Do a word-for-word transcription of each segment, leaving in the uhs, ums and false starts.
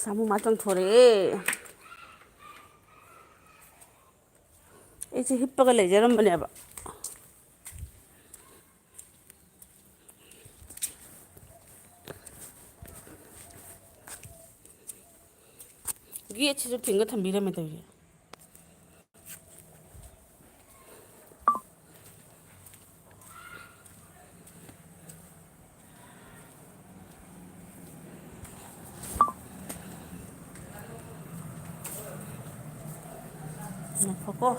ꯁꯥꯃꯨ ꯃꯥ ꯆꯪꯊꯣꯔꯛꯑꯦ꯫ ꯑꯩꯁꯦ ꯍꯤꯞꯄꯒ ꯂꯩꯖꯔꯝꯕꯅꯦꯕ꯫ ꯒꯦꯠꯁꯤꯁꯨ ꯊꯤꯡꯒ ꯊꯝꯕꯤꯔꯝꯃꯦ ꯇꯧꯔꯤꯁꯦ꯫ ꯉꯥꯏꯈꯣꯀꯣ꯫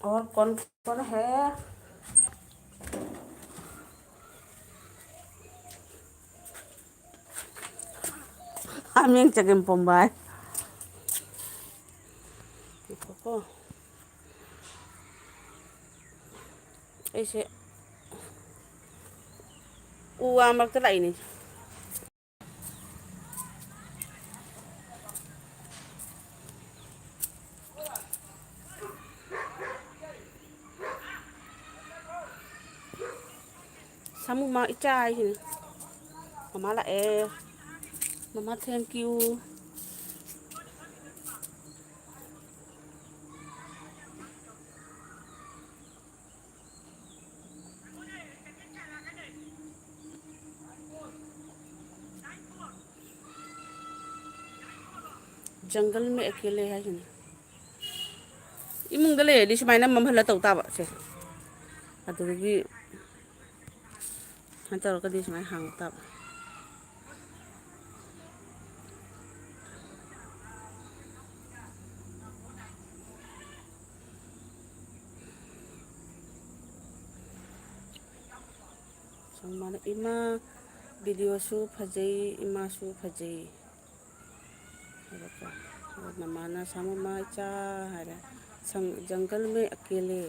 और कौन कौन है? ꯍꯥꯃꯦꯡ ꯆꯒꯦꯝ ꯄꯣꯝꯕ ꯍꯥꯏ꯫ ꯉꯥꯏꯈꯣꯀꯣ꯫ ꯑꯩꯁꯦ ꯎ ꯋꯥ ꯃꯔꯛꯇ ꯂꯥꯛꯏꯅꯦ꯫ ꯁꯥꯃꯨ ꯃꯥ ꯏꯆꯥ ꯍꯥꯏꯁꯤꯅꯦ꯫ ꯃꯃꯥ ꯂꯥꯛꯑꯦ꯫ ꯃꯃꯥ, thank you꯫ जंगल में अकेले ꯍꯥꯏꯁꯤꯅꯦ꯫ ꯏꯃꯨꯡꯗ ꯂꯩꯔꯗꯤ ꯁꯨꯃꯥꯏꯅ ꯃꯝꯍꯜꯂ ꯇꯧ ꯇꯥꯕ ꯁꯦ꯫ ꯑꯗꯨꯗꯒꯤ ꯁꯨꯃꯥꯏꯅ ꯇꯧꯔꯒꯗꯤ ꯁꯨꯃꯥꯏꯅ ꯍꯥꯡꯕ ꯇꯥꯕ꯫ ꯁꯨꯃꯥꯏꯅ ꯏꯃꯥ videoꯁꯨ ꯐꯖꯩ, ꯏꯃꯥꯁꯨ ꯐꯖꯩ꯫ ꯑꯗꯨꯒ ꯃꯃꯥꯅ "ꯁꯥꯃꯨ ꯃꯥ ꯏꯆꯥ" ꯍꯥꯏꯔꯦ꯫ "ꯁꯪ-, जंगल में अकेले"꯫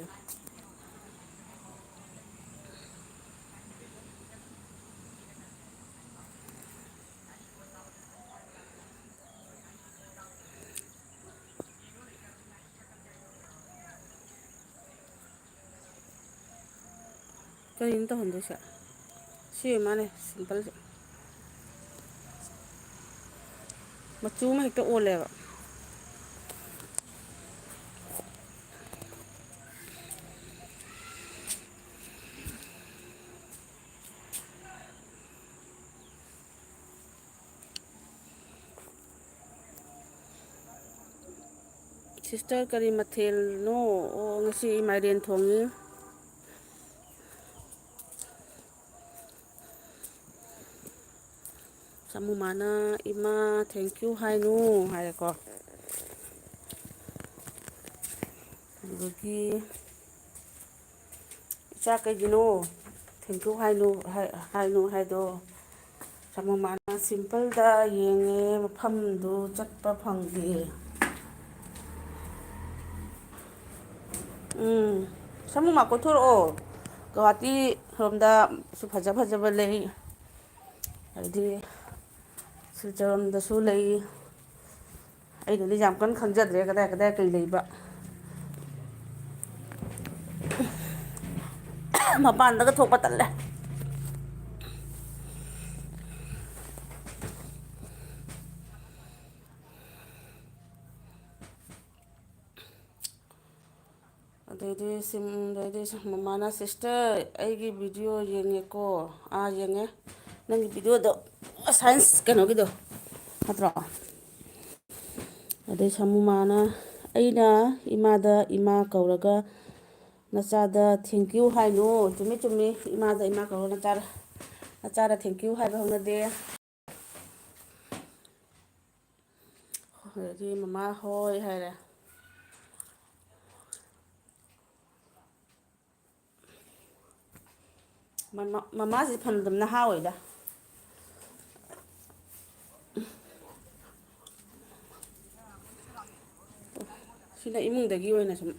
ꯀꯔꯤꯅꯣ ꯇꯧꯍꯟꯗꯣꯏꯁꯦ? ꯁꯤ ꯑꯣꯏ ꯃꯥꯅꯦ ꯁꯤꯝꯄꯜꯁꯦ꯫ ꯃꯆꯨ ꯑꯃ ꯍꯦꯛꯇ ꯑꯣꯜꯂꯦꯕ꯫ ꯁꯤꯁꯇꯔ, ꯀꯔꯤ ꯃꯊꯦꯜꯅꯣ? ꯑꯣ, ꯉꯁꯤ ꯃꯥꯏꯔꯦꯟ ꯊꯣꯡꯉꯤ꯫ ꯁꯥꯃꯨ ꯃꯥꯅ, "ꯏꯃꯥ, thank you ꯍꯥꯏꯅꯨ" ꯍꯥꯏꯔꯦꯀꯣ꯫ ꯑꯗꯨꯗꯒꯤ, "ꯏꯆꯥ, ꯀꯩꯒꯤꯅꯣ thank you ꯍꯥꯏꯅꯨ, ꯍꯥꯏ-, ꯍꯥꯏꯅꯨ ꯍꯥꯏꯗꯣ?" ꯁꯥꯃꯨ ꯃꯥꯅ, "ꯁꯤꯝꯄꯜꯗ ꯌꯦꯡꯉꯦ, ꯃꯐꯝꯗꯨ ꯆꯠꯄ ꯐꯪꯗꯦ"꯫ ꯎꯝ, ꯁꯥꯃꯨ ꯃꯥ, ꯀꯣꯏꯊꯣꯔꯛꯑꯣ꯫ ꯒꯧꯍꯥꯇꯤ ꯔꯣꯝꯗꯁꯨ ꯐꯖ ꯐꯖꯕ ꯂꯩ꯫ ꯑꯗꯩꯗꯤ ꯁꯤꯜꯆꯔ ꯔꯣꯝꯗꯁꯨ ꯂꯩ꯫ ꯑꯩꯅꯗꯤ ꯌꯥꯝ ꯀꯟꯅ ꯈꯪꯖꯗ꯭ꯔꯦ ꯀꯗꯥꯏ ꯀꯗꯥꯏ ꯀꯩ ꯂꯩꯕ꯫ ꯃꯄꯥꯟꯗꯒ ꯊꯣꯛꯄ ꯇꯜꯂꯦ꯫ ꯑꯗꯩꯗꯤ ꯁꯤꯝ-, ꯑꯗꯩꯗꯤ ꯁꯤ ꯃꯃꯥꯅ, "ꯁꯤꯁꯇꯔ, ꯑꯩꯒꯤ ꯚꯤꯗꯤꯑꯣ ꯌꯦꯡꯉꯦꯀꯣ"꯫ ꯑꯥ, ꯌꯦꯡꯉꯦ꯫ ꯅꯪꯒꯤ ꯚꯤꯗꯤꯑꯣꯗꯣ, ꯁꯥꯏꯟꯁ ꯀꯩꯅꯣꯒꯤꯗꯣ ꯅꯠꯇ꯭ꯔꯣ? ꯑꯗꯩ ꯁꯥꯃꯨ ꯃꯥꯅ, "ꯑꯩꯅ ꯏꯃꯥꯗ ꯏꯃꯥ ꯀꯧꯔꯒ ꯅꯆꯥꯗ thank you ꯍꯥꯏꯅꯨ"꯫ ꯆꯨꯝꯃꯤ, ꯆꯨꯝꯃꯤ꯫ ꯏꯃꯥꯗ ꯏꯃꯥ ꯀꯧꯔꯒ ꯅꯆꯥꯗ, ꯅꯆꯥꯗ thank you ꯍꯥꯏꯕ ꯍꯧꯅꯗꯦ꯫ ꯑꯗꯩꯗꯤ ꯃꯃꯥ ꯍꯣꯏ ꯍꯥꯏꯔꯦ꯫ ꯃꯃꯥ-, ꯃꯃꯥꯁꯤ ꯐꯅ ꯑꯗꯨꯝ ꯅꯍꯥ ꯑꯣꯏꯗ꯫ ꯁꯤꯅ ꯏꯃꯨꯡꯗꯒꯤ ꯑꯣꯏꯅ ꯁꯨꯝ꯫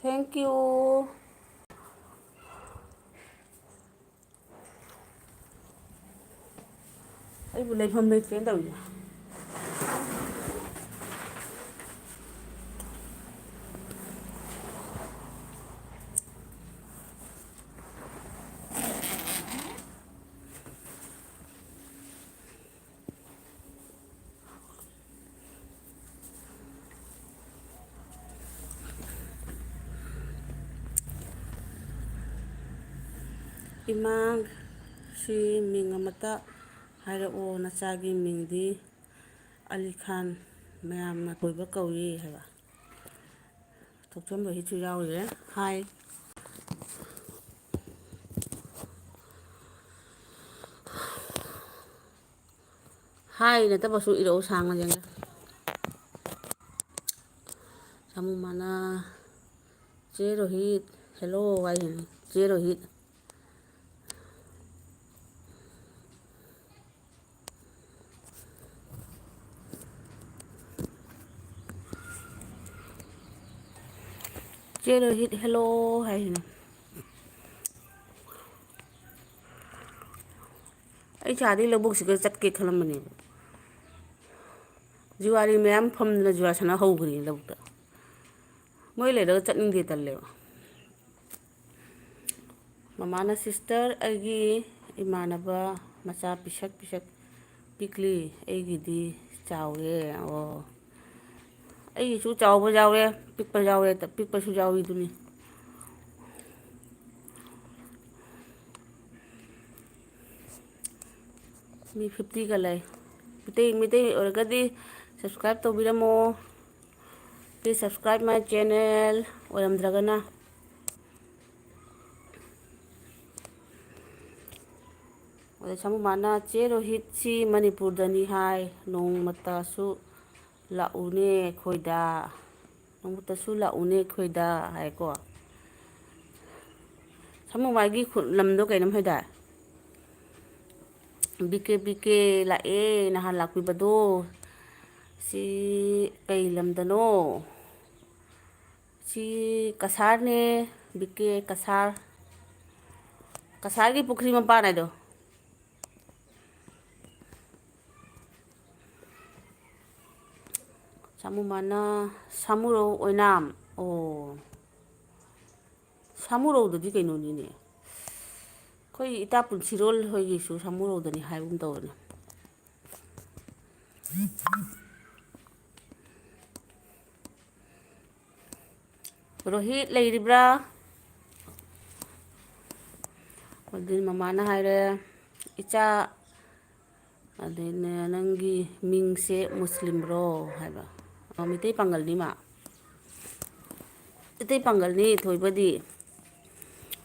Thank you. ꯑꯩꯕꯨ ꯂꯩꯐꯝ ꯂꯩꯇ꯭ꯔꯦꯅ ꯇꯧꯔꯤꯁꯦ꯫ ꯏꯃꯥ, ꯁꯤ ꯃꯤꯡ ꯑꯃꯇ ꯍꯥꯏꯔꯛꯑꯣ, ꯅꯆꯥꯒꯤ ꯃꯤꯡꯗꯤ ꯑꯂꯤ ꯈꯥꯟ, ꯃꯌꯥꯝꯅ ꯀꯣꯏꯕ ꯀꯧꯏ ꯍꯥꯏꯕ꯫ ꯊꯣꯛꯆꯣꯝ ꯔꯣꯍꯤꯠꯁꯨ ꯌꯥꯎꯔꯤꯔꯦ꯫ ꯍꯥꯏ꯫ ꯍꯥꯏ ꯅꯠꯇꯕꯁꯨ ꯏꯔꯛꯎ, ꯁꯥꯡꯅ ꯌꯦꯡꯒꯦ꯫ ꯁꯥꯃꯨ ꯃꯥꯅ, "ꯆꯦ ꯔꯣꯍꯤꯠ, hello" ꯍꯥꯏꯁꯤꯅꯤ꯫ "ꯆꯦ ꯔꯣꯍꯤꯠ"꯫ "ꯆꯦ ꯔꯣꯍꯤꯠ, hello" ꯍꯥꯏꯁꯤꯅꯤ꯫ ꯑꯩ ꯏꯁꯥꯗꯤ ꯂꯧꯕꯨꯛꯁꯤꯒ ꯆꯠꯀꯦ ꯈꯜꯂꯝꯕꯅꯦꯕ꯫ ꯖꯨꯋꯥꯔꯤ ꯃꯌꯥꯝ ꯐꯝꯗꯅ ꯖꯨꯋꯥꯔ ꯁꯥꯟꯅ ꯍꯧꯈ꯭ꯔꯦ ꯂꯧꯕꯨꯛꯇ꯫ ꯃꯣꯏ ꯂꯩꯔꯒ ꯆꯠꯅꯤꯡꯗꯦ, ꯇꯜꯂꯦꯕ꯫ ꯃꯃꯥꯅ, "Sister, ꯑꯩꯒꯤ ꯏꯃꯥꯟꯅꯕ ꯃꯆꯥ ꯄꯤꯁꯛ ꯄꯤꯁꯛ ꯄꯤꯛꯂꯤ, ꯑꯩꯒꯤꯗꯤ ꯆꯥꯎꯔꯦ"꯫ ꯑꯣ, ꯑꯩꯒꯤꯁꯨ ꯆꯥꯎꯕ ꯌꯥꯎꯔꯦ, ꯄꯤꯛꯄ ꯌꯥꯎꯔꯦ, ꯄꯤꯛꯄꯁꯨ ꯌꯥꯎꯔꯤꯗꯨꯅꯤ꯫ ꯃꯤ fiftyꯒ ꯂꯩ꯫ ꯃꯤꯇꯩ, ꯃꯤꯇꯩ ꯑꯣꯏꯔꯒꯗꯤ subscribe ꯇꯧꯕꯤꯔꯝꯃꯣ꯫ Please subscribe my channel꯫ ꯑꯣꯏꯔꯝꯗ꯭ꯔꯒꯅ꯫ ꯑꯗ ꯁꯥꯃꯨ ꯃꯥꯅ, "ꯆꯦ ꯔꯣꯍꯤꯠꯁꯤ ꯃꯅꯤꯄꯨꯔꯗꯅꯤ ꯍꯥꯏ, ꯅꯣꯡꯃꯇꯁꯨ ꯂꯥꯛꯎꯅꯦ ꯑꯩꯈꯣꯏꯗ, ꯅꯣꯡꯃꯇꯁꯨ ꯂꯥꯛꯎꯅꯦ ꯑꯩꯈꯣꯏꯗ" ꯍꯥꯏꯀꯣ꯫ ꯁꯥꯃꯨ ꯃꯥꯒꯤ ꯈꯨ-, ꯂꯝꯗꯣ ꯀꯩꯅꯣꯝ ꯍꯥꯏꯗꯥꯏ? "ꯕꯤ ꯀꯦ, ꯕꯤ ꯀꯦ ꯂꯥꯛꯑꯦ ꯅꯍꯥꯟ ꯂꯥꯛꯄꯤꯕꯗꯣ꯫ ꯁꯤ ꯀꯩ ꯂꯝꯗꯅꯣ? ꯁꯤ ꯀꯁꯥꯔꯅꯦ, ꯕꯤ ꯀꯦ ꯀꯁꯥꯔ꯫ ꯀꯁꯥꯔꯒꯤ ꯄꯨꯈ꯭ꯔꯤ ꯃꯄꯥꯟ ꯍꯥꯏꯗꯣ"꯫ ꯁꯥꯃꯨ ꯃꯥꯅ, ꯁꯥꯃꯨꯔꯧ ꯑꯣꯏꯅꯥꯝ꯫ ꯑꯣ, ꯁꯥꯃꯨꯔꯧꯗꯗꯤ ꯀꯩꯅꯣꯅꯤꯅꯦ, ꯑꯩꯈꯣꯏ ꯏꯇꯥ ꯄꯨꯟꯁꯤꯔꯣꯜ ꯍꯣꯏꯒꯤꯁꯨ ꯁꯥꯃꯨꯔꯧꯗꯅꯤ ꯍꯥꯏꯕꯒꯨꯝ ꯇꯧꯕꯅꯦ꯫ ꯔꯣꯍꯤꯠ ꯂꯩꯔꯤꯕ꯭ꯔꯥ? ꯑꯗꯨꯗꯤ ꯃꯃꯥꯅ ꯍꯥꯏꯔꯦ, "ꯏꯆꯥ, ꯑꯗꯩꯅꯦ, ꯅꯪꯒꯤ ꯃꯤꯡꯁꯦ ꯃꯨꯁꯂꯤꯝꯔꯣ?" ꯍꯥꯏꯕ꯫ ꯑ, ꯃꯩꯇꯩ ꯄꯥꯉꯜꯅꯤ ꯃꯥ꯫ ꯃꯩꯇꯩ ꯄꯥꯉꯜꯅꯤ ꯊꯣꯏꯕꯗꯤ꯫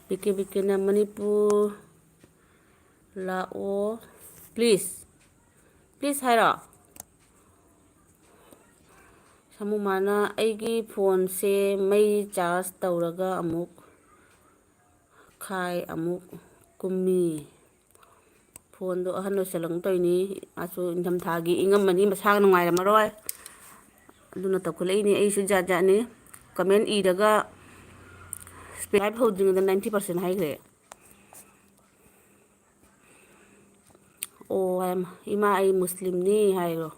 ꯕꯤꯀꯦ ꯕꯤꯀꯦꯅ ꯃꯅꯤꯄꯨꯔ ꯂꯥꯛꯑꯣ, please꯫ Please ꯍꯥꯏꯔꯣ? ꯁꯥꯃꯨ ꯃꯥꯅ, "ꯑꯩꯒꯤ ꯐꯣꯟꯁꯦ ꯃꯩ ꯆꯥꯔꯖ ꯇꯧꯔꯒ ꯑꯃꯨꯛ ꯈꯥꯏ ꯑꯃꯨꯛ ꯀꯨꯝꯃꯤ꯫" ꯐꯣꯟꯗꯣ ꯑꯍꯟ ꯑꯣꯏꯁꯜꯂꯛꯇꯣꯏꯅꯤ꯫ ꯃꯥꯁꯨ ꯏꯪꯊꯝꯊꯥꯒꯤ ꯏꯪꯉꯝꯃꯅꯤ, ꯃꯁꯥꯒ ꯅꯨꯡꯉꯥꯏꯔꯝꯃꯔꯣꯏ꯫ ꯑꯗꯨꯅ ꯇꯧꯈꯠꯂꯛꯏꯅꯤ꯫ ꯑꯩꯁꯨ ꯖꯥꯠ ꯖꯥꯠꯅꯤ꯫ Comment ꯏꯔꯒ subscribe ꯍꯧꯗ꯭ꯔꯤꯉꯩꯗ ninety percent ꯍꯥꯏꯈ꯭ꯔꯦ꯫ ꯑꯣ, ꯍꯥꯏ, "ꯏꯃꯥ, ꯑꯩ ꯃꯨꯁꯂꯤꯝꯅꯤ" ꯍꯥꯏꯔꯣ꯫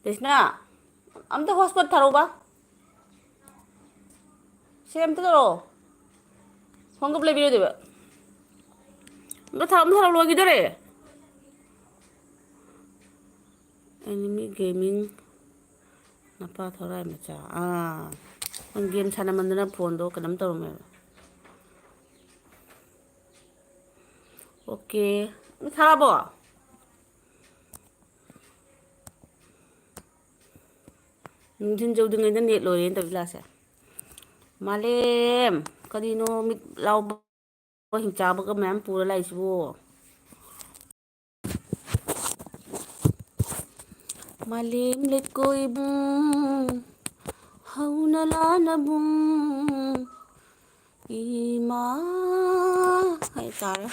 ꯔꯦꯁꯃꯥ, ꯑꯝꯇ hotspot ꯊꯥꯔꯛꯎꯕ꯫ ꯁꯦ, ꯑꯝꯇ ꯇꯧꯔꯛꯑꯣ꯫ ꯐꯣꯟ ꯀꯞ ꯂꯩꯕꯤꯔꯣꯏꯗꯣꯏꯕ꯫ ꯑꯝꯇ ꯊꯥꯔꯛꯑꯣ, ꯑꯝꯇ ꯊꯥꯔꯛꯑꯣ, ꯂꯣꯏꯈꯤꯗꯣꯔꯦ꯫ Enemy Gaming ꯅꯄꯥ ꯊꯧꯔꯥꯏ ꯃꯆꯥ꯫ ꯑꯥ, ꯅꯪ game ꯁꯥꯟꯅꯃꯟꯗꯅ ꯐꯣꯟꯗꯣ ꯀꯩꯅꯣꯝ ꯇꯧꯔꯝꯃꯦꯕ꯫ ꯑꯣꯀꯦ꯫ ꯊꯥꯔꯛꯑꯕꯣ? ꯅꯨꯡꯊꯤꯟ ꯌꯧꯗ꯭ꯔꯤꯉꯩꯗ net ꯂꯣꯏꯔꯦꯅ ꯇꯧꯔꯤ ꯂꯥꯁꯦ꯫ ꯃꯥꯂꯦꯝ! ꯀꯔꯤꯅꯣ ꯃꯤꯠ ꯂꯥꯎꯕ ꯍꯤꯡꯆꯥꯕꯒ ꯃꯌꯥꯝ ꯄꯨꯔ ꯂꯥꯛꯏꯁꯤꯕꯣ? ꯃꯥꯂꯦꯝ ꯂꯩꯀꯣꯏꯕꯨꯡ ꯍꯧꯅ ꯂꯥꯟꯅꯕꯨꯡ ꯏꯃꯥ ꯍꯥꯏꯇꯥꯔꯦ꯫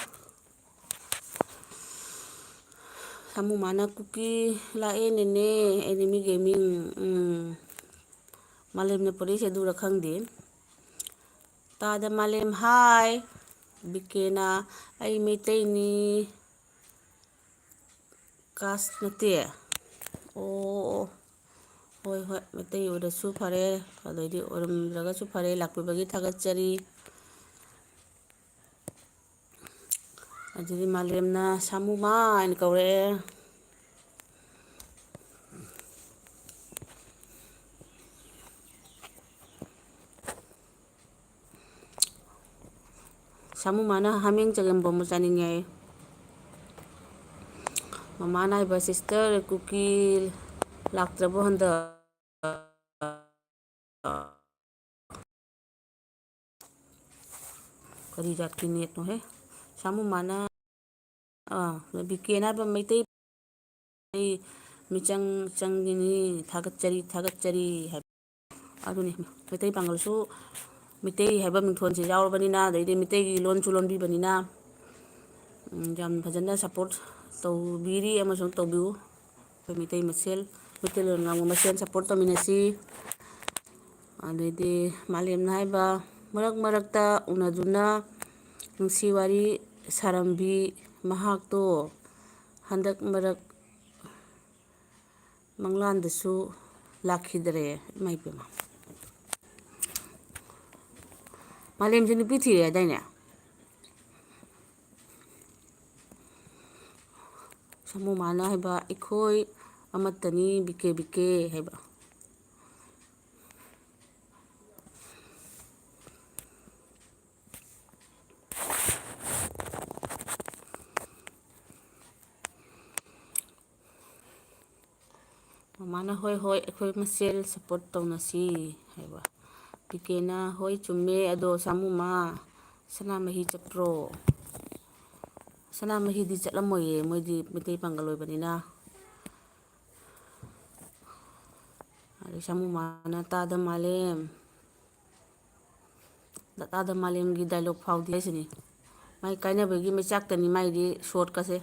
ꯁꯥꯃꯨ ꯃꯥꯅ ꯀꯨꯀꯤ ꯂꯥꯛꯑꯦ ꯅꯦꯅꯦ, enemy gaming꯫ ꯎꯝ꯫ ꯃꯥꯂꯦꯝꯅ ꯄꯨꯔꯛꯏꯁꯦ ꯑꯗꯨꯔ ꯈꯪꯗꯦ꯫ ꯇꯥꯗ ꯃꯥꯂꯦꯝ ꯍꯥꯏ꯫ ꯕꯤꯀꯦꯅ ꯑꯩ ꯃꯩꯇꯩꯅꯤ꯫ ꯀꯥꯁ ꯅꯠꯇꯦ꯫ ꯑꯣ, ꯑꯣ꯫ ꯍꯣꯏ, ꯍꯣꯏ, ꯃꯩꯇꯩ ꯑꯣꯏꯔꯁꯨ ꯐꯔꯦ, ꯑꯗꯩꯗꯤ ꯑꯣꯏꯔꯝꯗ꯭ꯔꯒꯁꯨ ꯐꯔꯦ, ꯂꯥꯛꯄꯤꯕꯒꯤ ꯊꯥꯒꯠꯆꯔꯤ꯫ ꯑꯗꯨꯗꯤ ꯃꯥꯂꯦꯝꯅ ꯁꯥꯃꯨꯃꯥ ꯍꯥꯏꯅ ꯀꯧꯔꯛꯑꯦ꯫ ꯁꯥꯃꯨꯃꯥꯅ ꯍꯥꯃꯦꯡ ꯆꯒꯦꯝ ꯄꯣꯝꯕ ꯆꯥꯅꯤꯡꯉꯦ ꯍꯥꯏꯌꯦ꯫ ꯃꯃꯥꯅ ꯍꯥꯏꯕ, "ꯁꯤꯁꯇꯔ, ꯀꯨꯀꯤ ꯂꯥꯛꯇ꯭ꯔꯕꯣ ꯍꯟꯗꯛ?" ꯀꯔꯤ ꯖꯥꯠꯀꯤ ꯅꯦꯠꯅꯣꯍꯦ? ꯁꯥꯃꯨꯃꯥꯅ, ꯑꯥ, ꯕꯤ ꯀꯦꯅ ꯍꯥꯏꯕ, "ꯃꯩꯇꯩ ꯑꯩ ꯃꯤꯆꯪ ꯆꯪꯒꯅꯤ, ꯊꯥꯒꯠꯆꯔꯤ, ꯊꯥꯒꯠꯆꯔꯤ" ꯍꯥꯏꯕ꯫ ꯑꯗꯨꯅꯤ, ꯃꯩꯇꯩ ꯄꯥꯡꯒꯜꯁꯨ ꯃꯤꯇꯩ ꯍꯥꯏꯕ ꯃꯤꯡꯊꯣꯟꯁꯦ ꯌꯥꯎꯔꯕꯅꯤꯅ, ꯑꯗꯩꯗꯤ ꯃꯤꯇꯩꯒꯤ ꯂꯣꯟꯁꯨ ꯂꯣꯟꯕꯤꯕꯅꯤꯅ, ꯎꯝ, ꯌꯥꯝ ꯐꯖꯅ ꯁꯞꯄꯣꯔꯠ ꯇꯧꯕꯤꯔꯤ ꯑꯃꯁꯨꯡ ꯇꯧꯕꯤꯌꯨ꯫ ꯑꯩꯈꯣꯏ ꯃꯤꯇꯩ ꯃꯁꯦꯜ, ꯃꯩꯇꯩꯂꯣꯟ ꯉꯥꯡꯕ ꯃꯁꯦꯜ ꯁꯞꯄꯣꯔꯠ ꯇꯧꯃꯤꯟꯅꯁꯤ꯫ ꯑꯗꯩꯗꯤ ꯃꯥꯂꯦꯝꯅ ꯍꯥꯏꯕ, ꯃꯔꯛ ꯃꯔꯛꯇ ꯎꯅꯗꯨꯅ ꯅꯨꯡꯁꯤ ꯋꯥꯔꯤ ꯁꯥꯔꯝꯕꯤ ꯃꯍꯥꯛꯇꯣ ꯍꯟꯗꯛ ꯃꯔꯛ ꯃꯪꯂꯥꯟꯗꯁꯨ ꯂꯥꯛꯈꯤꯗ꯭ꯔꯦ꯫ ꯏꯃꯥ ꯏꯕꯦꯝꯃ꯫ ꯃꯥꯂꯦꯝꯁꯦ ꯅꯨꯄꯤ ꯊꯤꯔꯦ ꯍꯥꯏꯗꯥꯏꯅꯦ? ꯁꯥꯃꯨꯃꯥꯅ ꯍꯥꯏꯕ, "ꯑꯩꯈꯣꯏ ꯑꯃꯠꯇꯅꯤ, ꯕꯤꯀꯦ ꯕꯤꯀꯦ" ꯍꯥꯏꯕ꯫ ꯃꯃꯥꯅ, "ꯍꯣꯏ, ꯍꯣꯏ, ꯑꯩꯈꯣꯏ ꯃꯁꯦꯜ ꯁꯞꯄꯣꯔꯠ ꯇꯧꯅꯁꯤ" ꯍꯥꯏꯕ꯫ ꯄꯤꯀꯦꯅ, "ꯍꯣꯏ, ꯆꯨꯝꯃꯦ, ꯑꯗꯣ ꯁꯥꯃꯨꯃꯥ, ꯁꯅꯥꯃꯍꯤ ꯆꯠꯄ꯭ꯔꯣ?" ꯁꯅꯥꯃꯍꯤꯗꯤ ꯆꯠꯂꯝꯃꯣꯏꯌꯦ, ꯃꯣꯏꯗꯤ ꯃꯩꯇꯩ ꯄꯥꯡꯒꯜ ꯑꯣꯏꯕꯅꯤꯅ꯫ ꯑꯗꯩ ꯁꯥꯃꯨꯃꯥꯅ, "ꯇꯥꯗ ꯃꯥꯂꯦꯝ, ꯇꯥꯗ ꯃꯥꯂꯦꯝꯒꯤ ꯗꯥꯏꯂꯣꯛ ꯐꯥꯎꯗꯦ" ꯍꯥꯏꯁꯤꯅꯤ꯫ ꯃꯥꯏ ꯀꯥꯏꯅꯕꯒꯤ ꯃꯩꯆꯥꯛꯇꯅꯤ ꯃꯥꯏꯗꯤ ꯁꯣꯠꯀꯁꯦ꯫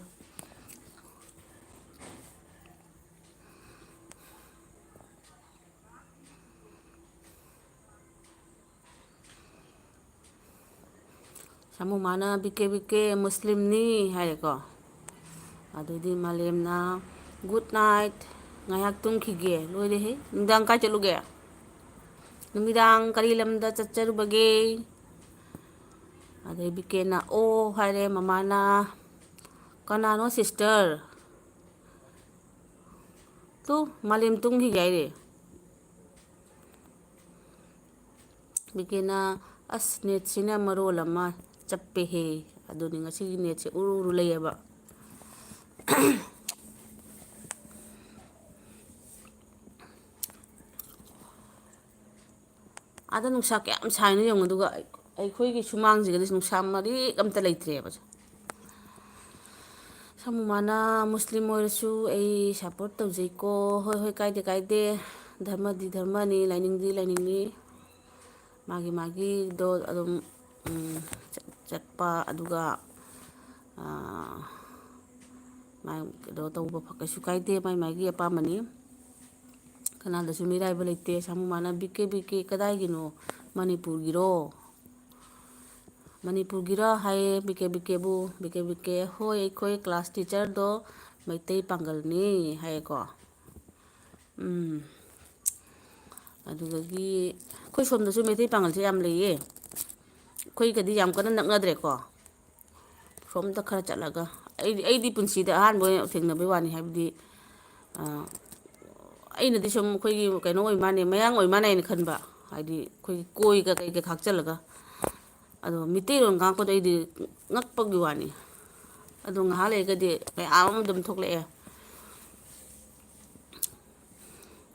ꯁꯥꯃꯨꯃꯥꯅ, "ꯕꯤꯀꯦ, ꯕꯤꯀꯦ, ꯃꯨꯁꯂꯤꯝꯅꯤ" ꯍꯥꯏꯔꯦꯀꯣ꯫ ꯑꯗꯩꯗꯤ ꯃꯥꯂꯦꯝꯅ, "Good night, ꯉꯥꯏꯍꯥꯛ ꯇꯨꯝꯈꯤꯒꯦ꯫ ꯂꯣꯏꯔꯦꯍꯦ꯫ ꯅꯨꯡꯗꯥꯡ ꯀꯥꯏ ꯆꯠꯂꯨꯒꯦ? ꯅꯨꯃꯤꯗꯥꯡ ꯀꯔꯤ ꯂꯝꯗ ꯆꯠꯆꯔꯨꯕꯒꯦ? ꯑꯗꯩ ꯕꯤꯀꯦꯅ "ꯑꯣ" ꯍꯥꯏꯔꯦ, ꯃꯃꯥꯅ "ꯀꯅꯥꯅꯣ sister?" ꯇꯨ, ꯃꯥꯂꯦꯝ ꯇꯨꯝꯈꯤꯒꯦ ꯍꯥꯏꯔꯦ꯫ ꯕꯤꯀꯦꯅ "ꯑꯁ, netꯁꯤꯅ ꯃꯔꯣꯜ ꯑꯃ ꯆꯞꯄꯦꯍꯦ"꯫ ꯑꯗꯨꯅꯤ, ꯉꯁꯤꯒꯤ netꯁꯦ ꯎꯔꯨ ꯎꯔꯨ ꯂꯩꯌꯦꯕ꯫ ꯑꯥꯗ ꯅꯨꯡꯁꯥ ꯀꯌꯥꯝ ꯁꯥꯏꯅꯣ ꯌꯦꯡꯉꯨ, ꯑꯗꯨꯒ ꯑꯩꯈꯣꯏꯒꯤ ꯁꯨꯃꯥꯡꯁꯤꯒꯗꯤ ꯅꯨꯡꯁꯥ ꯃꯔꯤꯛ ꯑꯝꯇ ꯂꯩꯇ꯭ꯔꯦꯕ꯫ ꯁꯥꯃꯨ ꯃꯥꯅ "ꯃꯨꯁꯂꯤꯝ ꯑꯣꯏꯔꯁꯨ ꯑꯩ support ꯇꯧꯖꯩꯀꯣ"꯫ ꯍꯣꯏ, ꯍꯣꯏ, ꯀꯥꯏꯗꯦ, ꯀꯥꯏꯗꯦ꯫ ꯙꯔꯃꯗꯤ ꯙꯔꯃꯅꯤ, ꯂꯥꯏꯅꯤꯡꯗꯤ ꯂꯥꯏꯅꯤꯡꯅꯤ꯫ ꯃꯥꯒꯤ ꯃꯥꯒꯤꯗꯣ ꯑꯗꯨꯝ, ꯎꯝ, ꯆꯠ-, ꯆꯠꯄ, ꯑꯗꯨꯒ, ꯑꯥ, ꯃꯥ ꯀꯩꯅꯣ ꯇꯧꯕ ꯐ-, ꯀꯩꯁꯨ ꯀꯥꯏꯗꯦ, ꯃꯥꯏ ꯃꯥꯒꯤ ꯑꯄꯥꯝꯕꯅꯤ꯫ ꯀꯅꯥꯗꯁꯨ ꯃꯤꯔꯥꯏꯕ ꯂꯩꯇꯦ꯫ ꯁꯥꯃꯨ ꯃꯥꯅ "ꯕꯤꯀꯦ, ꯕꯤꯀꯦ, ꯀꯗꯥꯏꯒꯤꯅꯣ? ꯃꯅꯤꯄꯨꯔꯒꯤꯔꯣ? ꯃꯅꯤꯄꯨꯔꯒꯤꯔꯣ?" ꯍꯥꯏꯌꯦ ꯕꯤꯀꯦ ꯕꯤꯀꯦꯕꯨ꯫ ꯕꯤꯀꯦ ꯕꯤꯀꯦ "ꯍꯣꯏ, ꯑꯩꯈꯣꯏ class teacherꯗꯣ ꯃꯩꯇꯩ ꯄꯥꯡꯒꯜꯅꯤ" ꯍꯥꯏꯌꯦꯀꯣ꯫ ꯎꯝ꯫ ꯑꯗꯨꯗꯒꯤ ꯑꯩꯈꯣꯏ ꯁꯣꯝꯗꯁꯨ ꯃꯩꯇꯩ ꯄꯥꯡꯒꯜꯁꯦ ꯌꯥꯝ ꯂꯩꯌꯦ꯫ ꯑꯩꯈꯣꯏꯒꯗꯤ ꯌꯥꯝ ꯀꯟꯅ ꯅꯛꯅꯗ꯭ꯔꯦꯀꯣ꯫ ꯁꯣꯝꯗ ꯈꯔ ꯆꯠꯂꯒ꯫ ꯑꯩꯗꯤ, ꯑꯩꯗꯤ ꯄꯨꯟꯁꯤꯗ ꯑꯍꯥꯟꯕ ꯑꯣꯏꯅ ꯊꯦꯡꯅꯕꯩ ꯋꯥꯅꯤ, ꯍꯥꯏꯕꯗꯤ, ꯑ, ꯑꯩꯅꯗꯤ ꯁꯨꯝ ꯑꯩꯈꯣꯏꯒꯤ ꯀꯩꯅꯣ ꯑꯣꯏ ꯃꯥꯅꯦ, ꯃꯌꯥꯡ ꯑꯣꯏ ꯃꯥꯅꯦ ꯍꯥꯏꯅ ꯈꯟꯕ, ꯍꯥꯏꯗꯤ ꯑꯩꯈꯣꯏꯒꯤ ꯀꯣꯏꯒ ꯀꯩꯒ ꯈꯥꯛꯆꯜꯂꯒ꯫ ꯑꯗꯣ ꯃꯤꯇꯩꯂꯣꯟ ꯉꯥꯡꯉꯛꯄꯗꯣ ꯑꯩꯗꯤ ꯉꯛꯄꯒꯤ ꯋꯥꯅꯤ꯫ ꯑꯗꯣ ꯉꯥꯏꯍꯥꯛ ꯂꯩꯔꯒꯗꯤ ꯃꯌꯥꯝ ꯑꯃ ꯑꯗꯨꯝ ꯊꯣꯛꯂꯛꯑꯦ꯫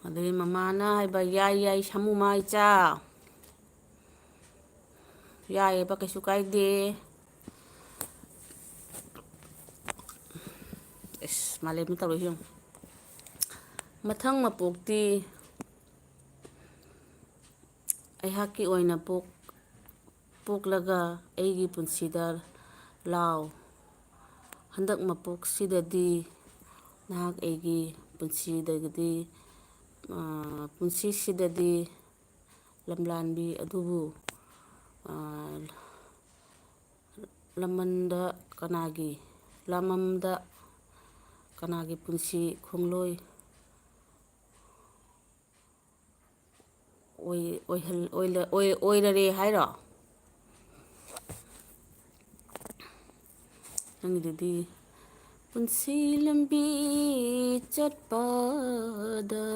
ꯑꯗꯩ ꯃꯃꯥꯅ ꯍꯥꯏꯕ, "ꯌꯥꯏ, ꯌꯥꯏ, ꯁꯥꯃꯨ ꯃꯥ ꯏꯆꯥ꯫ ꯌꯥꯏꯌꯦꯕ, ꯀꯩꯁꯨ ꯀꯥꯏꯗꯦ"꯫ ꯑꯁ, ꯃꯥꯂꯦꯝꯅ ꯇꯧꯔꯛꯏꯁꯦ ꯌꯦꯡꯉꯨ꯫ "ꯃꯊꯪ ꯃꯄꯣꯛꯇꯤ ꯑꯩꯍꯥꯛꯀꯤ ꯑꯣꯏꯅ ꯄꯣꯛ-, ꯄꯣꯛꯂꯒ ꯑꯩꯒꯤ ꯄꯨꯟꯁꯤꯗ ꯂꯥꯎ꯫ ꯍꯟꯗꯛ ꯃꯄꯣꯛꯁꯤꯗꯗꯤ ꯅꯍꯥꯛ ꯑꯩꯒꯤ ꯄꯨꯟꯁꯤꯗꯒꯤꯗꯤ, ꯑ, ꯄꯨꯟꯁꯤꯁꯤꯗꯗꯤ ꯂꯝꯂꯥꯟꯕꯤ ꯑꯗꯨꯕꯨ, ꯑ, ꯂꯃꯟꯗ ꯀꯅꯥꯒꯤ, ꯂꯃꯝꯗ ꯀꯅꯥꯒꯤ ꯄꯨꯟꯁꯤ ꯈꯣꯡꯂꯣꯏ ꯑꯣꯏ-, ꯑꯣꯏꯍꯜ-, ꯑꯣꯏꯂ-, ꯑꯣꯏ-, ꯑꯣꯏꯔꯔꯦ ꯍꯥꯏꯔꯣ? ꯅꯪꯒꯤꯗꯨꯗꯤ, "ꯄꯨꯟꯁꯤ ꯂꯝꯕꯤ ꯆꯠꯄꯗ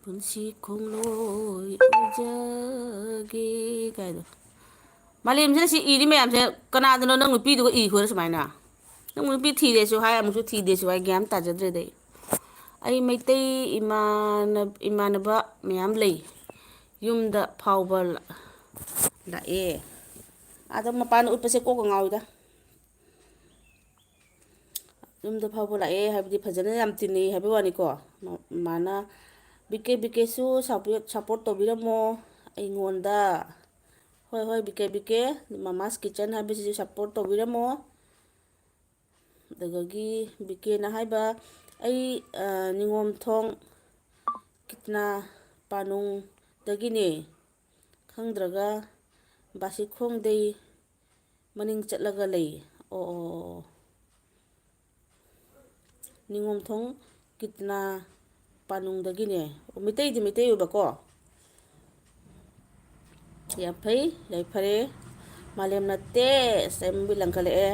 ꯄꯨꯟꯁꯤ ꯈꯣꯡꯂꯣꯏ ꯎꯖꯒꯦ" ꯀꯥꯏꯗꯣ꯫ ꯃꯥꯂꯦꯝꯁꯤꯗ ꯁꯤ ꯏꯔꯤ ꯃꯌꯥꯝꯁꯦ ꯀꯅꯥꯗꯅꯣ? ꯅꯪ ꯅꯨꯄꯤꯗꯨꯒ ꯏꯈꯣꯏꯔ ꯁꯨꯃꯥꯏꯅ? ꯅꯪ ꯅꯨꯄꯤ ꯊꯤꯔꯦꯁꯨ ꯍꯥꯏ, ꯑꯃꯨꯛꯁꯨ ꯊꯤꯗꯦꯁꯨ ꯍꯥꯏ, ꯒ꯭ꯌꯥꯟ ꯇꯥꯖꯗ꯭ꯔꯦꯗ ꯑꯩ꯫ ꯑꯩ ꯃꯩꯇꯩ ꯏꯃꯥꯟꯅ-, ꯏꯃꯥꯟꯅꯕ ꯃꯌꯥꯝ ꯂꯩ꯫ ꯌꯨꯝꯗ ꯐꯥꯎꯕ ꯂꯥ-, ꯂꯥꯛꯑꯦ꯫ ꯑꯗꯣ ꯃꯄꯥꯟꯗ ꯎꯠꯄꯁꯦ ꯀꯣꯛꯀ ꯉꯥꯎꯏꯗ꯫ ꯌꯨꯝꯗ ꯐꯥꯎꯕ ꯂꯥꯛꯑꯦ ꯍꯥꯏꯕꯗꯤ ꯐꯖꯅ ꯌꯥꯝ ꯇꯤꯟꯅꯩ ꯍꯥꯏꯕꯩ ꯋꯥꯅꯤꯀꯣ꯫ ꯃ-, ꯃꯥꯅ, "ꯕꯤ ꯀꯦ, ꯕꯤ ꯀꯦꯁꯨ ꯁꯄꯣꯔꯠ, ꯁꯄꯣꯔꯠ ꯇꯧꯕꯤꯔꯝꯃꯣ ꯑꯩꯉꯣꯟꯗ"꯫ ꯍꯣꯏ, ꯍꯣꯏ, ꯕꯤ ꯀꯦ, ꯕꯤ ꯀꯦ, ꯃꯃꯥꯁ ꯀꯤꯠꯆꯟ ꯍꯥꯏꯕꯁꯤꯁꯨ ꯁꯄꯣꯔꯠ ꯇꯧꯕꯤꯔꯝꯃꯣ꯫ ꯑꯗꯨꯗꯒꯤ ꯕꯤ ꯀꯦꯅ ꯍꯥꯏꯕ, "ꯑꯩ, ꯑ, ꯅꯤꯉꯣꯝꯊꯣꯡ ꯀꯤꯠꯅꯥ ꯄꯥꯅꯨꯡꯗꯒꯤꯅꯦ, ꯈꯪꯗ꯭ꯔꯒ ꯕꯥꯁꯤꯈꯣꯡꯗꯩ ꯃꯅꯤꯡ ꯆꯠꯂꯒ ꯂꯩ"꯫ ꯑꯣ, ꯑꯣ, ꯑꯣ, ꯑꯣ꯫ ꯅꯤꯉꯣꯝꯊꯣꯡ ꯀꯤꯠꯅꯥ ꯄꯥꯅꯨꯡꯗꯒꯤꯅꯦ꯫ ꯑꯣ, ꯃꯩꯇꯩꯗꯤ ꯃꯩꯇꯩ ꯑꯣꯏꯕꯀꯣ꯫ ꯌꯥꯝ ꯐꯩ, ꯌꯥꯏꯐꯔꯦ꯫ ꯃꯥꯂꯦꯝ ꯅꯠꯇꯦ, ꯑꯁ, ꯑꯩ ꯃꯃꯤꯠ ꯂꯪꯈꯠꯂꯛꯑꯦ꯫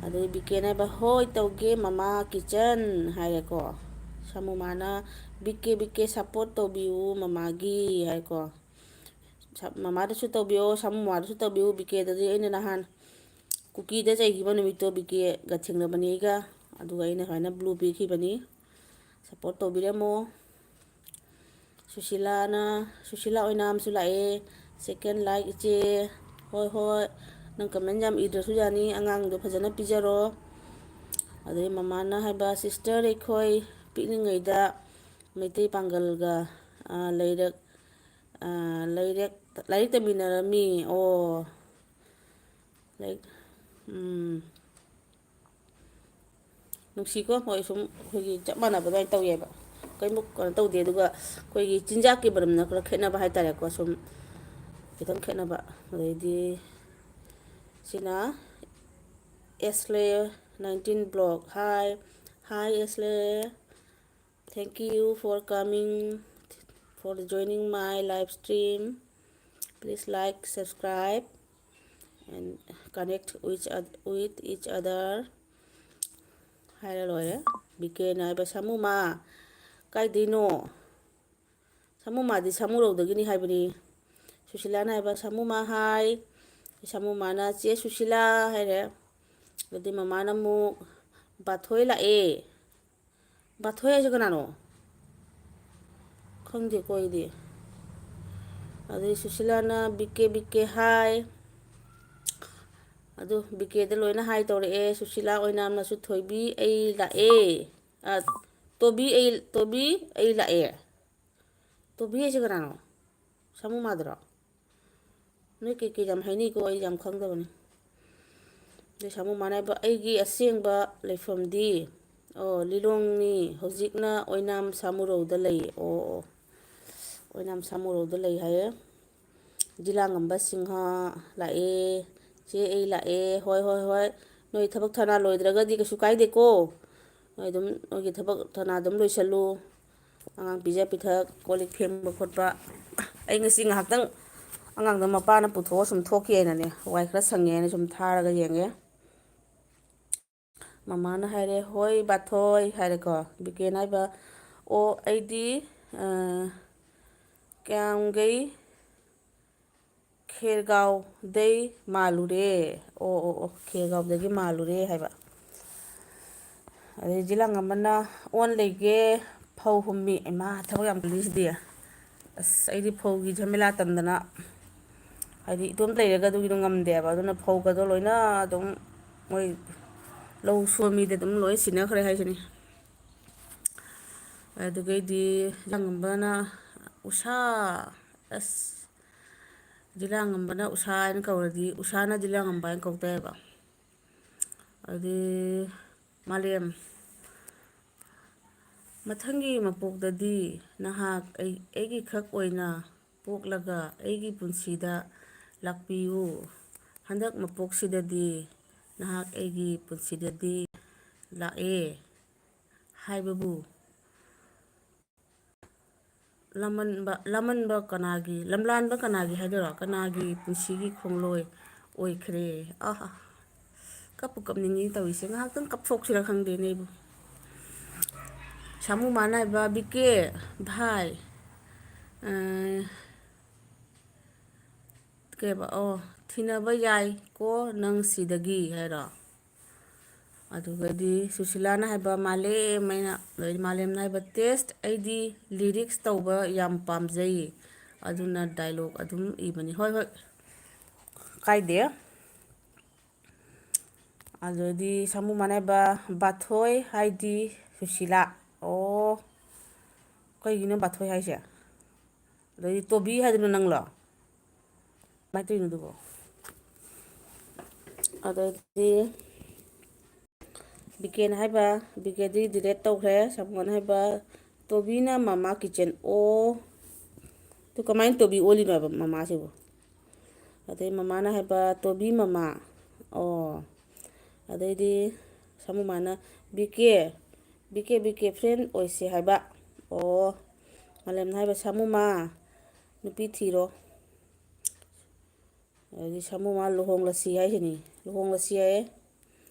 ꯑꯗꯩ ꯕꯤ ꯀꯦꯅ ꯍꯥꯏꯕ, "ꯍꯣꯏ ꯇꯧꯒꯦ ꯃꯃꯥ ꯀꯤꯆꯟ" ꯍꯥꯏꯔꯦꯀꯣ꯫ ꯁꯥꯃꯨ ꯃꯥꯅ, "ꯕꯤ ꯀꯦ, ꯕꯤ ꯀꯦ ꯁꯞꯄꯣꯔꯠ ꯇꯧꯕꯤꯌꯨ ꯃꯃꯥꯒꯤ" ꯍꯥꯏꯀꯣ꯫ ꯁ-, ꯃꯃꯥꯗꯁꯨ ꯇꯧꯕꯤꯌꯣ, ꯁꯥꯃꯨ ꯃꯃꯥꯗꯁꯨ ꯇꯧꯕꯤꯌꯨ꯫ ꯕꯤ ꯀꯦꯗꯗꯤ ꯑꯩꯅ ꯅꯍꯥꯟ ꯀꯨꯀꯤꯗ ꯆꯩꯈꯤꯕ ꯅꯨꯃꯤꯠꯇꯣ ꯕꯤ ꯀꯦꯒ ꯊꯦꯡꯅꯕꯅꯤ ꯑꯩꯒ꯫ ꯑꯗꯨꯒ ꯑꯩꯅ ꯁꯨꯃꯥꯏꯅ ꯕ꯭ꯂꯨ ꯄꯤꯈꯤꯕꯅꯤ꯫ ꯁꯞꯄꯣꯔꯠ ꯇꯧꯕꯤꯔꯝꯃꯣ꯫ ꯁꯨꯁꯤꯂꯥꯅ, ꯁꯨꯁꯤꯂꯥ ꯑꯣꯏꯅꯥꯝꯁꯨ ꯂꯥꯛꯑꯦ꯫ ꯁꯦꯀꯦꯟ ꯂꯥꯏꯛ ꯏꯆꯦ꯫ ꯍꯣꯏ, ꯍꯣꯏ꯫ ꯅꯪ ꯀꯃꯦꯟ ꯌꯥꯝ ꯏꯗ꯭ꯔꯁꯨ ꯌꯥꯅꯤ꯫ ꯑꯉꯥꯡꯗꯣ ꯐꯖꯅ ꯄꯤꯖꯔꯣ꯫ ꯑꯗꯩ ꯃꯃꯥꯅ ꯍꯥꯏꯕ, "ꯁꯤꯁꯇꯔ, ꯑꯩꯈꯣꯏ ꯄꯤꯛꯂꯤꯉꯩꯗ ꯃꯩꯇꯩ ꯄꯥꯡꯒꯜꯒ, ꯑ, ꯂꯩꯔꯛ, ꯑ, ꯂꯩꯔꯛ, ꯂꯥꯏꯔꯤꯛ ꯇꯝꯃꯤꯟꯅꯔꯝꯃꯤ"꯫ ꯑꯣ꯫ ꯂꯥꯏꯔꯤꯛ, ꯎꯝ꯫ ꯅꯨꯡꯁꯤꯀꯣ, ꯃꯣꯏ ꯁꯨꯝ ꯑꯩꯈꯣꯏꯒꯤ ꯆꯞ ꯃꯥꯟꯅꯕ ꯑꯗꯨꯃꯥꯏꯅ ꯇꯧꯋꯦꯕ꯫ ꯀꯩꯃꯨꯛ ꯀꯩꯅꯣ ꯇꯧꯗꯦ, ꯑꯗꯨꯒ ꯑꯩꯈꯣꯏꯒꯤ ꯆꯤꯟꯖꯥꯛꯀꯤ ꯃꯔꯝꯗ ꯈꯔ ꯈꯦꯠꯅꯕ ꯍꯥꯏꯇꯥꯔꯦꯀꯣ, ꯁꯨꯝ ꯈꯤꯇꯪ ꯈꯦꯠꯅꯕ꯫ ꯑꯗꯩꯗꯤ ꯁꯤꯅ ꯑꯦꯁꯂꯦ nineteen blog꯫ Hi, hi ꯑꯦꯁꯂꯦ, thank you for coming꯫ for joining my live stream. Please like, subscribe, and connect with, with each other ꯍꯥꯏꯔ ꯂꯣꯏꯔꯦ꯫ ꯕꯤꯀꯦꯅ ꯍꯥꯏꯕ, "ꯁꯥꯃꯨꯃꯥ ꯀꯥꯏꯗꯩꯅꯣ?" ꯁꯥꯃꯨꯃꯥꯗꯤ ꯁꯥꯃꯨꯔꯧꯗꯒꯤꯅꯤ ꯍꯥꯏꯕꯅꯤ꯫ ꯁꯨꯁꯤꯂꯥꯅ ꯍꯥꯏꯕ, "ꯁꯥꯃꯨꯃꯥ ꯍꯥꯏ"꯫ ꯁꯥꯃꯨꯃꯥꯅ, "ꯆꯦ ꯁꯨꯁꯤꯂꯥ" ꯍꯥꯏꯔꯦ꯫ ꯑꯗꯨꯗꯤ ꯃꯃꯥꯅ ꯑꯃꯨꯛ, "ꯕꯥꯊꯣꯏ ꯂꯥꯛꯑꯦ"꯫ ꯕꯥꯊꯣꯏ ꯍꯥꯏꯁꯦ ꯀꯅꯥꯅꯣ? ꯈꯪꯗꯦꯀꯣ ꯑꯩꯗꯤ꯫ ꯑꯗꯨꯗꯤ ꯁꯨꯁꯤꯂꯥꯅ, "ꯕꯤꯀꯦ, ꯕꯤꯀꯦ ꯍꯥꯏ"꯫ ꯑꯗꯨ ꯕꯤꯀꯦꯗ ꯂꯣꯏꯅ ꯍꯥꯏ ꯇꯧꯔꯛꯑꯦ꯫ ꯁꯨꯁꯤꯂꯥ ꯑꯣꯏꯅꯥꯝꯅꯁꯨ, "ꯊꯣꯏꯕꯤ ꯑꯩ ꯂꯥꯛꯑꯦ"꯫ ꯑ, "ꯇꯣꯕꯤ ꯑꯩ, ꯇꯣꯕꯤ ꯑꯩ ꯂꯥꯛꯑꯦ"꯫ ꯇꯣꯕꯤ ꯍꯥꯏꯁꯦ ꯀꯅꯥꯅꯣ? ꯁꯥꯃꯨꯃꯥꯗꯨꯔꯣ? ꯅꯣꯏ ꯀꯩꯀꯩ ꯌꯥꯝ ꯍꯥꯏꯅꯩꯀꯣ, ꯑꯩ ꯌꯥꯝ ꯈꯪꯗꯕꯅꯤ꯫ ꯑꯗꯩ ꯁꯥꯃꯨꯃꯥꯅ ꯍꯥꯏꯕ, "ꯑꯩꯒꯤ ꯑꯁꯦꯡꯕ ꯂꯩꯐꯝꯗꯤ, ꯑꯣ, ꯂꯤꯂꯣꯡꯅꯤ, ꯍꯧꯖꯤꯛꯅ ꯑꯣꯏꯅꯥꯝ ꯁꯥꯃꯨꯔꯧꯗ ꯂꯩ"꯫ ꯑꯣ, ꯑꯣ, ꯑꯣꯏꯅꯥꯝ ꯁꯥꯃꯨꯔꯧꯗ ꯂꯩ ꯍꯥꯏꯌꯦ꯫ ꯖꯤꯂꯥꯉꯝꯕ ꯁꯤꯡꯍ ꯂꯥꯛꯑꯦ꯫ "ꯆꯦ, ꯑꯩ ꯂꯥꯛꯑꯦ"꯫ "ꯍꯣꯏ, ꯍꯣꯏ, ꯍꯣꯏ꯫ ꯅꯣꯏ ꯊꯕꯛ ꯊꯅꯥ ꯂꯣꯏꯗ꯭ꯔꯒꯗꯤ ꯀꯩꯁꯨ ꯀꯥꯏꯗꯦꯀꯣ꯫ ꯅꯣꯏ ꯑꯗꯨꯝ ꯅꯣꯏꯒꯤ ꯊꯕꯛ ꯊꯅꯥ ꯑꯗꯨꯝ ꯂꯣꯏꯁꯜꯂꯨ꯫ ꯑꯉꯥꯡ ꯄꯤꯖ ꯄꯤꯊꯛ, ꯀꯣꯜ ꯂꯤꯛ ꯐꯦꯡꯕ ꯈꯣꯠꯄ"꯫ ꯑꯩ ꯉꯁꯤ ꯉꯥꯏꯍꯥꯛꯇꯪ ꯑꯉꯥꯡꯗꯣ ꯃꯄꯥꯅ ꯄꯨꯊꯣꯛꯑ ꯁꯨꯝ ꯊꯣꯛꯈꯤ ꯍꯥꯏꯅꯅꯦ, ꯋꯥꯏ ꯈꯔ ꯁꯪꯉꯦ ꯍꯥꯏꯅ ꯁꯨꯝ ꯊꯥꯔꯒ ꯌꯦꯡꯉꯦ꯫ ꯃꯃꯥꯅ ꯍꯥꯏꯔꯦ, "ꯍꯣꯏ ꯕꯥꯊꯣꯏ" ꯍꯥꯏꯔꯦꯀꯣ꯫ ꯕꯤꯀꯦꯅ ꯍꯥꯏꯕ, "ꯑꯣ, ꯑꯩꯗꯤ, ꯑ, ꯀꯌꯥꯝꯒꯩ ꯈꯦꯔꯒꯥꯎꯗꯩ ꯃꯥꯜꯂꯨꯔꯦ"꯫ ꯑꯣ, ꯑꯣ, ꯑꯣ, "ꯈꯦꯔꯒꯥꯎꯗꯒꯤ ꯃꯥꯜꯂꯨꯔꯦ" ꯍꯥꯏꯕ꯫ ꯑꯗꯩ ꯖꯤꯂꯥꯉꯝꯕꯅ, "ꯑꯣꯟ ꯂꯩꯒꯦ, ꯐꯧ ꯍꯨꯝꯃꯤ"꯫ ꯏꯃꯥ, ꯊꯕꯛ ꯌꯥꯝ ꯀꯜꯂꯤꯁꯤꯗꯤ꯫ ꯑꯁ, ꯑꯩꯗꯤ ꯐꯧꯒꯤ ꯖꯃꯦꯂꯥ ꯇꯟꯗꯅ, ꯍꯥꯏꯗꯤ ꯏꯇꯣꯝ ꯂꯩꯔꯒ ꯑꯗꯨꯒꯤꯗꯣ ꯉꯝꯗꯦꯕ꯫ ꯑꯗꯨꯅ ꯐꯧꯒꯗꯣ ꯂꯣꯏꯅ ꯑꯗꯨꯝ ꯃꯣꯏ ꯂꯧ ꯁꯨꯕ ꯃꯤꯗ ꯑꯗꯨꯝ ꯂꯣꯏ ꯁꯤꯟꯅꯈ꯭ꯔꯦ ꯍꯥꯏꯁꯤꯅꯤ꯫ ꯑꯗꯨꯗꯒꯤꯗꯤ ꯖꯤꯂꯥꯉꯝꯕꯅ, "ꯎꯁꯥ"꯫ ꯑꯁ, ꯖꯤꯂꯥꯉꯝꯕꯅ ꯎꯁꯥ ꯍꯥꯏꯅ ꯀꯧꯔꯗꯤ, ꯎꯁꯥꯅ ꯖꯤꯂꯥꯉꯝꯕ ꯍꯥꯏꯅ ꯀꯧ ꯇꯥꯏꯌꯦꯕ꯫ ꯑꯗꯨꯗꯤ, "ꯃꯥꯂꯦꯝ, ꯃꯊꯪꯒꯤ ꯃꯄꯣꯛꯇꯗꯤ ꯅꯍꯥꯛ ꯑꯩ, ꯑꯩꯒꯤ ꯈꯛ ꯑꯣꯏꯅ ꯄꯣꯛꯂꯒ ꯑꯩꯒꯤ ꯄꯨꯟꯁꯤꯗ ꯂꯥꯛꯄꯤꯌꯨ꯫ ꯍꯟꯗꯛ ꯃꯄꯣꯛꯁꯤꯗꯗꯤ ꯅꯍꯥꯛ ꯑꯩꯒꯤ ꯄꯨꯟꯁꯤꯗꯗꯤ ꯂꯥꯛꯑꯦ ꯍꯥꯏꯕꯕꯨ ꯂꯥꯃꯟꯕ, ꯂꯥꯃꯟꯕ ꯀꯅꯥꯒꯤ, ꯂꯝꯂꯥꯟꯕ ꯀꯅꯥꯒꯤ ꯍꯥꯏꯗꯣꯏꯔꯣ? ꯀꯅꯥꯒꯤ ꯄꯨꯟꯁꯤꯒꯤ ꯈꯣꯡꯂꯣꯏ ꯑꯣꯏꯈ꯭ꯔꯦ? ꯑꯍꯥ, ꯀꯞꯄꯨ ꯀꯞꯅꯤꯡꯉꯤ ꯇꯧꯔꯤꯁꯦ꯫ ꯉꯥꯏꯍꯥꯛꯇꯪ ꯀꯞꯊꯣꯛꯁꯤꯔ ꯈꯪꯗꯦꯅꯦ ꯑꯩꯕꯨ꯫ ꯁꯥꯃꯨ ꯃꯥꯅ ꯍꯥꯏꯕ, "ꯕꯤꯀꯦ, ꯚꯥꯏ, ꯑ, ꯀꯩꯕ, ꯑꯣ, ꯊꯤꯅꯕ ꯌꯥꯏꯀꯣ ꯅꯪ ꯁꯤꯗꯒꯤ" ꯍꯥꯏꯔꯣ? ꯑꯗꯨꯒꯗꯤ ꯁꯨꯁꯤꯂꯥꯅ ꯍꯥꯏꯕ, "ꯃꯥꯂꯦꯝ" ꯍꯥꯏꯅ, ꯑꯗꯩꯗꯤ ꯃꯥꯂꯦꯝꯅ ꯍꯥꯏꯕ, "ꯇꯦꯁ, ꯑꯩꯗꯤ ꯂꯤꯔꯤꯛꯁ ꯇꯧꯕ ꯌꯥꯝ ꯄꯥꯝꯖꯩ, ꯑꯗꯨꯅ ꯗꯥꯏꯂꯣꯛ ꯑꯗꯨꯝ ꯏꯕꯅꯤ"꯫ ꯍꯣꯏ, ꯍꯣꯏ, ꯀꯥꯏꯗꯦ꯫ ꯑꯗꯨꯗꯤ ꯁꯥꯃꯨ ꯃꯥꯅ ꯍꯥꯏꯕ, "ꯕꯥꯊꯣꯏ ꯍꯥꯏꯗꯤ ꯁꯨꯁꯤꯂꯥ"꯫ ꯑꯣ, ꯀꯩꯒꯤꯅꯣ ꯕꯥꯊꯣꯏ ꯍꯥꯏꯁꯦ? ꯑꯗꯩꯗꯤ ꯇꯣꯕꯤ ꯍꯥꯏꯗꯨꯅ ꯅꯪꯂꯣ? ꯀꯃꯥꯏꯅ ꯇꯧꯔꯤꯅꯣ ꯑꯗꯨꯕꯣ? ꯑꯗꯩꯗꯤ ꯕꯤꯀꯦꯅ ꯍꯥꯏꯕ, ꯕꯤꯀꯦꯗꯤ ꯗꯤꯂꯦꯠ ꯇꯧꯈ꯭ꯔꯦ꯫ ꯁꯥꯃꯨꯅ ꯍꯥꯏꯕ, "ꯇꯣꯕꯤꯅ ꯃꯃꯥ ꯀꯤꯠꯆꯟ"꯫ ꯑꯣ, ꯑꯗꯨ ꯀꯃꯥꯏꯅ ꯇꯣꯕꯤ ꯑꯣꯜꯂꯤꯅꯣ ꯍꯥꯏꯕ ꯃꯃꯥꯁꯤꯕꯨ? ꯑꯗꯩ ꯃꯃꯥꯅ ꯍꯥꯏꯕ, "ꯇꯣꯕꯤ ꯃꯃꯥ"꯫ ꯑꯣ, ꯑꯗꯩꯗꯤ ꯁꯥꯃꯨ ꯃꯥꯅ, "ꯕꯤꯀꯦ, ꯕꯤꯀꯦ, ꯕꯤꯀꯦ, ꯐ꯭ꯔꯦꯟ ꯑꯣꯏꯁꯦ" ꯍꯥꯏꯕ꯫ ꯑꯣ, ꯃꯥꯂꯦꯝꯅ ꯍꯥꯏꯕ, "ꯁꯥꯃꯨ ꯃꯥ, ꯅꯨꯄꯤ ꯊꯤꯔꯣ"꯫ ꯑꯗꯩꯗꯤ ꯁꯥꯃꯨ ꯃꯥ ꯂꯨꯍꯣꯡꯂꯁꯤ ꯍꯥꯏꯁꯤꯅꯤ, ꯂꯨꯍꯣꯡꯂꯁꯤ ꯍꯥꯏꯌꯦ꯫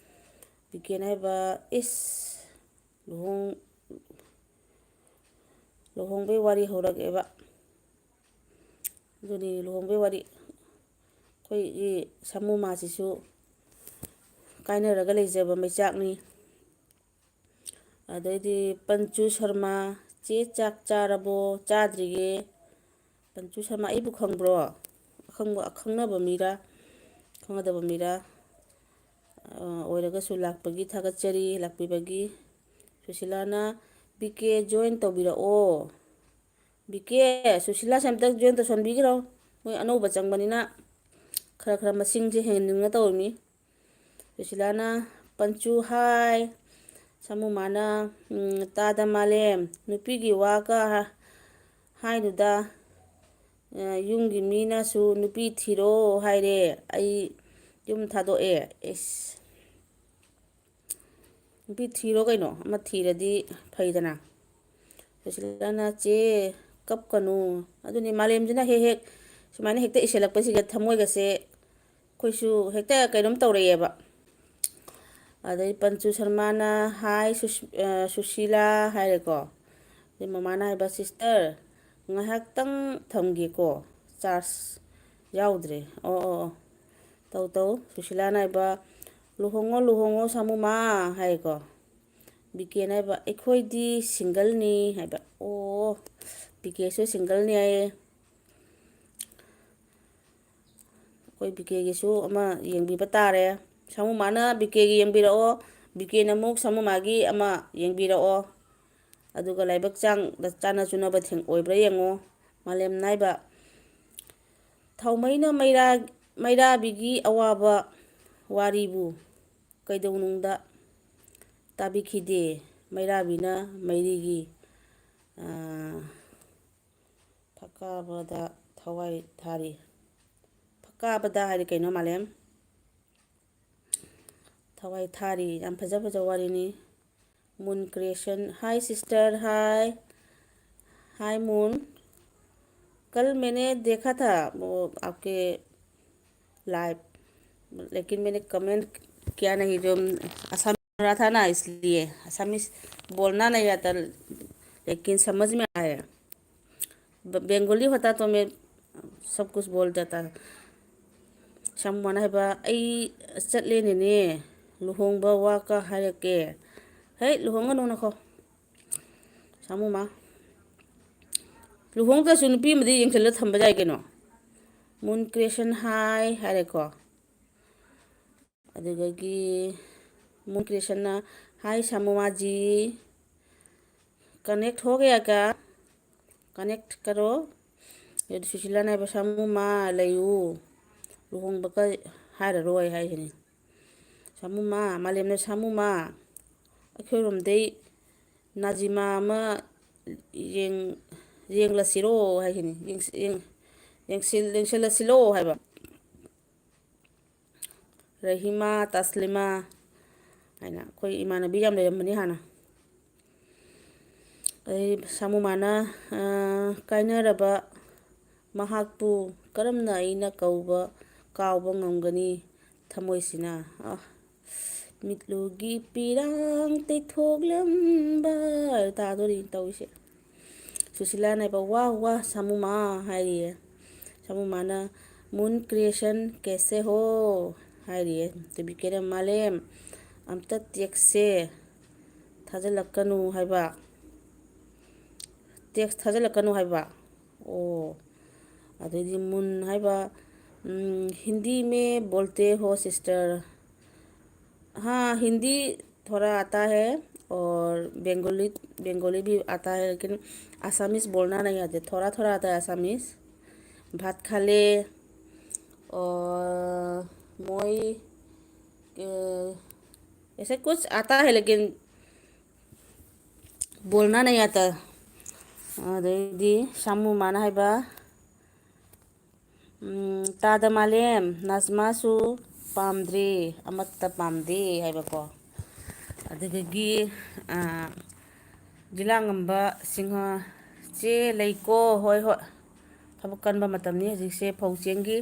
ꯕꯤꯀꯦꯅ ꯍꯥꯏꯕ, "ꯏꯁ, ꯂꯨꯍꯣꯡ-, ꯂꯨꯍꯣꯡꯕꯩ ꯋꯥꯔꯤ ꯍꯧꯔꯛꯑꯦꯕ"꯫ ꯑꯗꯨꯅꯤ ꯂꯨꯍꯣꯡꯕꯩ ꯋꯥꯔꯤ꯫ ꯑꯩꯈꯣꯏꯒꯤ ꯁꯥꯃꯨ ꯃꯥꯁꯤꯁꯨ ꯀꯥꯏꯅꯔꯒ ꯂꯩꯖꯕ ꯃꯩꯆꯥꯛꯅꯤ꯫ ꯑꯗꯩꯗꯤ ꯄꯟꯆꯨ ꯁꯔꯃ, "ꯆꯦ, ꯆꯥꯛ ꯆꯥꯔꯕꯣ?" "ꯆꯥꯗ꯭ꯔꯤꯌꯦ"꯫ ꯄꯟꯆꯨ ꯁꯔꯃ ꯑꯩꯕꯨ ꯈꯪꯕ꯭ꯔꯣ? ꯑꯈꯪꯕ, ꯑꯈꯪꯅꯕ ꯃꯤꯔꯥ, ꯈꯪꯅꯗꯕ ꯃꯤꯔꯥ, ꯑ, ꯑꯣꯏꯔꯒꯁꯨ ꯂꯥꯛꯄꯒꯤ ꯊꯥꯒꯠꯆꯔꯤ, ꯂꯥꯛꯄꯤꯕꯒꯤ꯫ ꯁꯨꯁꯤꯂꯥꯅ, "ꯕꯤ ꯀꯦ ꯖꯣꯏꯟ ꯇꯧꯕꯤꯔꯛꯑꯣ"꯫ ꯕꯤ ꯀꯦ, ꯁꯨꯁꯤꯂꯥꯁꯦ ꯑꯝꯇ ꯖꯣꯏꯟ ꯇꯧꯁꯟꯕꯤꯈ꯭ꯔꯣ꯫ ꯃꯣꯏ ꯑꯅꯧꯕ ꯆꯪꯕꯅꯤꯅ ꯈꯔ ꯈꯔ ꯃꯁꯤꯡꯁꯦ ꯍꯦꯟꯅꯤꯡꯅ ꯇꯧꯔꯤꯃꯤ꯫ ꯁꯨꯁꯤꯂꯥꯅ, "ꯄꯟꯆꯨ ꯍꯥꯏ"꯫ ꯁꯥꯃꯨ ꯃꯥꯅ, "ꯎꯝ, ꯇꯥꯗ ꯃꯥꯂꯦꯝ, ꯅꯨꯄꯤꯒꯤ ꯋꯥꯒ ꯍꯥꯏꯅꯨꯗ꯫ ꯑ, ꯌꯨꯝꯒꯤ ꯃꯤꯅꯁꯨ ꯅꯨꯄꯤ ꯊꯤꯔꯣ ꯍꯥꯏꯔꯦ꯫ ꯑꯩ ꯌꯨꯝ ꯊꯥꯗꯣꯛꯑꯦ"꯫ ꯏꯁ꯫ ꯅꯨꯄꯤ ꯊꯤꯔꯣ ꯀꯩꯅꯣ, ꯑꯃ ꯊꯤꯔꯗꯤ ꯐꯩꯗꯅ꯫ ꯁꯨꯁꯤꯂꯥꯅ, "ꯆꯦ, ꯀꯞꯀꯅꯨ꯫ ꯑꯗꯨꯅꯤ, ꯃꯥꯂꯦꯝꯁꯤꯅ ꯍꯦꯛ ꯍꯦꯛ ꯁꯨꯃꯥꯏꯅ ꯍꯦꯛꯇ ꯏꯁꯤꯜꯂꯛꯄꯁꯤꯒ ꯊꯃꯣꯏꯒꯁꯦ ꯑꯩꯈꯣꯏꯁꯨ ꯍꯦꯛꯇ ꯀꯩꯅꯣꯝ ꯇꯧꯔꯛꯑꯦꯕ꯫ ꯑꯗꯩ ꯄꯟꯆꯨ ꯁꯔꯃꯥꯅ, "ꯍꯥꯏ ꯁꯨꯁ-, ꯑ, ꯁꯨꯁꯤꯂꯥ" ꯍꯥꯏꯔꯦꯀꯣ꯫ ꯑꯗꯩ ꯃꯃꯥꯅ ꯍꯥꯏꯕ, "ꯁꯤꯁꯇꯔ, ꯉꯥꯏꯍꯥꯛꯇꯪ ꯊꯝꯒꯦꯀꯣ, ꯆꯥꯔꯖ ꯌꯥꯎꯗ꯭ꯔꯦ꯫ ꯑꯣ, ꯑꯣ, ꯑꯣ, ꯇꯧ, ꯇꯧ"꯫ ꯁꯨꯁꯤꯂꯥꯅ ꯍꯥꯏꯕ, "ꯂꯨꯍꯣꯡꯉꯣ, ꯂꯨꯍꯣꯡꯉꯣ, ꯁꯥꯃꯨꯃꯥ" ꯍꯥꯏꯀꯣ꯫ ꯕꯤ ꯀꯦꯅ ꯍꯥꯏꯕ, "ꯑꯩꯈꯣꯏꯗꯤ ꯁꯤꯡꯒꯜꯅꯤ" ꯍꯥꯏꯕ꯫ ꯑꯣ, ꯕꯤ ꯀꯦꯁꯨ ꯁꯤꯡꯒꯜꯅꯤ ꯍꯥꯏꯌꯦ꯫ ꯑꯩꯈꯣꯏ ꯕꯤ ꯀꯦꯒꯤꯁꯨ ꯑꯃ ꯌꯦꯡꯕꯤꯕ ꯇꯥꯔꯦ꯫ ꯁꯥꯃꯨꯃꯥꯅ ꯕꯤ ꯀꯦꯒꯤ ꯌꯦꯡꯕꯤꯔꯛꯑꯣ, ꯕꯤ ꯀꯦꯅ ꯑꯃꯨꯛ ꯁꯥꯃꯨꯃꯥꯒꯤ ꯑꯃ ꯌꯦꯡꯕꯤꯔꯛꯑꯣ꯫ ꯑꯗꯨꯒ ꯂꯥꯏꯕꯛ ꯆꯥꯡꯗ ꯆꯥꯟꯅ ꯆꯨꯅꯕ ꯊꯦꯡ-, ꯑꯣꯏꯕ꯭ꯔꯥ ꯌꯦꯡꯉꯣ꯫ ꯃꯥꯂꯦꯝ ꯅꯥꯏꯕ, "ꯊꯥꯎꯃꯩꯅ ꯃꯩꯔꯥ-, ꯃꯩꯔꯥꯕꯤꯒꯤ ꯑꯋꯥꯕ ꯋꯥꯔꯤꯕꯨ ꯀꯩꯗꯧꯅꯨꯡꯗ ꯇꯥꯕꯤꯈꯤꯗꯦ꯫ ꯃꯩꯔꯥꯕꯤꯅ ꯃꯩꯔꯤꯒꯤ, ꯑꯥ, ꯐꯀꯥꯕꯗ ꯊꯋꯥꯏ ꯊꯥꯔꯤ"꯫ ꯐꯀꯥꯕꯗ ꯍꯥꯏꯗꯤ ꯀꯩꯅꯣ, ꯃꯥꯂꯦꯝ? ꯊꯋꯥꯏ ꯊꯥꯔꯤ꯫ ꯌꯥꯝ ꯐꯖ ꯐꯖꯕ ꯋꯥꯔꯤꯅꯤ꯫ Moon Creation, hi sister, hi, hi Moon, कल मैंने देखा था वो आपके live, लेकिन मैंने comment किया नहीं, जो असम रहा था ना, इसलिए असमीज बोलना नहीं आता, लेकिन समझ में आया। ब-, बंगाली होता तो मैं सब कुछ बोल जाता। ꯁꯥꯃꯨꯃꯥꯅ ꯍꯥꯏꯕ, "ꯑꯩ ꯆꯠꯂꯦꯅꯦꯅꯦ, ꯂꯨꯍꯣꯡꯕ ꯋꯥꯒ ꯍꯥꯏꯔꯛꯀꯦ"꯫ ꯍꯦ, ꯂꯨꯍꯣꯡꯒꯅꯨ ꯅꯈꯣ꯫ ꯁꯥꯃꯨꯃꯥ, ꯂꯨꯍꯣꯡꯗ꯭ꯔꯁꯨ ꯅꯨꯄꯤ ꯑꯃꯗꯤ ꯌꯦꯡꯁꯤꯜꯂ ꯊꯝꯕ ꯌꯥꯏ ꯀꯩꯅꯣ꯫ Moon Creation, hi ꯍꯥꯏꯔꯦꯀꯣ꯫ ꯑꯗꯨꯗꯒꯤ Moon Creationꯅ, "Hi ꯁꯥꯃꯨꯃꯥꯖꯤ, connect हो गया क्या? Connect करो"꯫ ꯑꯗꯨ ꯁꯨꯁꯤꯂꯥꯅ ꯍꯥꯏꯕ, "ꯁꯥꯃꯨꯃꯥ ꯂꯩꯌꯨ, ꯂꯨꯍꯣꯡꯕꯒ ꯍꯥꯏꯔꯔꯣꯏ" ꯍꯥꯏꯁꯤꯅꯤ꯫ ꯁꯥꯃꯨꯃꯥ, ꯃꯥꯂꯦꯝꯅ, "ꯁꯥꯃꯨꯃꯥ, ꯑꯩꯈꯣꯏꯔꯣꯝꯗꯩ ꯅꯥꯖꯤꯃꯥ ꯑꯃ ꯌꯦꯡ-, ꯌꯦꯡꯂꯁꯤꯔꯣ" ꯍꯥꯏꯁꯤꯅꯤ꯫ ꯌꯦꯡꯁ-, ꯌꯦꯡ-, ꯌꯦꯡꯁꯤꯜ-, ꯌꯦꯡꯁꯤꯜꯂꯁꯤꯂꯣ ꯍꯥꯏꯕ꯫ ꯔꯍꯤꯃꯥ, ꯇꯁꯂꯤꯃꯥ ꯍꯥꯏꯅ ꯑꯩꯈꯣꯏ ꯏꯃꯥꯟꯅꯕꯤ ꯌꯥꯝ ꯂꯩꯔꯝꯕꯅꯤ ꯍꯥꯟꯅ꯫ ꯑꯗꯩ ꯁꯥꯃꯨꯃꯥꯅ, ꯑ, ꯀꯥꯏꯅꯔꯕ ꯃꯍꯥꯛꯄꯨ ꯀꯔꯝꯅ ꯑꯩꯅ ꯀꯧꯕ, ꯀꯥꯎꯕ ꯉꯝꯒꯅꯤ? ꯊꯃꯣꯏꯁꯤꯅ, ꯑ, ꯃꯤꯠꯂꯨꯒꯤ ꯄꯤꯔꯥꯡ ꯇꯩꯊꯣꯛꯂꯝꯕ ꯇꯥꯗꯣꯔꯤ ꯇꯧꯔꯤꯁꯦ꯫ ꯁꯨꯁꯤꯂꯥꯅ ꯍꯥꯏꯕ, "ꯋꯥ ꯋꯥ ꯁꯥꯃꯨꯃꯥ" ꯍꯥꯏꯔꯤꯌꯦ꯫ ꯁꯥꯃꯨꯃꯥꯅ, "ꯃꯨꯟ ꯀ꯭ꯔꯤꯌꯦꯁꯟ ꯀꯦꯁꯦ ꯍꯣ?" ꯍꯥꯏꯔꯤꯌꯦ꯫ ꯇꯨꯕꯤꯀꯦꯅ, "ꯃꯥꯂꯦꯝ, ꯑꯝꯇ ꯇꯦꯛꯁꯁꯦ ꯊꯥꯖꯤꯜꯂꯛꯀꯅꯨ ꯍꯥꯏꯕ, ꯇꯦꯛꯁ ꯊꯥꯖꯤꯜꯂꯛꯀꯅꯨ ꯍꯥꯏꯕ"꯫ ꯑꯣ, ꯑꯗꯩꯗꯤ ꯃꯨꯟ ꯍꯥꯏꯕ, ꯎꯝ, "ꯍꯤꯟꯗꯤ ꯃꯦ ꯕꯣꯜꯇꯦ ꯍꯣ ꯁꯤꯁꯇꯔ?" हाँ, हिंदी थोड़ा आता है और बंगाली, बंगाली भी आता है, लेकिन असमीज बोलना नहीं आते, थोड़ा थोड़ा आता है असमीज। भात खाले और मोई, अ, ऐसे कुछ आता है, लेकिन बोलना नहीं आता। ꯑꯗꯩꯗꯤ ꯁꯥꯃꯨ ꯃꯥꯅ ꯍꯥꯏꯕ, ꯎꯝ, ꯇꯥꯗ ꯃꯥꯂꯦꯝ, ꯅꯥꯖꯃꯥꯁꯨ ꯄꯥꯝꯗ꯭ꯔꯦ, ꯑꯃꯠꯇ ꯄꯥꯝꯗꯦ ꯍꯥꯏꯕꯀꯣ꯫ ꯑꯗꯨꯗꯒꯤ, ꯑ, ꯖꯤꯂꯥꯉꯝꯕ ꯁꯤꯡꯍ, "ꯆꯦ ꯂꯩꯀꯣ?" "ꯍꯣꯏ, ꯍꯣꯏ, ꯊꯕꯛ ꯀꯟꯕ ꯃꯇꯝꯅꯤ ꯍꯧꯖꯤꯛꯁꯦ, ꯐꯧ ꯆꯦꯡꯒꯤ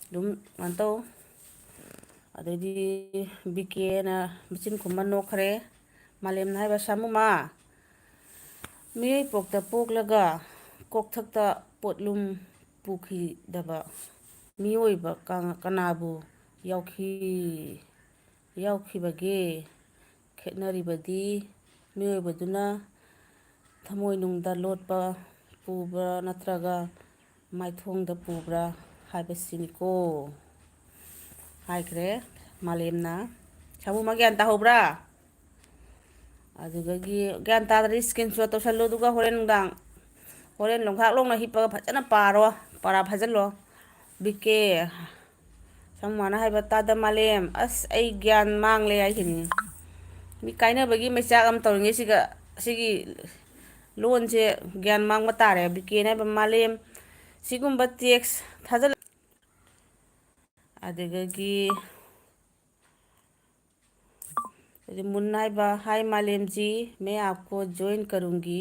ꯑꯗꯨꯝ ꯀꯩꯅꯣ ꯇꯧ"꯫ ꯑꯗꯩꯗꯤ ꯕꯤ ꯀꯦꯅ ꯃꯆꯤꯟ ꯈꯨꯝꯃ ꯅꯣꯛꯈ꯭ꯔꯦ꯫ ꯃꯥꯂꯦꯝꯅ ꯍꯥꯏꯕ, "ꯁꯥꯃꯨꯃꯥ, ꯃꯤꯑꯣꯏ ꯄꯣꯛꯇ ꯄꯣꯛꯂꯒ ꯀꯣꯛꯊꯛꯇ ꯄꯣꯠꯂꯨꯝ ꯄꯨꯈꯤꯗꯕ ꯃꯤꯑꯣꯏꯕ ꯀ-, ꯀꯅꯥꯕꯨ ꯌꯥꯎꯈꯤ, ꯌꯥꯎꯈꯤꯕꯒꯦ? ꯈꯦꯠꯅꯔꯤꯕꯗꯤ ꯃꯤꯑꯣꯏꯕꯗꯨꯅ ꯊꯃꯣꯏꯅꯨꯡꯗ ꯂꯣꯠꯄ ꯄꯨꯕ꯭ꯔꯥ ꯅꯠꯇ꯭ꯔꯒ ꯃꯥꯏꯊꯣꯡꯗ ꯄꯨꯕ꯭ꯔꯥ ꯍꯥꯏꯕꯁꯤꯅꯤꯀꯣ", ꯍꯥꯏꯈ꯭ꯔꯦ ꯃꯥꯂꯦꯝꯅ꯫ ꯁꯥꯃꯨꯃꯥ ꯒ꯭ꯌꯥꯟ ꯇꯥꯍꯧꯕ꯭ꯔꯥ? ꯑꯗꯨꯗꯒꯤ ꯒ꯭ꯌꯥꯟ ꯇꯥꯗ꯭ꯔꯗꯤ screenshot ꯇꯧꯁꯜꯂꯨ, ꯑꯗꯨꯒ ꯍꯣꯔꯦꯟ ꯅꯨꯡꯗꯥꯡ, ꯍꯣꯔꯦꯟ ꯂꯣꯡꯈꯥꯛ ꯂꯣꯡꯅ ꯍꯤꯞꯄꯒ ꯐꯖꯅ ꯄꯥꯔꯣ, ꯄꯔꯥ ꯐꯥꯖꯤꯜꯂꯣ꯫ ꯕꯤ ꯀꯦ, ꯁꯥꯃꯨꯃꯥꯅ ꯍꯥꯏꯕ, "ꯇꯥꯗ ꯃꯥꯂꯦꯝ, ꯑꯁ, ꯑꯩ ꯒ꯭ꯌꯥꯟ ꯃꯥꯡꯂꯦ" ꯍꯥꯏꯁꯤꯅꯤ꯫ ꯃꯤ ꯀꯥꯏꯅꯕꯒꯤ ꯃꯩꯆꯥꯛ ꯑꯃ ꯇꯧꯔꯤꯉꯩꯁꯤꯒ, ꯁꯤꯒꯤ ꯂꯣꯟꯁꯦ ꯒ꯭ꯌꯥꯟ ꯃꯥꯡꯕ ꯇꯥꯔꯦ꯫ ꯕꯤ ꯀꯦꯅ ꯍꯥꯏꯕ, "ꯃꯥꯂꯦꯝ, ꯁꯤꯒꯨꯝꯕ ꯇꯦꯛꯁ ꯊꯥꯖꯤꯜꯂ-", ꯑꯗꯨꯗꯒꯤ ꯑꯗꯩ ꯃꯨꯟ ꯍꯥꯏꯕ, "Hi ꯃꯥꯂꯦꯝ ꯖꯤ, मैं आपको ज्वाइन करूँगी,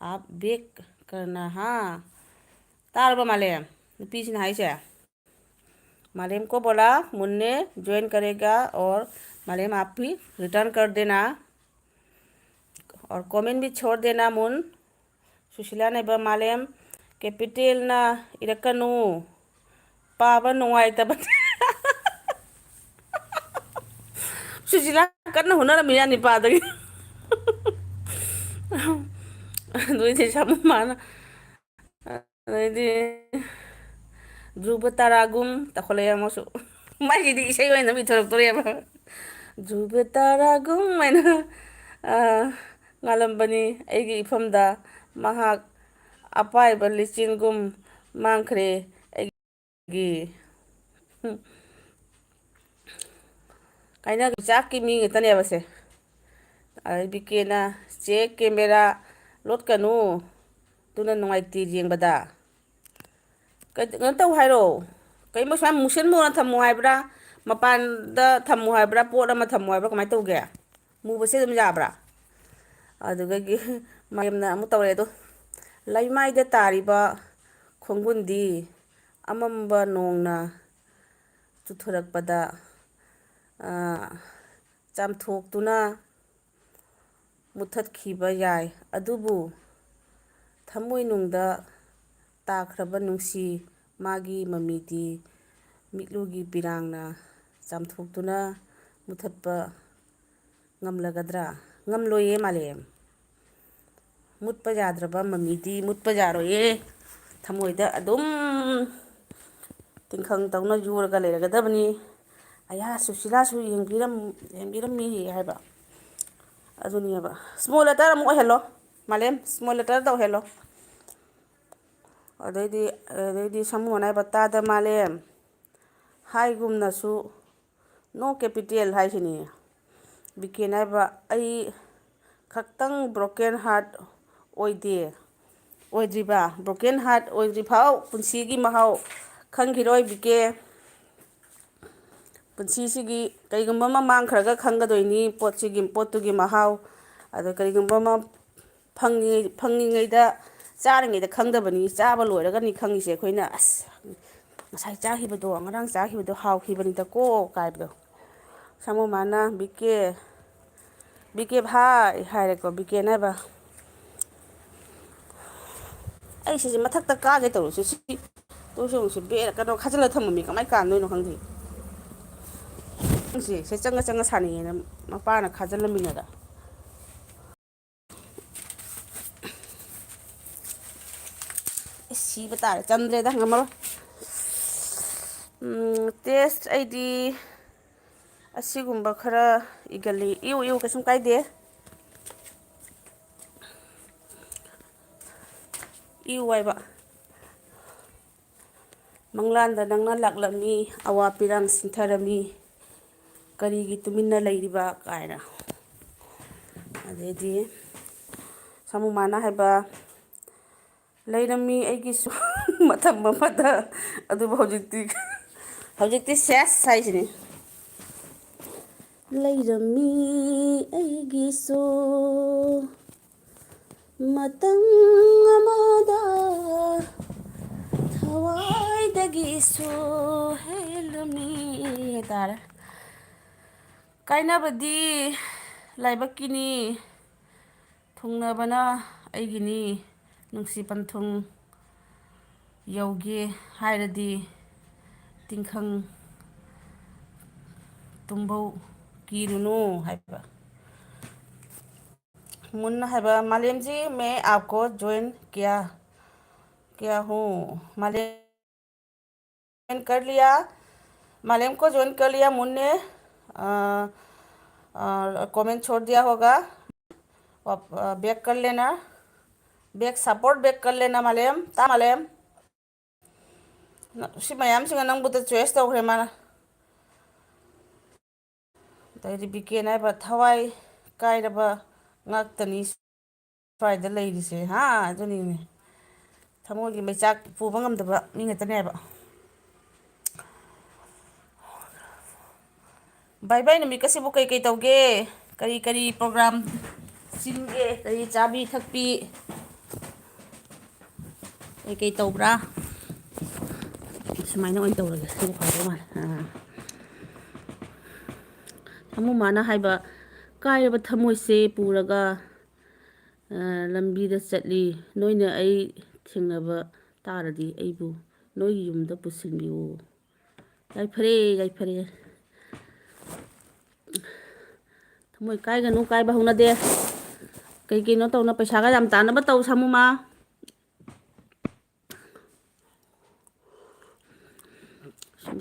आप बैक करना हाँ?" ꯇꯥꯔꯕ ꯃꯥꯂꯦꯝ? ꯅꯨꯄꯤꯁꯤꯅ ꯍꯥꯏꯁꯦ꯫ मालेम को बोला, मुन ने ज्वाइन करेगा और मालेम आप भी रिटर्न कर देना और कमेंट भी छोड़ देना मुन। ꯁꯨꯁꯤꯂꯥꯅ ꯏꯕ, ꯃꯥꯂꯦꯝ ꯀꯦꯄꯤꯇꯦꯜꯅ ꯏꯔꯛꯀꯅꯨ, ꯄꯥꯕ ꯅꯨꯡꯉꯥꯏꯇꯕ꯫ ꯁꯨꯁꯤꯂꯥ ꯀꯟꯅ ꯍꯣꯠꯅꯔꯝꯃꯤ ꯌꯥꯅꯤ ꯄꯥꯗꯒꯤ꯫ ꯑꯗꯨꯏꯗꯤ ꯁꯥꯃꯨ ꯃꯥꯅ ꯑꯗꯩꯗꯤ ꯙ꯭ꯔꯨꯕ ꯇꯥꯔꯥꯒꯨꯝ ꯇꯧꯈꯠꯂꯛꯑꯦ ꯑꯃꯁꯨ꯫ ꯃꯥꯏꯁꯤꯗꯤ ꯏꯁꯩ ꯑꯣꯏꯅ ꯑꯗꯨꯝ ꯏꯊꯣꯔꯛꯇꯣꯔꯦꯕ꯫ ꯙ꯭ꯔꯨꯕ ꯇꯥꯔꯥꯒꯨꯝ ꯍꯥꯏꯅ, ꯑ, ꯉꯥꯜꯂꯝꯕꯅꯤ ꯑꯩꯒꯤ ꯏꯐꯝꯗ, ꯃꯍꯥꯛ ꯑꯄꯥꯏꯕ ꯂꯤꯆꯦꯟꯒꯨꯝ ꯃꯥꯡꯈ꯭ꯔꯦ ꯑꯩꯒꯤ꯫ ꯀꯥꯏꯅ ꯆꯥꯛꯀꯤ ꯃꯤ ꯉꯥꯛꯇꯅꯦꯕꯁꯦ꯫ ꯑꯗꯩ ꯕꯤꯀꯦꯅ, "ꯆꯦ, ꯀꯦꯃꯦꯔꯥ ꯂꯣꯠꯀꯅꯨ, ꯑꯗꯨꯅ ꯅꯨꯡꯉꯥꯏꯇꯦ ꯌꯦꯡꯕꯗ"꯫ ꯀꯩ-, ꯀꯩꯅꯣ ꯇꯧ ꯍꯥꯏꯔꯣ? ꯀꯩꯅꯣ ꯁꯨꯃꯥꯏꯅ ꯃꯨꯁꯟ ꯃꯨꯅ ꯊꯝꯃꯨ ꯍꯥꯏꯕ꯭ꯔꯥ? ꯃꯄꯥꯟꯗ ꯊꯝꯃꯨ ꯍꯥꯏꯕ꯭ꯔꯥ? ꯄꯣꯠ ꯑꯃ ꯊꯝꯃꯨ ꯍꯥꯏꯕ꯭ꯔꯥ? ꯀꯃꯥꯏꯅ ꯇꯧꯒꯦ? ꯃꯨꯕꯁꯦ ꯑꯗꯨꯝ ꯌꯥꯕ꯭ꯔꯥ? ꯑꯗꯨꯗꯒꯤ ꯃꯌꯥꯝꯅ ꯑꯃꯨꯛ ꯇꯧꯔꯦ ꯑꯗꯣ, "ꯂꯩꯃꯥꯏꯗ ꯇꯥꯔꯤꯕ ꯈꯣꯡꯒꯨꯟꯗꯤ ꯑꯃꯝꯕ ꯅꯣꯡꯅ ꯆꯨꯊꯔꯛꯄꯗ, ꯑ, ꯆꯥꯝꯊꯣꯛꯇꯨꯅ ꯃꯨꯊꯠꯈꯤꯕ ꯌꯥꯏ, ꯑꯗꯨꯕꯨ ꯊꯃꯣꯏꯅꯨꯡꯗ ꯇꯥꯈ꯭ꯔꯕ ꯅꯨꯡꯁꯤ ꯃꯥꯒꯤ ꯃꯃꯤꯗꯤ ꯃꯤꯠꯂꯨꯒꯤ ꯄꯤꯔꯥꯡꯅ ꯆꯥꯝꯊꯣꯛꯇꯨꯅ ꯃꯨꯊꯠꯄ ꯉꯝꯂꯒꯗ꯭ꯔꯥ? ꯉꯝꯂꯣꯏꯌꯦ ꯃꯥꯂꯦꯝ꯫ ꯃꯨꯠꯄ ꯌꯥꯗ꯭ꯔꯕ ꯃꯃꯤꯗꯤ ꯃꯨꯠꯄ ꯌꯥꯔꯣꯏꯌꯦ꯫ ꯊꯃꯣꯏꯗ ꯑꯗꯨꯝ ꯇꯤꯡꯈꯪ ꯇꯧꯅ ꯌꯣꯔꯒ ꯂꯩꯔꯒꯗꯕꯅꯤ꯫ ꯑꯌꯥ, ꯁꯨꯁꯤꯂꯥꯁꯨ ꯌꯦꯡꯕꯤꯔꯝ-, ꯌꯦꯡꯕꯤꯔꯝꯃꯤ ꯍꯥꯏꯕ꯫ ꯑꯗꯨꯅꯦꯕ꯫ ꯁ꯭ꯃꯣꯜ ꯂꯦꯇꯔ ꯑꯃꯨꯛ ꯑꯣꯏꯍꯜꯂꯣ꯫ ꯃꯥꯂꯦꯝ, ꯁ꯭ꯃꯣꯜ ꯂꯦꯇꯔꯗ ꯑꯣꯏꯍꯜꯂꯣ꯫ ꯑꯗꯩꯗꯤ, ꯑꯗꯩꯗꯤ ꯁꯥꯃꯨꯅ ꯍꯥꯏꯕ, "ꯇꯥꯗ ꯃꯥꯂꯦꯝ, ꯍꯥꯏꯒꯨꯝꯅꯁꯨ ꯅꯣ ꯀꯦꯄꯤꯇꯦꯜ ꯍꯥꯏꯁꯤꯅꯤ"꯫ ꯕꯤꯀꯦꯅ ꯍꯥꯏꯕ, "ꯑꯩ ꯈꯛꯇꯪ ꯕ꯭ꯔꯣꯀꯦꯟ ꯍꯥꯔꯠ ꯑꯣꯏꯗꯦ, ꯑꯣꯏꯗ꯭ꯔꯤꯕ, ꯕ꯭ꯔꯣꯀꯦꯟ ꯍꯥꯔꯠ ꯑꯣꯏꯗ꯭ꯔꯤꯐꯥꯎ ꯄꯨꯟꯁꯤꯒꯤ ꯃꯍꯥꯎ ꯈꯪꯈꯤꯔꯣꯏ ꯕꯤꯀꯦ"꯫ ꯄꯨꯟꯁꯤꯁꯤꯒꯤ ꯀꯔꯤꯒꯨꯝꯕ ꯑꯃ ꯃꯥꯡꯈ꯭ꯔꯒ ꯈꯪꯒꯗꯣꯏꯅꯤ ꯄꯣꯠꯁꯤꯒꯤ, ꯄꯣꯠꯇꯨꯒꯤ ꯃꯍꯥꯎ꯫ ꯑꯗꯣ ꯀꯔꯤꯒꯨꯝꯕ ꯑꯃ ꯐꯪꯉꯤ-, ꯐꯪꯉꯤꯉꯩꯗ, ꯆꯥꯔꯤꯉꯩꯗ ꯈꯪꯗꯕꯅꯤ, ꯆꯥꯕ ꯂꯣꯏꯔꯒꯅꯤ ꯈꯪꯉꯤꯁꯦ ꯑꯩꯈꯣꯏꯅ꯫ "ꯑꯁ, ꯉꯁꯥꯏ ꯆꯥꯈꯤꯕꯗꯣ, ꯉꯔꯥꯡ ꯆꯥꯈꯤꯕꯗꯣ ꯍꯥꯎꯈꯤꯕꯅꯤꯗꯀꯣ" ꯀꯥꯏꯕꯗꯣ꯫ ꯁꯥꯃꯨ ꯃꯥꯅ, "ꯕꯤꯀꯦ, ꯕꯤꯀꯦ ꯚꯥꯏ" ꯍꯥꯏꯔꯦꯀꯣ, ꯕꯤꯀꯦꯅ ꯍꯥꯏꯕ꯫ ꯑꯩ ꯁꯤꯁꯦ ꯃꯊꯛꯇ ꯀꯥꯒꯦ ꯇꯧꯔꯁꯨ ꯁꯤ ꯇꯣꯏꯁꯣꯡꯁꯦ ꯕꯦꯔ ꯀꯩꯅꯣ ꯈꯥꯖꯤꯜꯂ ꯊꯝꯃꯝꯃꯤ, ꯀꯃꯥꯏꯅ ꯀꯥꯟꯗꯣꯏꯅꯣ ꯈꯪꯗꯦ꯫ ꯁꯤ, ꯁꯤ ꯆꯪꯉ ꯆꯪꯉ ꯁꯥꯟꯅꯩꯌꯦꯅ ꯃꯄꯥꯅ ꯈꯥꯖꯤꯜꯂꯝꯃꯤꯅꯦꯗ꯫ ꯏꯁ, ꯁꯤꯕ ꯇꯥꯔꯦ, ꯆꯟꯗ꯭ꯔꯦꯗ, ꯉꯝꯃꯔꯣꯏ꯫ ꯎꯝ, ꯇꯦꯁ ꯑꯩꯗꯤ ꯑꯁꯤꯒꯨꯝꯕ ꯈꯔ ꯏꯒꯜꯂꯤ꯫ ꯏꯌꯨ, ꯏꯌꯨ, ꯀꯩꯁꯨꯝ ꯀꯥꯏꯗꯦ꯫ ꯏꯌꯨ ꯍꯥꯏꯕ꯫ "ꯃꯪꯂꯥꯟꯗ ꯅꯪꯅ ꯂꯥꯛꯂꯝꯃꯤ, ꯑꯋꯥ ꯄꯤꯔꯥꯡ ꯁꯤꯟꯊꯔꯝꯃꯤ, ꯀꯔꯤꯒꯤ ꯇꯨꯃꯤꯟꯅ ꯂꯩꯔꯤꯕ?" ꯀꯥꯏꯅ꯫ ꯑꯗꯩꯗꯤ ꯁꯥꯃꯨ ꯃꯥꯅ ꯍꯥꯏꯕ, "ꯂꯩꯔꯝꯃꯤ ꯑꯩꯒꯤꯁꯨ ꯃꯇꯝ ꯑꯃꯗ, ꯑꯗꯨꯕꯨ ꯍꯧꯖꯤꯛꯇꯤ, ꯍꯧꯖꯤꯛꯇꯤ ꯁꯦꯁ ꯍꯥꯏꯁꯤꯅꯤ꯫ ꯂꯩꯔꯝꯃꯤ ꯑꯩꯒꯤꯁꯨ ꯃꯇꯝ ꯑꯃꯗ, ꯊꯋꯥꯏꯗꯒꯤꯁꯨ ꯍꯦꯜꯂꯝꯃꯤ" ꯍꯥꯏꯇꯥꯔꯦ꯫ "ꯀꯥꯏꯅꯕꯗꯤ ꯂꯥꯏꯕꯛꯀꯤꯅꯤ, ꯊꯨꯡꯅꯕꯅ ꯑꯩꯒꯤꯅꯤ, ꯅꯨꯡꯁꯤ ꯄꯟꯊꯨꯡ ꯌꯧꯒꯦ ꯍꯥꯏꯔꯗꯤ, ꯇꯤꯡꯈꯪ ꯇꯨꯝꯕꯧ ꯀꯤꯔꯨꯅꯨ" ꯍꯥꯏꯕ꯫ ꯃꯨꯟꯅ ꯍꯥꯏꯕ, "मालेम जी, मैं आपको ज्वाइन किया, किया हूँ।" मालेम ज्वाइन कर लिया, मालेम को ज्वाइन कर लिया मुन्ने, अ, अ, कमेंट छोड़ दिया होगा, वाप-, अ, बैक कर लेना, बैक सपोर्ट बैक कर लेना मालेम, ता मालेम꯫ ꯁꯤ ꯃꯌꯥꯝꯁꯤꯡꯅ ꯅꯪꯕꯨꯗ ꯆꯣꯏꯁ ꯇꯧꯈ꯭ꯔꯦ ꯃꯥꯅ꯫ ꯑꯗꯩꯗꯤ ꯕꯤꯀꯦꯅ ꯍꯥꯏꯕ, "ꯊꯋꯥꯏ ꯀꯥꯏꯔꯕ ꯉꯥꯛꯇꯅꯤ ꯁ꯭ꯋꯥꯏꯗ ꯂꯩꯔꯤꯁꯦ, ꯍꯥ?" ꯑꯗꯨꯅꯤꯅꯦ, ꯊꯃꯣꯏꯒꯤ ꯃꯩꯆꯥꯛ ꯄꯨꯕ ꯉꯝꯗꯕ ꯃꯤ ꯉꯥꯛꯇꯅꯦꯕ꯫ ꯕꯥꯏ ꯕꯥꯏ ꯅꯨꯃꯤꯠꯀꯁꯤꯕꯨ ꯀꯩꯀꯩ ꯇꯧꯒꯦ? ꯀꯔꯤ ꯀꯔꯤ program ꯁꯤꯟꯒꯦ? ꯀꯔꯤ ꯆꯥꯕꯤ ꯊꯛꯄꯤ? ꯀꯩꯀꯩ ꯇꯧꯕ꯭ꯔꯥ? ꯁꯨꯃꯥꯏꯅ ꯑꯣꯏꯅ ꯇꯧꯔꯒꯦ꯫ ꯁꯤꯅ ꯐꯗꯧ ꯃꯥꯜꯂꯦ꯫ ꯑꯥ꯫ ꯁꯥꯃꯨ ꯃꯥꯅ ꯍꯥꯏꯕ, "ꯀꯥꯏꯔꯕ ꯊꯃꯣꯏꯁꯦ ꯄꯨꯔꯒ, ꯑ, ꯂꯝꯕꯤꯗ ꯆꯠꯂꯤ꯫ ꯅꯣꯏꯅ ꯑꯩ ꯊꯦꯡꯅꯕ ꯇꯥꯔꯗꯤ ꯑꯩꯕꯨ ꯅꯣꯏꯒꯤ ꯌꯨꯝꯗ ꯄꯨꯁꯤꯟꯕꯤꯌꯨ꯫" ꯌꯥꯏꯐꯔꯦ, ꯌꯥꯏꯐꯔꯦ꯫ ꯊꯃꯣꯏ ꯀꯥꯏꯒꯅꯨ, ꯀꯥꯏꯕ ꯍꯧꯅꯗꯦ꯫ ꯀꯩ ꯀꯩꯅꯣ ꯇꯧꯅ ꯄꯩꯁꯥꯒ ꯌꯥꯝ ꯇꯥꯟꯅꯕ ꯇꯧ, ꯁꯥꯃꯨꯃ꯫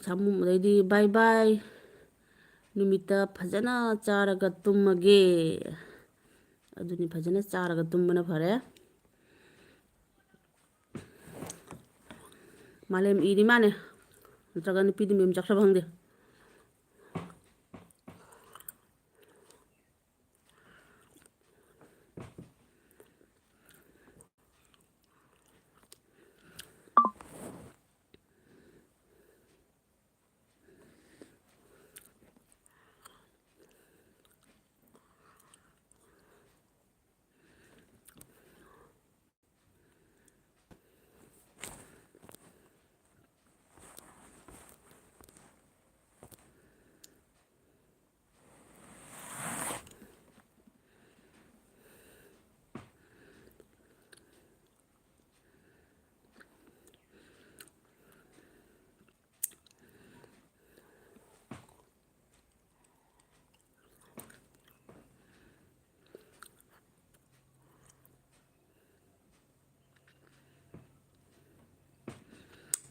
ꯁꯥꯃꯨ, ꯑꯗꯩꯗꯤ bye bye꯫ ꯅꯨꯃꯤꯠꯇ ꯐꯖꯅ ꯆꯥꯔꯒ ꯇꯨꯝꯃꯒꯦ꯫ ꯑꯗꯨꯅꯤ, ꯐꯖꯅ ꯆꯥꯔꯒ ꯇꯨꯝꯕꯅ ꯐꯔꯦ꯫ ꯃꯥꯂꯦꯝ ꯏꯔꯤ ꯃꯥꯅꯦ, ꯅꯠꯇ꯭ꯔꯒ ꯅꯨꯄꯤꯗꯤ ꯃꯌꯨꯝ ꯆꯠꯈ꯭ꯔꯕ ꯈꯪꯗꯦ꯫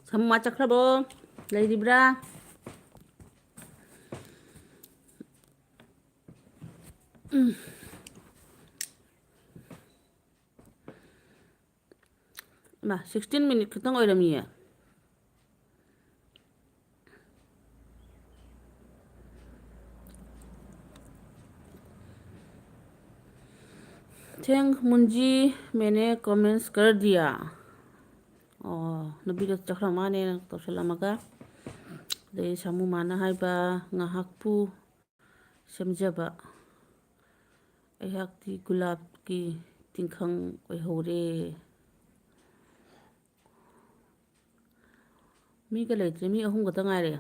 ꯁꯥꯃꯨ ꯃꯥ ꯆꯠꯈ꯭ꯔꯕꯣ? ꯂꯩꯔꯤꯕ꯭ꯔꯥ? ꯎꯝ꯫ ꯏꯃꯥ, sixteen minute ꯈꯛꯇꯪ ꯑꯣꯏꯔꯝꯃꯤꯌꯦ꯫ थैंक मुंजी मैंने कमेंट्स कर दिया। ꯑꯣ, ꯅꯨꯄꯤꯗꯣ ꯆꯠꯈ꯭ꯔ ꯃꯥꯅꯦꯅ ꯇꯧꯁꯜꯂꯝꯃꯒ꯫ ꯑꯗꯩ ꯁꯥꯃꯨ ꯃꯥꯅ ꯍꯥꯏꯕ, "ꯉꯥꯏꯍꯥꯛꯄꯨ ꯁꯦꯝꯖꯕ ꯑꯩꯍꯥꯛꯇꯤ ꯒꯨꯂꯥꯞꯀꯤ ꯇꯤꯡꯈꯪ ꯑꯣꯏꯍꯧꯔꯦ"꯫ ꯃꯤꯒ ꯂꯩꯇ꯭ꯔꯦ, ꯃꯤ ꯑꯍꯨꯝ ꯈꯛꯇ ꯉꯥꯏꯔꯦ꯫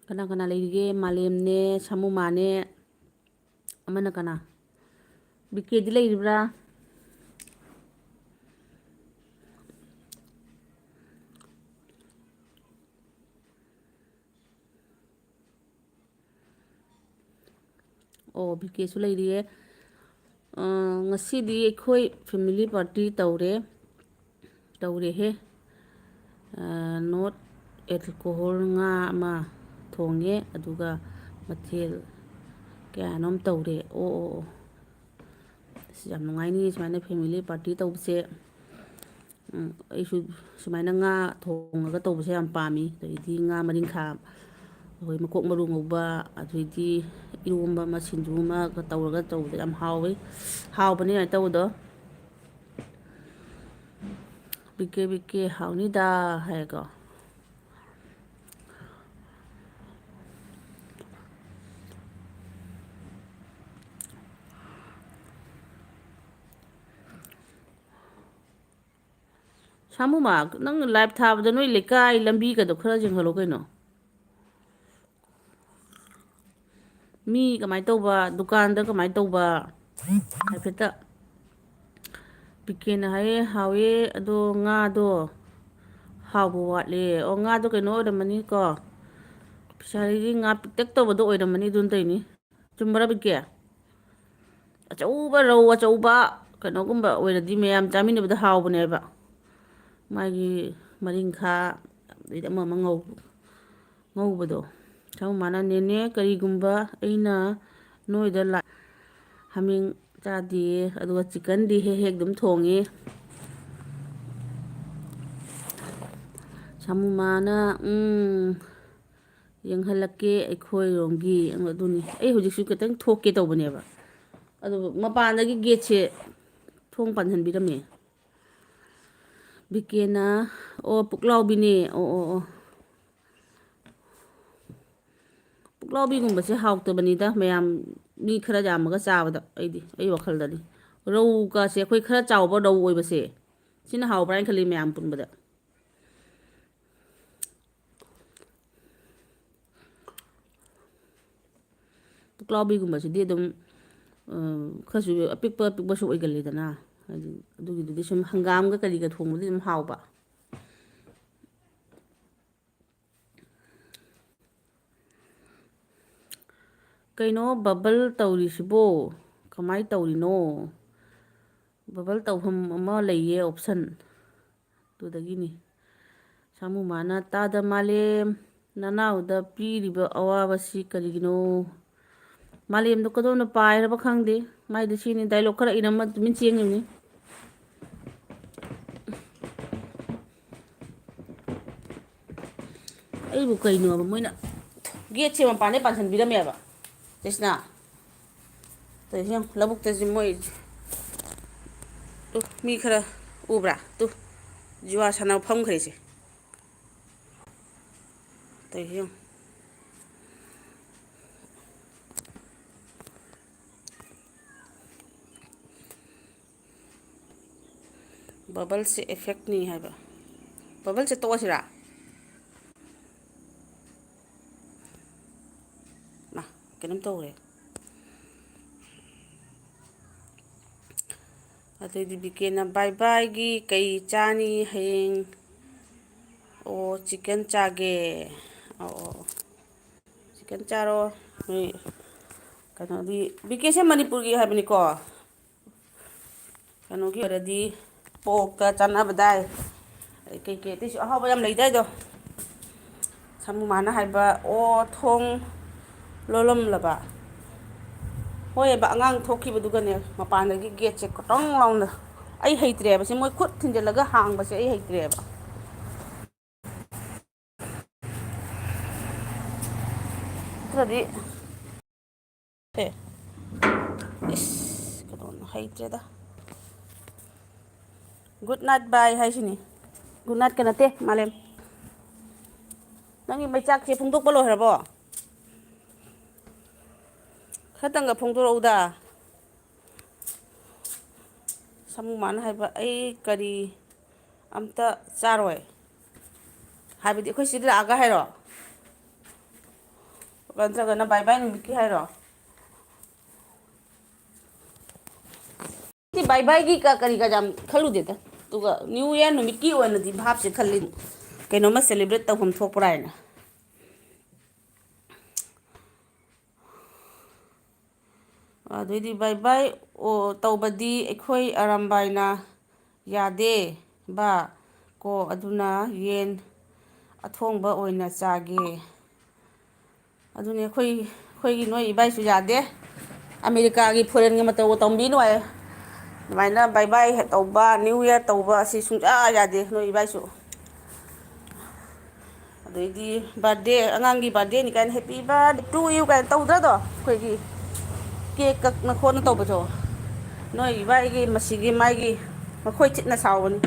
ꯀꯅꯥ ꯀꯅꯥ ꯂꯩꯔꯤꯒꯦ? ꯃꯥꯂꯦꯝꯅꯦ, ꯁꯥꯃꯨꯃꯥꯅꯦ, ꯑꯃꯅ ꯀꯅꯥ? ꯕꯤꯀꯦꯗꯤ ꯂꯩꯔꯤꯕ꯭ꯔꯥ? ꯑꯣ, ꯕꯤꯀꯦꯁꯨ ꯂꯩꯔꯤꯌꯦ꯫ ꯑ, ꯉꯁꯤꯗꯤ ꯑꯩꯈꯣꯏ family party ꯇꯧꯔꯦ꯫ ꯇꯧꯔꯦꯍꯦ꯫ ꯑ, not alcohol ꯉꯥ ꯑꯃ ꯊꯣꯡꯉꯦ, ꯑꯗꯨꯒ ꯃꯊꯦꯜ ꯀꯌꯥꯅꯣꯝ ꯇꯧꯔꯦ꯫ ꯑꯣ, ꯑꯣ, ꯑꯣ꯫ ꯑꯁ, ꯌꯥꯝ ꯅꯨꯡꯉꯥꯏꯅꯤ ꯁꯨꯃꯥꯏꯅ family party ꯇꯧꯕꯁꯦ꯫ ꯎꯝ, ꯑꯩꯁꯨ ꯁꯨꯃꯥꯏꯅ ꯉꯥ ꯊꯣꯡꯉꯒ ꯇꯧꯕꯁꯦ ꯌꯥꯝ ꯄꯥꯝꯃꯤ꯫ ꯑꯗꯩꯗꯤ ꯉꯥ ꯃꯔꯤꯡꯈꯥ, ꯑꯩꯈꯣꯏ ꯃꯀꯣꯛ ꯃꯔꯨ ꯉꯧꯕ, ꯑꯗꯩꯗꯤ ꯏꯔꯣꯝꯕ ꯑꯃ, ꯁꯤꯡꯖꯨ ꯑꯃꯒ ꯇꯧꯔꯒ ꯇꯧꯕꯗ ꯌꯥꯝ ꯍꯥꯎꯋꯤ꯫ ꯍꯥꯎꯕꯅꯦ ꯑꯗꯨꯃꯥꯏꯅ ꯇꯧꯕꯗꯣ꯫ "ꯕꯤꯀꯦ, ꯕꯤꯀꯦ, ꯍꯥꯎꯅꯤꯗ" ꯍꯥꯏꯀꯣ꯫ ꯁꯥꯃꯨꯃ, ꯅꯪ live ꯊꯥꯕꯗ ꯅꯣꯏ ꯂꯩꯀꯥꯏ ꯂꯝꯕꯤꯒꯗꯣ ꯈꯔ ꯌꯦꯡꯍꯜꯂꯣ ꯀꯩꯅꯣ꯫ ꯃꯤ ꯀꯃꯥꯏꯅ ꯇꯧꯕ, ꯗꯨꯀꯥꯟꯗ ꯀꯃꯥꯏꯅ ꯇꯧꯕ ꯍꯥꯏꯐꯦꯠꯇ꯫ ꯕꯤꯀꯦꯅ ꯍꯥꯏꯌꯦ, "ꯍꯥꯎꯋꯦ, ꯑꯗꯣ ꯉꯥꯗꯣ ꯍꯥꯎꯕ ꯋꯥꯠꯂꯦ"꯫ ꯑꯣ, ꯉꯥꯗꯣ ꯀꯩꯅꯣ ꯑꯣꯏꯔꯝꯃꯅꯤꯀꯣ, ꯐꯤꯁꯥꯔꯤꯒꯤ ꯉꯥ ꯄꯤꯛꯇꯛ ꯇꯧꯕꯗꯣ ꯑꯣꯏꯔꯝꯃꯅꯤ, ꯑꯗꯨꯅ ꯇꯧꯔꯤꯅꯤ꯫ ꯆꯨꯝꯕ꯭ꯔꯥ, ꯕꯤꯀꯦ? ꯑꯆꯧꯕ, ꯔꯧ ꯑꯆꯧꯕ ꯀꯩꯅꯣꯒꯨꯝꯕ ꯑꯣꯏꯔꯗꯤ ꯃꯌꯥꯝ ꯆꯥꯃꯤꯟꯅꯕꯗ ꯍꯥꯎꯕꯅꯦꯕ꯫ ꯃꯥꯒꯤ ꯃꯔꯤꯡꯈꯥ, ꯑꯗꯩꯗꯤ ꯑꯃ ꯑꯃ ꯉꯧ-, ꯉꯧꯕꯗꯣ꯫ ꯁꯥꯃꯨ ꯃꯥꯅ, "ꯅꯦꯅꯦ, ꯀꯔꯤꯒꯨꯝꯕ ꯑꯩꯅ ꯅꯣꯏꯗ ꯂꯥꯛ-, ꯍꯥꯃꯦꯡ ꯆꯥꯗꯦ꯫ ꯑꯗꯨꯒ ꯆꯤꯛꯀꯟꯗꯤ ꯍꯦꯛ ꯍꯦꯛ ꯑꯗꯨꯝ ꯊꯣꯡꯉꯤ꯫ ꯁꯥꯃꯨ ꯃꯥꯅ, ꯎꯝ, ꯌꯦꯡꯍꯜꯂꯛꯀꯦ ꯑꯩꯈꯣꯏꯔꯣꯝꯒꯤ꯫ ꯑꯗꯨꯅꯤ, ꯑꯩ ꯍꯧꯖꯤꯛꯁꯨ ꯈꯤꯇꯪ ꯊꯣꯛꯀꯦ ꯇꯧꯕꯅꯦꯕ꯫ ꯑꯗꯨ ꯃꯄꯥꯟꯗꯒꯤ ꯒꯦꯠꯁꯦ ꯊꯣꯡ ꯄꯥꯟꯍꯟꯕꯤꯔꯝꯃꯦ꯫ ꯕꯤꯀꯦꯅ, ꯑꯣ, ꯄꯨꯛꯂꯥꯎꯕꯤꯅꯦ꯫ ꯑꯣ, ꯑꯣ, ꯑꯣ꯫ ꯄꯨꯛꯂꯥꯎꯕꯤꯒꯨꯝꯕꯁꯦ ꯍꯥꯎꯇꯕꯅꯤꯗ, ꯃꯌꯥꯝ, ꯃꯤ ꯈꯔ ꯌꯥꯝꯃꯒ ꯆꯥꯕꯗ꯫ ꯑꯩꯗꯤ, ꯑꯩ ꯋꯥꯈꯜꯗꯗꯤ ꯔꯧꯒꯁꯦ, ꯑꯩꯈꯣꯏ ꯈꯔ ꯆꯥꯎꯕ ꯔꯧ ꯑꯣꯏꯕꯁꯦ, ꯁꯤꯅ ꯍꯥꯎꯕ꯭ꯔꯥ ꯍꯥꯏꯅ ꯈꯜꯂꯤ ꯃꯌꯥꯝ ꯄꯨꯟꯕꯗ꯫ ꯄꯨꯛꯂꯥꯎꯕꯤꯒꯨꯝꯕꯁꯤꯗꯤ ꯑꯗꯨꯝ, ꯑ, ꯈꯔꯁꯨ ꯑꯄꯤꯛꯄ ꯑꯄꯤꯛꯄꯁꯨ ꯑꯣꯏꯒꯜꯂꯤꯗꯅ, ꯍꯥꯏꯗꯤ ꯑꯗꯨꯒꯤꯗꯨꯗꯤ ꯁꯨꯝ ꯍꯪꯒꯥꯝꯒ ꯀꯔꯤꯒ ꯊꯣꯡꯕꯗꯤ ꯑꯗꯨꯝ ꯍꯥꯎꯕ꯫ ꯀꯩꯅꯣ ꯕꯕꯜ ꯇꯧꯔꯤꯁꯤꯕꯣ? ꯀꯃꯥꯏ ꯇꯧꯔꯤꯅꯣ? ꯕꯕꯜ ꯇꯧꯐꯝ ꯑꯃ ꯂꯩꯌꯦ, ꯑꯣꯞꯁꯟ꯫ ꯑꯗꯨꯗꯒꯤꯅꯤ꯫ ꯁꯥꯃꯨ ꯃꯥꯅ, "ꯇꯥꯗ ꯃꯥꯂꯦꯝ, ꯅꯅꯥꯎꯗ ꯄꯤꯔꯤꯕ ꯑꯋꯥꯕꯁꯤ ꯀꯔꯤꯒꯤꯅꯣ?" ꯃꯥꯂꯦꯝꯗꯣ ꯀꯗꯣꯝꯅ ꯄꯥꯏꯔꯕ ꯈꯪꯗꯦ꯫ ꯃꯥꯏꯗꯤ ꯁꯤꯅꯤ, ꯗꯥꯏꯂꯣꯛ ꯈꯔ ꯏꯔꯝꯃ ꯇꯨꯃꯤꯟ ꯆꯦꯟꯈꯤꯕꯅꯤ꯫ ꯑꯩꯕꯨ ꯀꯩꯅꯣꯕ ꯃꯣꯏꯅ ꯒꯦꯠꯁꯦ ꯃꯄꯥꯟꯗꯩ ꯄꯥꯟꯁꯤꯟꯕꯤꯔꯝꯃꯦꯕ, ꯆꯦꯁꯅꯥ꯫ ꯇꯧꯔꯤꯁꯤ ꯌꯦꯡꯉꯨ, ꯂꯧꯕꯨꯛꯇꯁꯨ ꯃꯣꯏ, ꯇꯨ, ꯃꯤ ꯈꯔ ꯎꯕ꯭ꯔꯥ? ꯇꯨ, ꯖꯨꯋꯥ ꯁꯥꯟꯅꯕ ꯐꯝꯈ꯭ꯔꯦꯁꯦ꯫ ꯇꯧꯔꯤꯁꯤ ꯌꯦꯡꯉꯨ꯫ ꯕꯕꯜꯁꯦ ꯑꯦꯐꯦꯛꯅꯤ ꯍꯥꯏꯕ꯫ ꯕꯕꯜꯁꯦ ꯇꯣꯛꯑꯁꯤꯔꯥ? ꯃꯥ, ꯀꯩꯅꯣꯝ ꯇꯧꯔꯦ꯫ ꯑꯗꯩꯗꯤ ꯕꯤꯀꯦꯅ, "ꯕꯥꯏ ꯕꯥꯏꯒꯤ ꯀꯩ ꯆꯥꯅꯤ ꯍꯌꯦꯡ?" ꯑꯣ, ꯆꯤꯛꯀꯟ ꯆꯥꯒꯦ꯫ ꯑꯣ, ꯑꯣ, ꯑꯣ꯫ ꯆꯤꯛꯀꯟ ꯆꯥꯔꯣ꯫ ꯅꯣꯏ ꯀꯩꯅꯣꯗꯤ, ꯕꯤꯀꯦꯁꯦ ꯃꯅꯤꯄꯨꯔꯒꯤ ꯍꯥꯏꯕꯅꯤꯀꯣ꯫ ꯀꯩꯅꯣꯒꯤ ꯑꯣꯏꯔꯗꯤ ꯄꯣꯛꯀ ꯆꯥꯟꯅꯕꯗꯥꯏ꯫ ꯑꯗꯩ ꯀꯩꯀꯩ ꯑꯇꯩꯁꯨ ꯑꯍꯥꯎꯕ ꯌꯥꯝ ꯂꯩꯗꯥꯏꯗꯣ꯫ ꯁꯥꯃꯨ ꯃꯥꯅ ꯍꯥꯏꯕ, "ꯑꯣ, ꯊꯣꯡ ꯂꯣꯜꯂꯝꯂꯕ?" ꯍꯣꯏꯕ, ꯑꯉꯥꯡ ꯊꯣꯛꯈꯤꯕꯗꯨꯒꯅꯦ, ꯃꯄꯥꯟꯗꯒꯤ ꯒꯦꯠꯁꯦ ꯀꯇꯣꯡ ꯂꯥꯎꯅ, ꯑꯩ ꯍꯩꯇ꯭ꯔꯦꯕ, ꯁꯤ ꯃꯣꯏ ꯈꯨꯠ ꯊꯤꯟꯖꯤꯜꯂꯒ ꯍꯥꯡꯕꯁꯦ ꯑꯩ ꯍꯩꯇ꯭ꯔꯦꯕ꯫ ꯅꯠꯇ꯭ꯔꯗꯤ ꯁꯦ, ꯏꯁ, ꯀꯩꯅꯣꯅ ꯍꯩꯇ꯭ꯔꯦꯗ꯫ ꯒꯨꯗ ꯅꯥꯏꯠ ꯕꯥꯏ ꯍꯥꯏꯁꯤꯅꯤ꯫ ꯒꯨꯗ ꯅꯥꯏꯠꯀ ꯅꯠꯇꯦ, ꯃꯥꯂꯦꯝ꯫ ꯅꯪꯒꯤ ꯃꯩꯆꯥꯛꯁꯦ ꯐꯣꯡꯗꯣꯛꯄ ꯂꯣꯏꯈ꯭ꯔꯕꯣ? ꯈꯔꯇꯪꯒ ꯐꯣꯡꯗꯣꯔꯛꯎꯗ꯫ ꯁꯥꯃꯨ ꯃꯥꯅ ꯍꯥꯏꯕ, "ꯑꯩ ꯀꯔꯤ ꯑꯝꯇ ꯆꯥꯔꯣꯏ"? ꯍꯥꯏꯕꯗꯤ ꯑꯩꯈꯣꯏ ꯁꯤꯗ ꯂꯥꯛꯑꯒ ꯍꯥꯏꯔꯣ? ꯅꯠꯇ꯭ꯔꯒꯅ ꯕꯥꯏ ꯕꯥꯏ ꯅꯨꯃꯤꯠꯀꯤ ꯍꯥꯏꯔꯣ? ꯁꯤ ꯕꯥꯏ ꯕꯥꯏꯒꯤ ꯀ-, ꯀꯔꯤ ꯀ ꯌꯥꯝ ꯈꯜꯂꯨꯗꯦꯗ꯫ ꯑꯗꯨꯒ ꯅ꯭ꯌꯨ ꯏꯌꯔ ꯅꯨꯃꯤꯠꯀꯤ ꯑꯣꯏꯅꯗꯤ ꯚꯥꯞꯁꯦ ꯈꯜꯂꯤ, ꯀꯩꯅꯣꯝꯃ ꯁꯦꯂꯦꯕ꯭ꯔꯦꯠ ꯇꯧꯐꯝ ꯊꯣꯛꯄ꯭ꯔꯥ ꯍꯥꯏꯅ꯫ ꯑꯗꯩꯗꯤ ꯕꯥꯏ ꯕꯥꯏ ꯑꯣ ꯇꯧꯕꯗꯤ ꯑꯩꯈꯣꯏ ꯑꯔꯥꯝꯕꯥꯏꯅ ꯌꯥꯗꯦ ꯕꯥ ꯀꯣ, ꯑꯗꯨꯅ ꯌꯦꯟ ꯑꯊꯣꯡꯕ ꯑꯣꯏꯅ ꯆꯥꯒꯦ꯫ ꯑꯗꯨꯅꯤ ꯑꯩꯈꯣꯏ, ꯑꯩꯈꯣꯏꯒꯤ ꯅꯣꯏ ꯏꯕꯥꯏꯁꯨ ꯌꯥꯗꯦ꯫ ꯑꯃꯦꯔꯤꯀꯥꯒꯤ ꯐꯣꯔꯦꯟꯒꯤ ꯃꯇꯧꯒ ꯇꯝꯕꯤ ꯅꯨꯡꯉꯥꯏ꯫ ꯑꯗꯨꯃꯥꯏꯅ ꯕꯥꯏ ꯕꯥꯏ ꯇꯧꯕ, ꯅ꯭ꯌꯨ ꯏꯌꯥꯔ ꯇꯧꯕ ꯑꯁꯤ ꯁꯨꯡꯌꯥ ꯌꯥꯗꯦ ꯅꯣꯏ ꯏꯕꯥꯏꯁꯨ꯫ ꯑꯗꯩꯗꯤ ꯕꯥꯔꯗꯦ, ꯑꯉꯥꯡꯒꯤ ꯕꯥꯔꯗꯦꯅꯤ ꯀꯥꯏꯅ "Happy birthday to you" ꯀꯥꯏꯅ ꯇꯧꯗ꯭ꯔꯗꯣ ꯑꯩꯈꯣꯏꯒꯤ? ꯀꯦꯛ ꯀꯛꯅ ꯈꯣꯠꯅ ꯇꯧꯕꯗꯣ꯫ ꯅꯣꯏ ꯏꯕꯥꯏꯒꯤ ꯃꯁꯤꯒꯤ ꯃꯥꯒꯤ ꯃꯈꯣꯏ ꯊꯤꯠꯅ ꯁꯥꯎꯕꯅꯤ,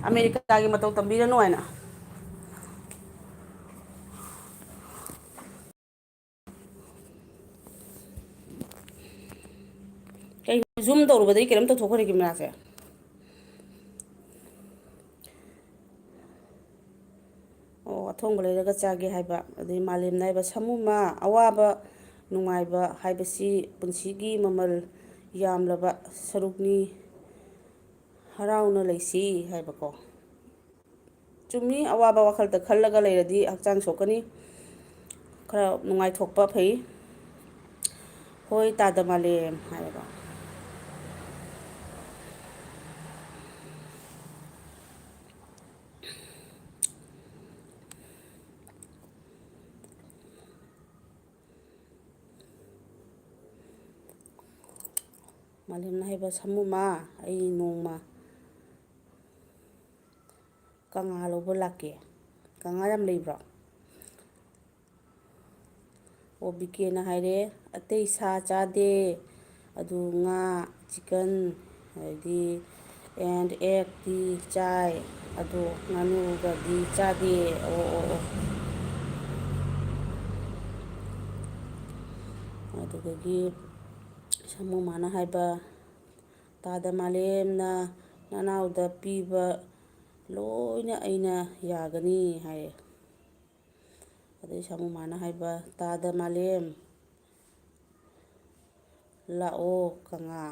"ꯑꯃꯦꯔꯤꯀꯥꯒꯤ ꯃꯇꯧ ꯇꯝꯕꯤꯔꯅꯨ" ꯍꯥꯏꯅ꯫ ꯀꯩꯅꯣ, ꯖꯨꯝ ꯇꯧꯔꯨꯕꯗꯒꯤ ꯀꯩꯅꯣꯝ ꯇꯧꯊꯣꯛꯈ꯭ꯔꯦ ꯀꯦꯃꯦꯔꯥꯁꯦ꯫ ꯑꯣ, ꯑꯊꯣꯡꯕ ꯂꯩꯔꯒ ꯆꯥꯒꯦ ꯍꯥꯏꯕ꯫ ꯑꯗꯩ ꯃꯥꯂꯦꯝꯅ ꯍꯥꯏꯕ, "ꯁꯥꯃꯨꯃ, ꯑꯋꯥꯕ ꯅꯨꯡꯉꯥꯏꯕ ꯍꯥꯏꯕꯁꯤ ꯄꯨꯟꯁꯤꯒꯤ ꯃꯃꯜ ꯌꯥꯝꯂꯕ ꯁꯔꯨꯛꯅꯤ, ꯍꯔꯥꯎꯅ ꯂꯩꯁꯤ" ꯍꯥꯏꯕꯀꯣ꯫ ꯆꯨꯝꯃꯤ, ꯑꯋꯥꯕ ꯋꯥꯈꯜꯗ ꯈꯜꯂꯒ ꯂꯩꯔꯗꯤ ꯍꯛꯆꯥꯡ ꯁꯣꯛꯀꯅꯤ꯫ ꯈꯔ ꯅꯨꯡꯉꯥꯏꯊꯣꯛꯄ ꯐꯩ꯫ "ꯍꯣꯏ, ꯇꯥꯗ ꯃꯥꯂꯦꯝ" ꯍꯥꯏꯔꯒ꯫ ꯃꯥꯂꯦꯝꯅ ꯍꯥꯏꯕ, "ꯁꯥꯃꯨꯃ, ꯑꯩ ꯅꯣꯡꯃ ꯀꯪꯉꯥ ꯂꯧꯕ ꯂꯥꯛꯀꯦ꯫ ꯀꯪꯉꯥ ꯌꯥꯝ ꯂꯩꯕ꯭ꯔꯣ?" ꯑꯣ, ꯕꯤꯀꯦꯅ ꯍꯥꯏꯔꯦ, "ꯑꯇꯩ ꯁꯥ ꯆꯥꯗꯦ, ꯑꯗꯨ ꯉꯥ, chicken, ꯑꯗꯩꯗꯤ and egg ꯇꯤ ꯆꯥꯏ, ꯑꯗꯣ ꯉꯥꯅꯨꯒꯗꯤ ꯆꯥꯗꯦ꯫" ꯑꯣ, ꯑꯣ, ꯑꯣ꯫ ꯑꯗꯨꯗꯒꯤ ꯁꯥꯃꯨ ꯃꯥꯅ ꯍꯥꯏꯕ, "ꯇꯥꯗ ꯃꯥꯂꯦꯝꯅ ꯅꯅꯥꯎꯗ ꯄꯤꯕ ꯂꯣꯏꯅ ꯑꯩꯅ ꯌꯥꯒꯅꯤ," ꯍꯥꯏꯌꯦ꯫ ꯑꯗꯩ ꯁꯥꯃꯨ ꯃꯥꯅ ꯍꯥꯏꯕ, "ꯇꯥꯗ ꯃꯥꯂꯦꯝ, ꯂꯥꯛꯑꯣ ꯀꯪꯉꯥ꯫"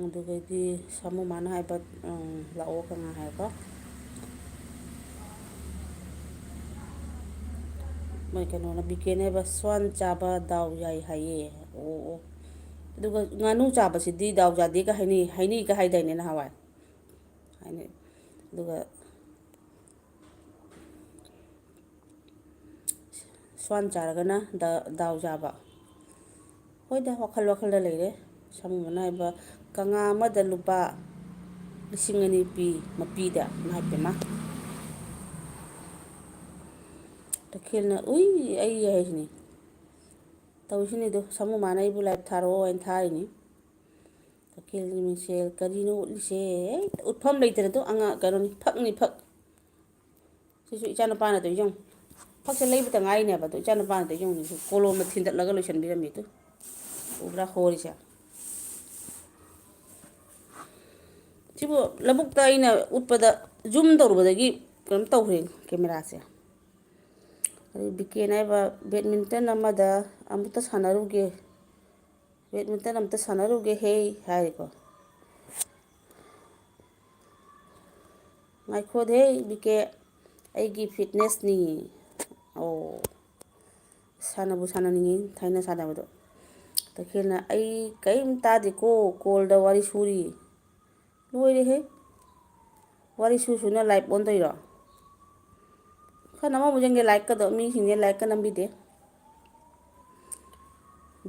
ꯑꯗꯨꯗꯩꯗꯤ ꯁꯥꯃꯨ ꯃꯥꯅ ꯍꯥꯏꯕ, ꯎꯝ, "ꯂꯥꯛꯑꯣ ꯀꯪꯉꯥ" ꯍꯥꯏꯀꯣ꯫ ꯃꯣꯏ ꯀꯩꯅꯣꯅ, ꯕꯤꯀꯦꯅ ꯍꯥꯏꯕ, "ꯁ꯭ꯋꯥꯟ ꯆꯥꯕ ꯗꯥꯎ ꯌꯥꯏ ꯍꯥꯏꯌꯦ꯫" ꯑꯣ, ꯑꯣ꯫ ꯑꯗꯨꯒ ꯉꯥꯅꯨ ꯆꯥꯕꯁꯤꯗꯤ ꯗꯥꯎ ꯌꯥꯗꯦꯒ ꯍꯥꯏꯅꯩ, ꯍꯥꯏꯅꯩꯒ ꯍꯥꯏꯗꯥꯏꯅꯦ ꯅꯍꯥꯟꯋꯥꯏ? ꯍꯥꯏꯅꯩ꯫ ꯑꯗꯨꯒ ꯁ꯭ꯋꯥꯟ ꯆꯥꯔꯒꯅ ꯗ-, ꯗꯥꯎ ꯌꯥꯕ꯫ ꯍꯣꯏꯗ, ꯋꯥꯈꯜ ꯋꯥꯈꯜꯗ ꯂꯩꯔꯦ꯫ ꯁꯥꯃꯨ ꯃꯥꯅ ꯍꯥꯏꯕ, "ꯀꯪꯉꯥ ꯑꯃꯗ ꯂꯨꯄꯥ ꯂꯤꯁꯤꯡ ꯑꯅꯤ ꯄꯤ, ꯃꯄꯤꯗ, ꯏꯃꯥꯏ ꯄꯦꯝꯃ꯫" ꯇꯈꯦꯜꯅ, "ꯎꯏ, ꯑꯩ" ꯍꯥꯏꯁꯤꯅꯤ꯫ ꯇꯧꯔꯤꯁꯤꯅꯤꯗꯣ, ꯁꯥꯃꯨ ꯃꯥꯅ ꯑꯩꯕꯨ live ꯊꯥꯔꯛꯑꯣ ꯍꯥꯏꯅ ꯊꯥꯔꯤꯅꯤ꯫ ꯇꯈꯦꯜꯒꯤ ꯃꯤꯡꯁꯦꯜ ꯀꯔꯤꯅꯣ ꯎꯠꯂꯤꯁꯦ? ꯍꯦꯛꯇ ꯎꯠꯐꯝ ꯂꯩꯇꯅ ꯑꯗꯨꯝ ꯑꯉꯥꯡ, ꯀꯩꯅꯣꯅꯤ, ꯐꯛꯅꯤ, ꯐꯛ꯫ ꯁꯤꯁꯨ ꯏꯆꯥꯅꯨꯄꯥꯅ ꯇꯧꯔꯤꯁꯦ ꯌꯦꯡꯉꯨ꯫ ꯐꯛꯁꯦ ꯂꯩꯕꯇ ꯉꯥꯏꯔꯤꯅꯦꯕ, ꯑꯗꯣ ꯏꯆꯥꯅꯨꯄꯥꯅ ꯇꯧꯔꯤꯁꯦ ꯌꯦꯡꯉꯨ, ꯀꯣꯂꯣꯝꯅ ꯊꯤꯟꯗꯠꯂꯒ ꯂꯣꯏꯁꯤꯟꯕꯤꯔꯝꯃꯤ꯫ ꯑꯗꯨ ꯎꯕ꯭ꯔꯥ ꯍꯣꯔꯤꯁꯦ? ꯁꯤꯕꯨ ꯂꯧꯕꯨꯛꯇ ꯑꯩꯅ ꯎꯠꯄꯗ zoom ꯇꯧꯔꯨꯕꯗꯒꯤ ꯀꯩꯅꯣ ꯇꯧꯈ꯭ꯔꯦ cameraꯁꯦ꯫ ꯑꯗꯩ ꯕꯤꯀꯦꯅ ꯍꯥꯏꯕ, "badminton ꯑꯃꯗ ꯑꯃꯨꯛꯇ ꯁꯥꯟꯅꯔꯨꯒꯦ, badminton ꯑꯃꯨꯛꯇ ꯁꯥꯟꯅꯔꯨꯒꯦ ꯍꯦ" ꯍꯥꯏꯔꯦꯀꯣ꯫ "ꯉꯥꯏꯈꯣꯗꯦ ꯕꯤꯀꯦ, ꯑꯩꯒꯤ fitnessꯅꯤ꯫" ꯑꯣ, ꯁꯥꯟꯅꯕꯨ ꯁꯥꯟꯅꯅꯤꯡꯉꯤ ꯊꯥꯏꯅ ꯁꯥꯟꯅꯕꯗꯣ꯫ ꯇꯈꯦꯜꯅ, "ꯑꯩ ꯀꯔꯤꯝ ꯇꯥꯗꯦꯀꯣ, callꯗ ꯋꯥꯔꯤ ꯁꯨꯔꯤ꯫" ꯂꯣꯏꯔꯦꯍꯦ꯫ ꯋꯥꯔꯤ ꯁꯨ ꯁꯨꯅ live ꯑꯣꯟꯗꯣꯏꯔꯣ? ꯈꯔ ꯅꯝꯍꯧꯕ ꯌꯦꯡꯒꯦ, like ꯀꯗꯣ꯫ ꯃꯤꯁꯤꯡꯁꯦ like ꯀ ꯅꯝꯕꯤꯗꯦ꯫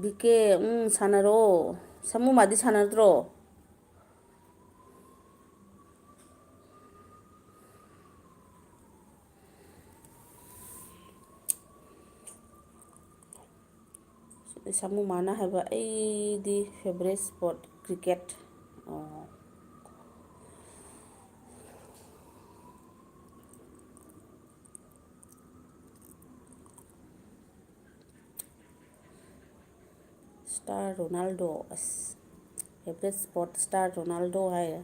ꯕꯤ ꯀꯦ, ꯎꯝ, ꯁꯥꯟꯅꯔꯣ꯫ ꯁꯥꯃꯨ ꯃꯥꯗꯤ ꯁꯥꯟꯅꯗ꯭ꯔꯣ? ꯁꯥꯃꯨ ꯃꯥꯅ ꯍꯥꯏꯕ, "ꯑꯩꯗꯤ favourite sport cricket"꯫ ꯑꯣ꯫ Star Ronaldo, ꯑꯁ, favourite sport star Ronaldo ꯍꯥꯏꯔꯦ꯫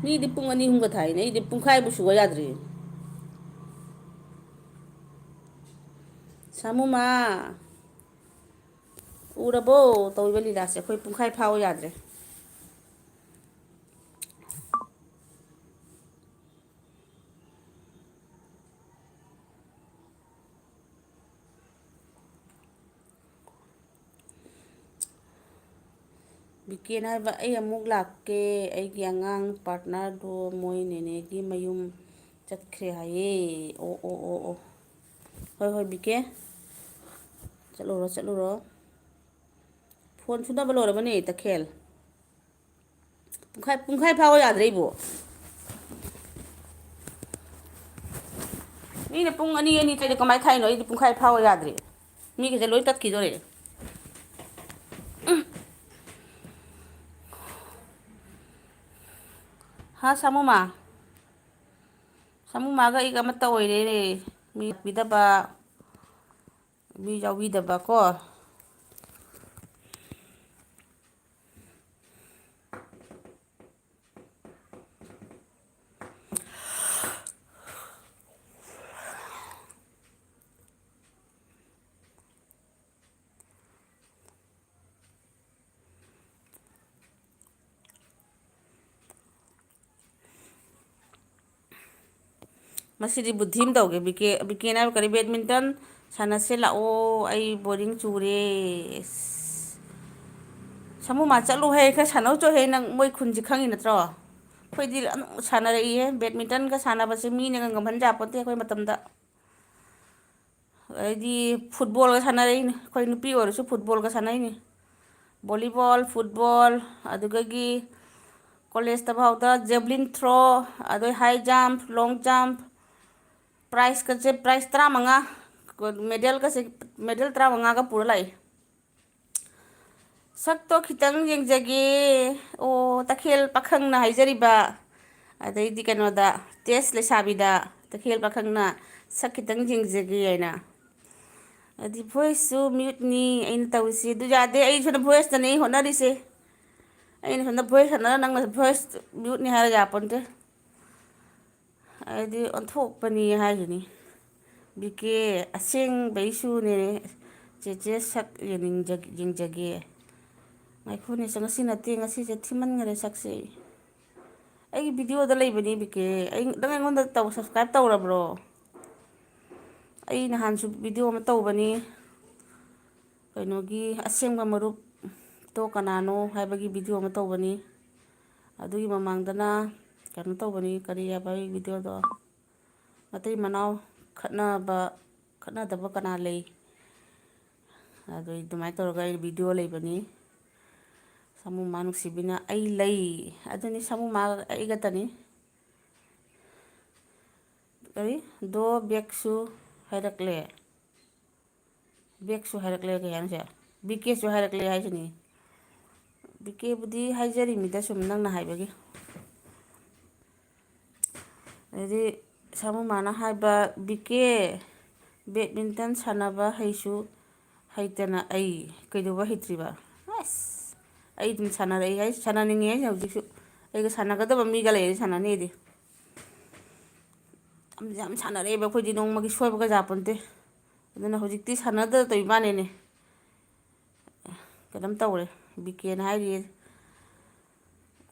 ꯃꯤꯗꯤ ꯄꯨꯡ ꯑꯅꯤ ꯑꯍꯨꯝꯒ ꯊꯥꯏꯅꯦ, ꯑꯩꯗꯤ ꯄꯨꯡꯈꯥꯏꯕꯨ ꯁꯨꯕ ꯌꯥꯗ꯭ꯔꯤ꯫ ꯁꯥꯃꯨꯃ, ꯎꯔꯕꯣ ꯇꯧꯔꯤꯕ ꯂꯤꯂꯥꯁꯦ? ꯑꯩꯈꯣꯏ ꯄꯨꯡꯈꯥꯏ ꯐꯥꯎ ꯌꯥꯗ꯭ꯔꯦ꯫ ꯕꯤꯀꯦꯅ ꯍꯥꯏꯕ, "ꯑꯩ ꯑꯃꯨꯛ ꯂꯥꯛꯀꯦ, ꯑꯩꯒꯤ ꯑꯉꯥꯡ partner ꯗꯣ ꯃꯣꯏ ꯅꯦꯅꯦꯒꯤ ꯃꯌꯨꯝ ꯆꯠꯈ꯭ꯔꯦ ꯍꯥꯏꯌꯦ"꯫ ꯑꯣ, ꯑꯣ, ꯑꯣ, ꯑꯣ꯫ ꯍꯣꯏ, ꯍꯣꯏ, ꯕꯤꯀꯦ꯫ ꯆꯠꯂꯨꯔꯣ, ꯆꯠꯂꯨꯔꯣ꯫ ꯐꯣꯟ ꯁꯨꯅꯕ ꯂꯣꯏꯔꯕꯅꯦ, ꯇꯈꯦꯜ꯫ ꯄꯨꯡꯈꯥꯏ, ꯄꯨꯡꯈꯥꯏ ꯐꯥꯎꯕ ꯌꯥꯗ꯭ꯔꯦ ꯏꯕꯣ꯫ ꯃꯤꯅ ꯄꯨꯡ ꯑꯅꯤ, ꯑꯅꯤ ꯇꯔꯦꯠ ꯀꯃꯥꯏꯅ ꯊꯥꯏꯅꯣ? ꯑꯩꯗꯤ ꯄꯨꯡꯈꯥꯏ ꯐꯥꯎꯕ ꯌꯥꯗ꯭ꯔꯦ꯫ ꯃꯤꯒꯁꯦ ꯂꯣꯏ ꯇꯠꯈꯤꯗꯣꯔꯦ꯫ ꯎꯝ꯫ ꯍꯥ, ꯁꯥꯃꯨꯃ? ꯁꯥꯃꯨꯃꯒ ꯑꯩꯒ ꯑꯃꯠꯇ ꯑꯣꯏꯔꯦꯅꯦ꯫ ꯃꯤ ꯄꯤꯗꯕ, ꯃꯤ ꯌꯥꯎꯕꯤꯗꯕꯀꯣ꯫ ꯃꯁꯤꯗꯤ ꯕꯨꯙꯤ ꯑꯃ ꯇꯧꯒꯦ꯫ ꯕꯤ ꯀꯦ, ꯕꯤ ꯀꯦꯅ ꯍꯥꯏꯕ ꯀꯔꯤ? "ꯕꯦꯗꯃꯤꯟꯇꯟ ꯁꯥꯟꯅꯁꯦ ꯂꯥꯛꯑꯣ, ꯑꯩ ꯕꯣꯔꯤꯡ ꯆꯨꯔꯦ"꯫ ꯑꯁ, ꯁꯃꯨꯃꯥ, ꯆꯠꯂꯨꯍꯦ, ꯈꯔ ꯁꯥꯟꯅꯧ ꯆꯣꯍꯦ, ꯅꯪ ꯃꯣꯏ ꯈꯨꯟꯁꯦ ꯈꯪꯉꯤ ꯅꯠꯇ꯭ꯔꯣ? ꯑꯩꯈꯣꯏꯗꯤ ꯑꯗꯨꯝ ꯁꯥꯟꯅꯔꯛꯏꯍꯦ, ꯕꯦꯗꯃꯤꯟꯇꯟꯒ ꯁꯥꯟꯅꯕꯁꯦ ꯃꯤꯅꯒ ꯉꯝꯍꯟ ꯌꯥꯄꯣꯠꯇꯦ ꯑꯩꯈꯣꯏ ꯃꯇꯝꯗ꯫ ꯑꯗꯩꯗꯤ ꯐꯨꯠꯕꯣꯜꯒ ꯁꯥꯟꯅꯔꯛꯏꯅꯤ, ꯑꯩꯈꯣꯏ ꯅꯨꯄꯤ ꯑꯣꯏꯔꯁꯨ ꯐꯨꯠꯕꯣꯜꯒ ꯁꯥꯟꯅꯩꯅꯤ꯫ ꯚꯣꯂꯤꯕꯣꯜ, ꯐꯨꯠꯕꯣꯜ, ꯑꯗꯨꯗꯒꯤ ꯀꯣꯂꯦꯖꯇ ꯐꯥꯎꯗ ꯖꯦꯕꯂꯤꯟ ꯊ꯭ꯔꯣ, ꯑꯗꯩ ꯍꯥꯏ ꯖꯝꯞ, ꯂꯣꯡ ꯖꯝꯞ, ꯄ꯭ꯔꯥꯏꯖꯀꯁꯦ, ꯄ꯭ꯔꯥꯏꯖ ꯇꯔꯥꯃꯉꯥ, ꯃꯦꯗꯜꯒꯁꯦ, ꯃꯦꯗꯜ ꯇꯔꯥꯃꯉꯥꯒ ꯄꯨꯔ ꯂꯥꯛꯏ꯫ ꯁꯛꯇꯣ ꯈꯤꯇꯪ ꯌꯦꯡꯖꯒꯦ꯫ ꯑꯣ, ꯇꯈꯦꯜ ꯄꯥꯈꯪꯅ ꯍꯥꯏꯖꯔꯤꯕ, ꯑꯗꯩꯗꯤ ꯀꯩꯅꯣꯗ, ꯇꯦꯁ ꯂꯩꯁꯥꯕꯤꯗ, ꯇꯈꯦꯜ ꯄꯥꯈꯪꯅ ꯁꯛ ꯈꯤꯇꯪ ꯌꯦꯡꯖꯒꯦ ꯍꯥꯏꯅ꯫ ꯑꯗꯤ ꯚꯣꯏꯁꯁꯨ ꯃ꯭ꯌꯨꯠꯅꯤ ꯑꯩꯅ ꯇꯧꯔꯤꯁꯦ꯫ ꯑꯗꯨ ꯌꯥꯗꯦ, ꯑꯩ ꯁꯣꯝꯗ ꯚꯣꯏꯁꯇꯅꯦ ꯑꯩ ꯍꯣꯠꯅꯔꯤꯁꯦ꯫ ꯑꯩꯅ ꯁꯣꯝꯗ ꯚꯣꯏꯁ ꯁꯥꯟꯅꯔ ꯅꯪꯅ ꯚꯣꯏꯁ ꯃ꯭ꯌꯨꯠꯅꯤ ꯍꯥꯏꯔ ꯌꯥꯄꯣꯟꯇꯦ꯫ ꯍꯥꯏꯗꯤ ꯑꯣꯟꯊꯣꯛꯄꯅꯤ ꯍꯥꯏꯁꯤꯅꯤ꯫ ꯕꯤ ꯀꯦ, ꯑꯁꯦꯡꯕꯩꯁꯨꯅꯦ꯫ ꯆꯦꯆꯦ ꯁꯛ ꯌꯦꯡꯅꯤꯡꯖ-, ꯌꯦꯡꯖꯒꯦ꯫ ꯉꯥꯏꯈꯣꯅꯦ, ꯁꯦ, ꯉꯁꯤ ꯅꯠꯇꯦ, ꯉꯁꯤꯁꯦ ꯊꯤꯃꯟꯈꯔꯦ ꯁꯛꯁꯦ꯫ ꯑꯩꯒꯤ ꯚꯤꯗꯤꯑꯣꯗ ꯂꯩꯕꯅꯤ ꯕꯤ ꯀꯦ꯫ ꯑꯩ, ꯅꯪ ꯑꯩꯉꯣꯟꯗ ꯇꯧ-, ꯁꯕꯁꯀ꯭ꯔꯥꯏꯞ ꯇꯧꯔꯕ꯭ꯔꯣ? ꯑꯩ ꯅꯍꯥꯟꯁꯨ ꯚꯤꯗꯤꯑꯣ ꯑꯃ ꯇꯧꯕꯅꯤ꯫ ꯀꯩꯅꯣꯒꯤ ꯑꯁꯦꯡꯕ ꯃꯔꯨꯞꯇꯣ ꯀꯅꯥꯅꯣ ꯍꯥꯏꯕꯒꯤ ꯚꯤꯗꯤꯑꯣ ꯑꯃ ꯇꯧꯕꯅꯤ꯫ ꯑꯗꯨꯒꯤ ꯃꯃꯥꯡꯗꯅ ꯀꯩꯅꯣ ꯇꯧꯕꯅꯤ, ꯀꯔꯤ ꯍꯥꯏꯕ ꯑꯩ ꯚꯤꯗꯤꯑꯣꯗꯣ? ꯃꯇꯩ ꯃꯅꯥꯎ ꯈꯠꯅꯕ, ꯈꯠꯅꯗꯕ ꯀꯅꯥ ꯂꯩ? ꯑꯗꯨ ꯑꯗꯨꯃꯥꯏꯅ ꯇꯧꯔꯒ ꯑꯩ ꯚꯤꯗꯤꯑꯣ ꯂꯩꯕꯅꯤ꯫ ꯁꯥꯃꯨꯃꯥ ꯅꯨꯡꯁꯤꯕꯤꯅ "ꯑꯩ ꯂꯩ"꯫ ꯑꯗꯨꯅꯤ, ꯁꯥꯃꯨꯃꯥ ꯑꯩꯒꯇꯅꯤ꯫ ꯀꯔꯤ? ꯗꯣ ꯕꯦꯛꯁꯨ ꯍꯥꯏꯔꯛꯂꯦ꯫ ꯕꯦꯛꯁꯨ ꯍꯥꯏꯔꯛꯂꯦ ꯀꯩ ꯍꯥꯏꯅꯣ ꯁꯦ? ꯕꯤ ꯀꯦꯁꯨ ꯍꯥꯏꯔꯛꯂꯦ ꯍꯥꯏꯁꯤꯅꯤ꯫ ꯕꯤ ꯀꯦꯕꯨꯗꯤ ꯍꯥꯏꯖꯔꯤꯃꯤꯗ ꯁꯨꯝ ꯅꯪꯅ ꯍꯥꯏꯕꯒꯤ꯫ ꯑꯗꯩꯗꯤ ꯁꯥꯃꯨꯃꯥꯅ ꯍꯥꯏꯕ, "ꯕꯤ ꯀꯦ, ꯕꯦꯗꯃꯤꯟꯇꯟ ꯁꯥꯟꯅꯕ ꯍꯩꯁꯨ ꯍꯩꯇꯅ ꯑꯩ ꯀꯩꯗꯧꯕ ꯍꯩꯇ꯭ꯔꯤꯕ?" ꯑꯁ! ꯑꯩ ꯑꯗꯨꯝ ꯁꯥꯟꯅꯔꯛꯏ ꯍꯥꯏ, ꯁꯥꯟꯅꯅꯤꯡꯉꯤ ꯍꯥꯏꯁꯦ ꯍꯧꯖꯤꯛꯁꯨ꯫ ꯑꯩꯒ ꯁꯥꯟꯅꯒꯗꯕ ꯃꯤꯒ ꯂꯩꯔꯗꯤ ꯁꯥꯟꯅꯅꯤ ꯑꯩꯗꯤ꯫ ꯌꯥꯝ, ꯌꯥꯝ ꯁꯥꯟꯅꯔꯛꯑꯦꯕ ꯑꯩꯈꯣꯏꯗꯤ, ꯅꯣꯡꯃꯒꯤ ꯁꯣꯏꯕꯒ ꯖꯥꯄꯣꯟꯇꯦ꯫ ꯑꯗꯨꯅ ꯍꯧꯖꯤꯛꯇꯤ ꯁꯥꯟꯅꯗ ꯇꯧꯔꯤ ꯃꯥꯅꯦꯅꯦ꯫ ꯀꯩꯅꯣꯝ ꯇꯧꯔꯦ꯫ ꯕꯤ ꯀꯦꯅ ꯍꯥꯏꯔꯤꯌꯦ,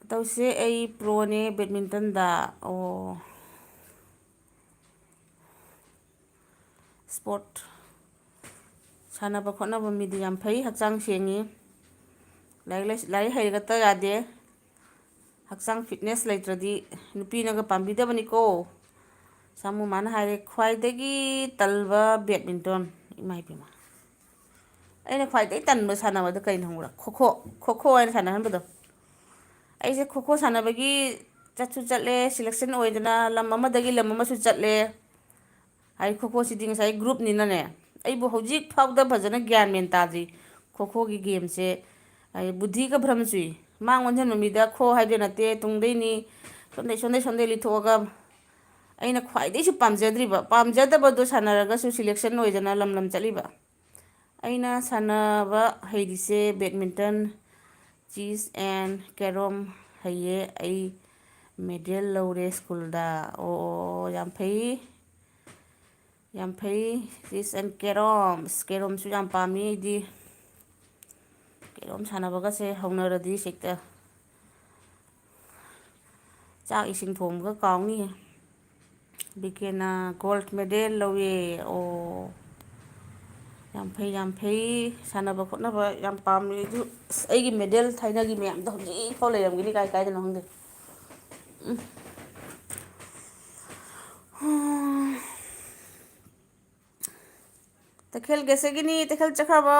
"ꯇꯧꯁꯦ, ꯑꯩ ꯄ꯭ꯔꯣꯅꯦ ꯕꯦꯗꯃꯤꯟꯇꯟꯗ"꯫ ꯑꯣ꯫ ꯏꯁꯄꯣꯔꯠ ꯁꯥꯟꯅꯕ ꯈꯣꯠꯅꯕ ꯃꯤꯗꯤ ꯌꯥꯝ ꯐꯩ, ꯍꯛꯆꯥꯡ ꯁꯦꯡꯉꯤ꯫ ꯂꯥꯏꯔꯤꯛ ꯂꯥꯏꯁ-, ꯂꯥꯏꯔꯤꯛ ꯍꯩꯔꯒꯇ ꯌꯥꯗꯦ, ꯍꯛꯆꯥꯡ ꯐꯤꯠꯅꯦꯁ ꯂꯩꯇ꯭ꯔꯗꯤ ꯅꯨꯄꯤꯅꯒ ꯄꯥꯝꯕꯤꯗꯕꯅꯤꯀꯣ꯫ ꯁꯥꯃꯨ ꯃꯥꯅ ꯍꯥꯏꯔꯦ, "ꯈ꯭ꯋꯥꯏꯗꯒꯤ ꯇꯜꯕ ꯕꯦꯗꯃꯤꯟꯇꯟ"꯫ ꯏꯃꯥ ꯏꯕꯦꯝꯃ, ꯑꯩꯅ ꯈ꯭ꯋꯥꯏꯗꯒꯤ ꯇꯟꯕ ꯁꯥꯟꯅꯕꯗ ꯀꯩꯅꯣ ꯈꯪꯕ꯭ꯔꯥ? ꯈꯣꯈꯣ, ꯈꯣꯈꯣ ꯍꯥꯏꯅ ꯁꯥꯟꯅꯍꯟꯕꯗꯣ꯫ ꯑꯩꯁꯦ ꯈꯣꯈꯣ ꯁꯥꯟꯅꯕꯒꯤ ꯆꯠꯁꯨ ꯆꯠꯂꯦ, ꯁꯦꯂꯦꯛꯁꯟ ꯑꯣꯏꯗꯅ ꯂꯝ ꯑꯃꯗꯒꯤ ꯂꯝ ꯑꯃꯁꯨ ꯆꯠꯂꯦ꯫ ꯍꯥꯏꯗꯤ ꯈꯣꯈꯣꯁꯤꯗꯤ ꯉꯁꯥꯏ ꯒ꯭ꯔꯨꯞꯅꯤꯅꯅꯦ, ꯑꯩꯕꯨ ꯍꯧꯖꯤꯛ ꯐꯥꯎꯗ ꯐꯖꯅ ꯒ꯭ꯌꯥꯟ ꯃꯦꯟ ꯇꯥꯗ꯭ꯔꯤ꯫ ꯈꯣꯈꯣꯒꯤ ꯒꯦꯝꯁꯦ ꯑꯩ ꯕꯨꯙꯤꯒ ꯚ꯭ꯔꯝ ꯆꯨꯏ꯫ ꯃꯥꯡ ꯑꯣꯟꯁꯤꯟꯕ ꯃꯤꯗ ꯈꯣ ꯍꯥꯏꯕ ꯅꯠꯇꯦ, ꯇꯨꯡꯗꯩꯅꯤ, ꯁꯣꯝꯗꯩ, ꯁꯣꯝꯗꯩ, ꯁꯣꯝꯗꯩ ꯂꯤꯊꯣꯛꯑꯒ ꯑꯩꯅ ꯈ꯭ꯋꯥꯏꯗꯒꯤꯁꯨ ꯄꯥꯝꯖꯗ꯭ꯔꯤꯕ, ꯄꯥꯝꯖꯗꯕꯗꯣ ꯁꯥꯟꯅꯔꯒꯁꯨ ꯁꯦꯂꯦꯛꯁꯟ ꯑꯣꯏꯗꯅ ꯂꯝ ꯂꯝ ꯆꯠꯂꯤꯕ꯫ ꯑꯩꯅ ꯁꯥꯟꯅꯕ ꯍꯩꯔꯤꯁꯦ badminton, chess and carrom ꯍꯩꯌꯦ꯫ ꯑꯩ ꯃꯦꯗꯦꯜ ꯂꯧꯔꯦ ꯁ꯭ꯀꯨꯜꯗ꯫ ꯑꯣ, ꯌꯥꯝ ꯐꯩ, ꯌꯥꯝ ꯐꯩ꯫ Chess and carrom, ꯑꯁ, carromꯁꯨ ꯌꯥꯝ ꯄꯥꯝꯃꯤ ꯑꯩꯗꯤ꯫ Carrom ꯁꯥꯟꯅꯕꯒꯁꯦ ꯍꯧꯅꯔꯗꯤ ꯍꯦꯛꯇ ꯆꯥꯛ ꯏꯁꯤꯡ ꯊꯣꯡꯕꯒ ꯀꯥꯎꯅꯤꯍꯦ꯫ ꯕꯤꯀꯦꯅ ꯒꯣꯜꯗ ꯃꯦꯗꯦꯜ ꯂꯧꯋꯦ꯫ ꯑꯣ, ꯌꯥꯝ ꯐꯩ, ꯌꯥꯝ ꯐꯩ꯫ ꯁꯥꯟꯅꯕ ꯈꯣꯠꯅꯕ ꯌꯥꯝ ꯄꯥꯝꯃꯤ꯫ ꯑꯗꯨ ꯑꯁ, ꯑꯩꯒꯤ ꯃꯦꯗꯦꯜ ꯊꯥꯏꯅꯒꯤ ꯃꯌꯥꯝꯗꯣ ꯍꯧꯖꯤꯛꯐꯥꯎ ꯂꯩꯔꯝꯒꯤꯅꯤ ꯀꯥꯏ ꯀꯥꯏꯗꯅꯣ ꯈꯪꯗꯦ꯫ ꯎꯝ꯫ ꯇꯈꯦꯜ ꯒꯦꯁꯦꯒꯤꯅꯤ, ꯇꯈꯦꯜ ꯆꯠꯈ꯭ꯔꯕꯣ?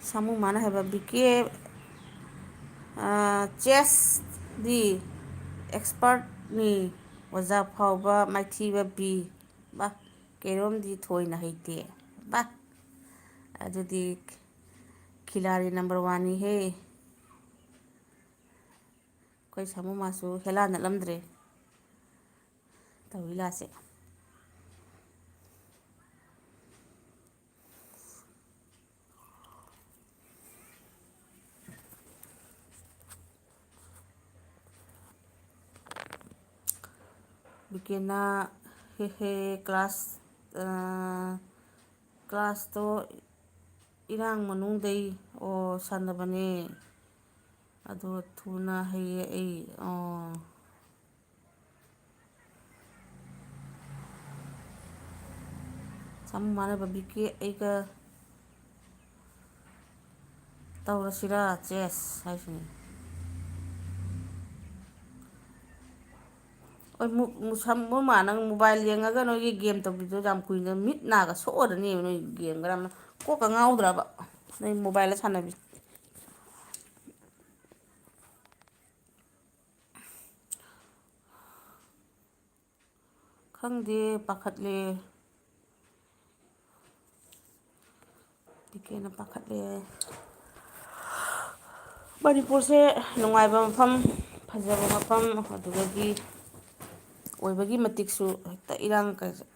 ꯁꯥꯃꯨ ꯃꯥꯅ ꯍꯥꯏꯕ, "ꯕꯤ ꯀꯦ, ꯑ, ꯆꯦꯁꯇꯤ ꯑꯦꯛꯁꯄꯔꯠꯅꯤ, ꯑꯣꯖꯥ ꯐꯥꯎꯕ ꯃꯥꯏꯊꯤꯕ ꯄꯤ꯫ ꯕꯥ, ꯀꯦꯔꯣꯝꯗꯤ ꯊꯣꯏꯅ ꯍꯩꯇꯦ꯫ ꯕꯥ, ꯑꯗꯨꯗꯤ ꯈꯤꯂꯥꯔꯤ ꯅꯝꯕꯔ ꯋꯥꯟꯅꯤꯍꯦ꯫" ꯑꯩꯈꯣꯏ ꯁꯥꯃꯨ ꯃꯥꯁꯨ ꯍꯦꯂꯥ ꯅꯠꯂꯝꯗ꯭ꯔꯦ꯫ ꯇꯧꯔꯤ ꯂꯥꯁꯦ꯫ ꯕꯤꯀꯦꯅꯥ, ꯍꯦ ꯍꯦ, ꯀ꯭ꯂꯥꯁ, ꯑ, ꯀ꯭ꯂꯥꯁꯇꯣ ꯏꯔꯥꯡ ꯃꯅꯨꯡꯗꯩ, ꯑꯣ, ꯁꯥꯟꯅꯕꯅꯦ꯫ ꯑꯗꯣ ꯊꯨꯅ ꯍꯩꯌꯦ ꯑꯩ꯫ ꯑꯣ꯫ ꯁꯥꯃꯨ ꯃꯥꯟꯅꯕ ꯕꯤꯀꯦ ꯑꯩꯒ ꯇꯧꯔꯁꯤꯔꯥ ꯆꯦꯁ ꯍꯥꯏꯁꯤꯅꯤ꯫ ꯍꯣꯏ, ꯃꯨ-, ꯃꯨ-, ꯁꯥꯃꯨ ꯃꯥ, ꯅꯪ ꯃꯣꯕꯥꯏꯜ ꯌꯦꯡꯉꯒ ꯅꯣꯏꯒꯤ ꯒꯦꯝ ꯇꯧꯕꯤꯗꯣ ꯌꯥꯝ ꯀꯨꯏꯅ ꯃꯤꯠ ꯅꯥꯒ ꯁꯣꯛꯑꯗꯅꯦꯕ ꯅꯣꯏ ꯒꯦꯝꯒ ꯌꯥꯝꯅ꯫ ꯀꯣꯛꯀ ꯉꯥꯎꯗ꯭ꯔꯕ ꯅꯣꯏ ꯃꯣꯕꯥꯏꯜꯗ ꯁꯥꯟꯅꯕꯤ? ꯈꯪꯗꯦ, ꯄꯥꯈꯠꯂꯦ꯫ ꯕꯤꯀꯦꯅ ꯄꯥꯈꯠꯂꯦ꯫ ꯃꯅꯤꯄꯨꯔꯁꯦ ꯅꯨꯡꯉꯥꯏꯕ ꯃꯐꯝ, ꯐꯖꯕ ꯃꯐꯝ, ꯑꯗꯨꯗꯒꯤ ꯑꯣꯏꯕꯒꯤ ꯃꯇꯤꯛꯁꯨ ꯍꯦꯛꯇ ꯏꯔꯥꯡ ꯀꯩ-,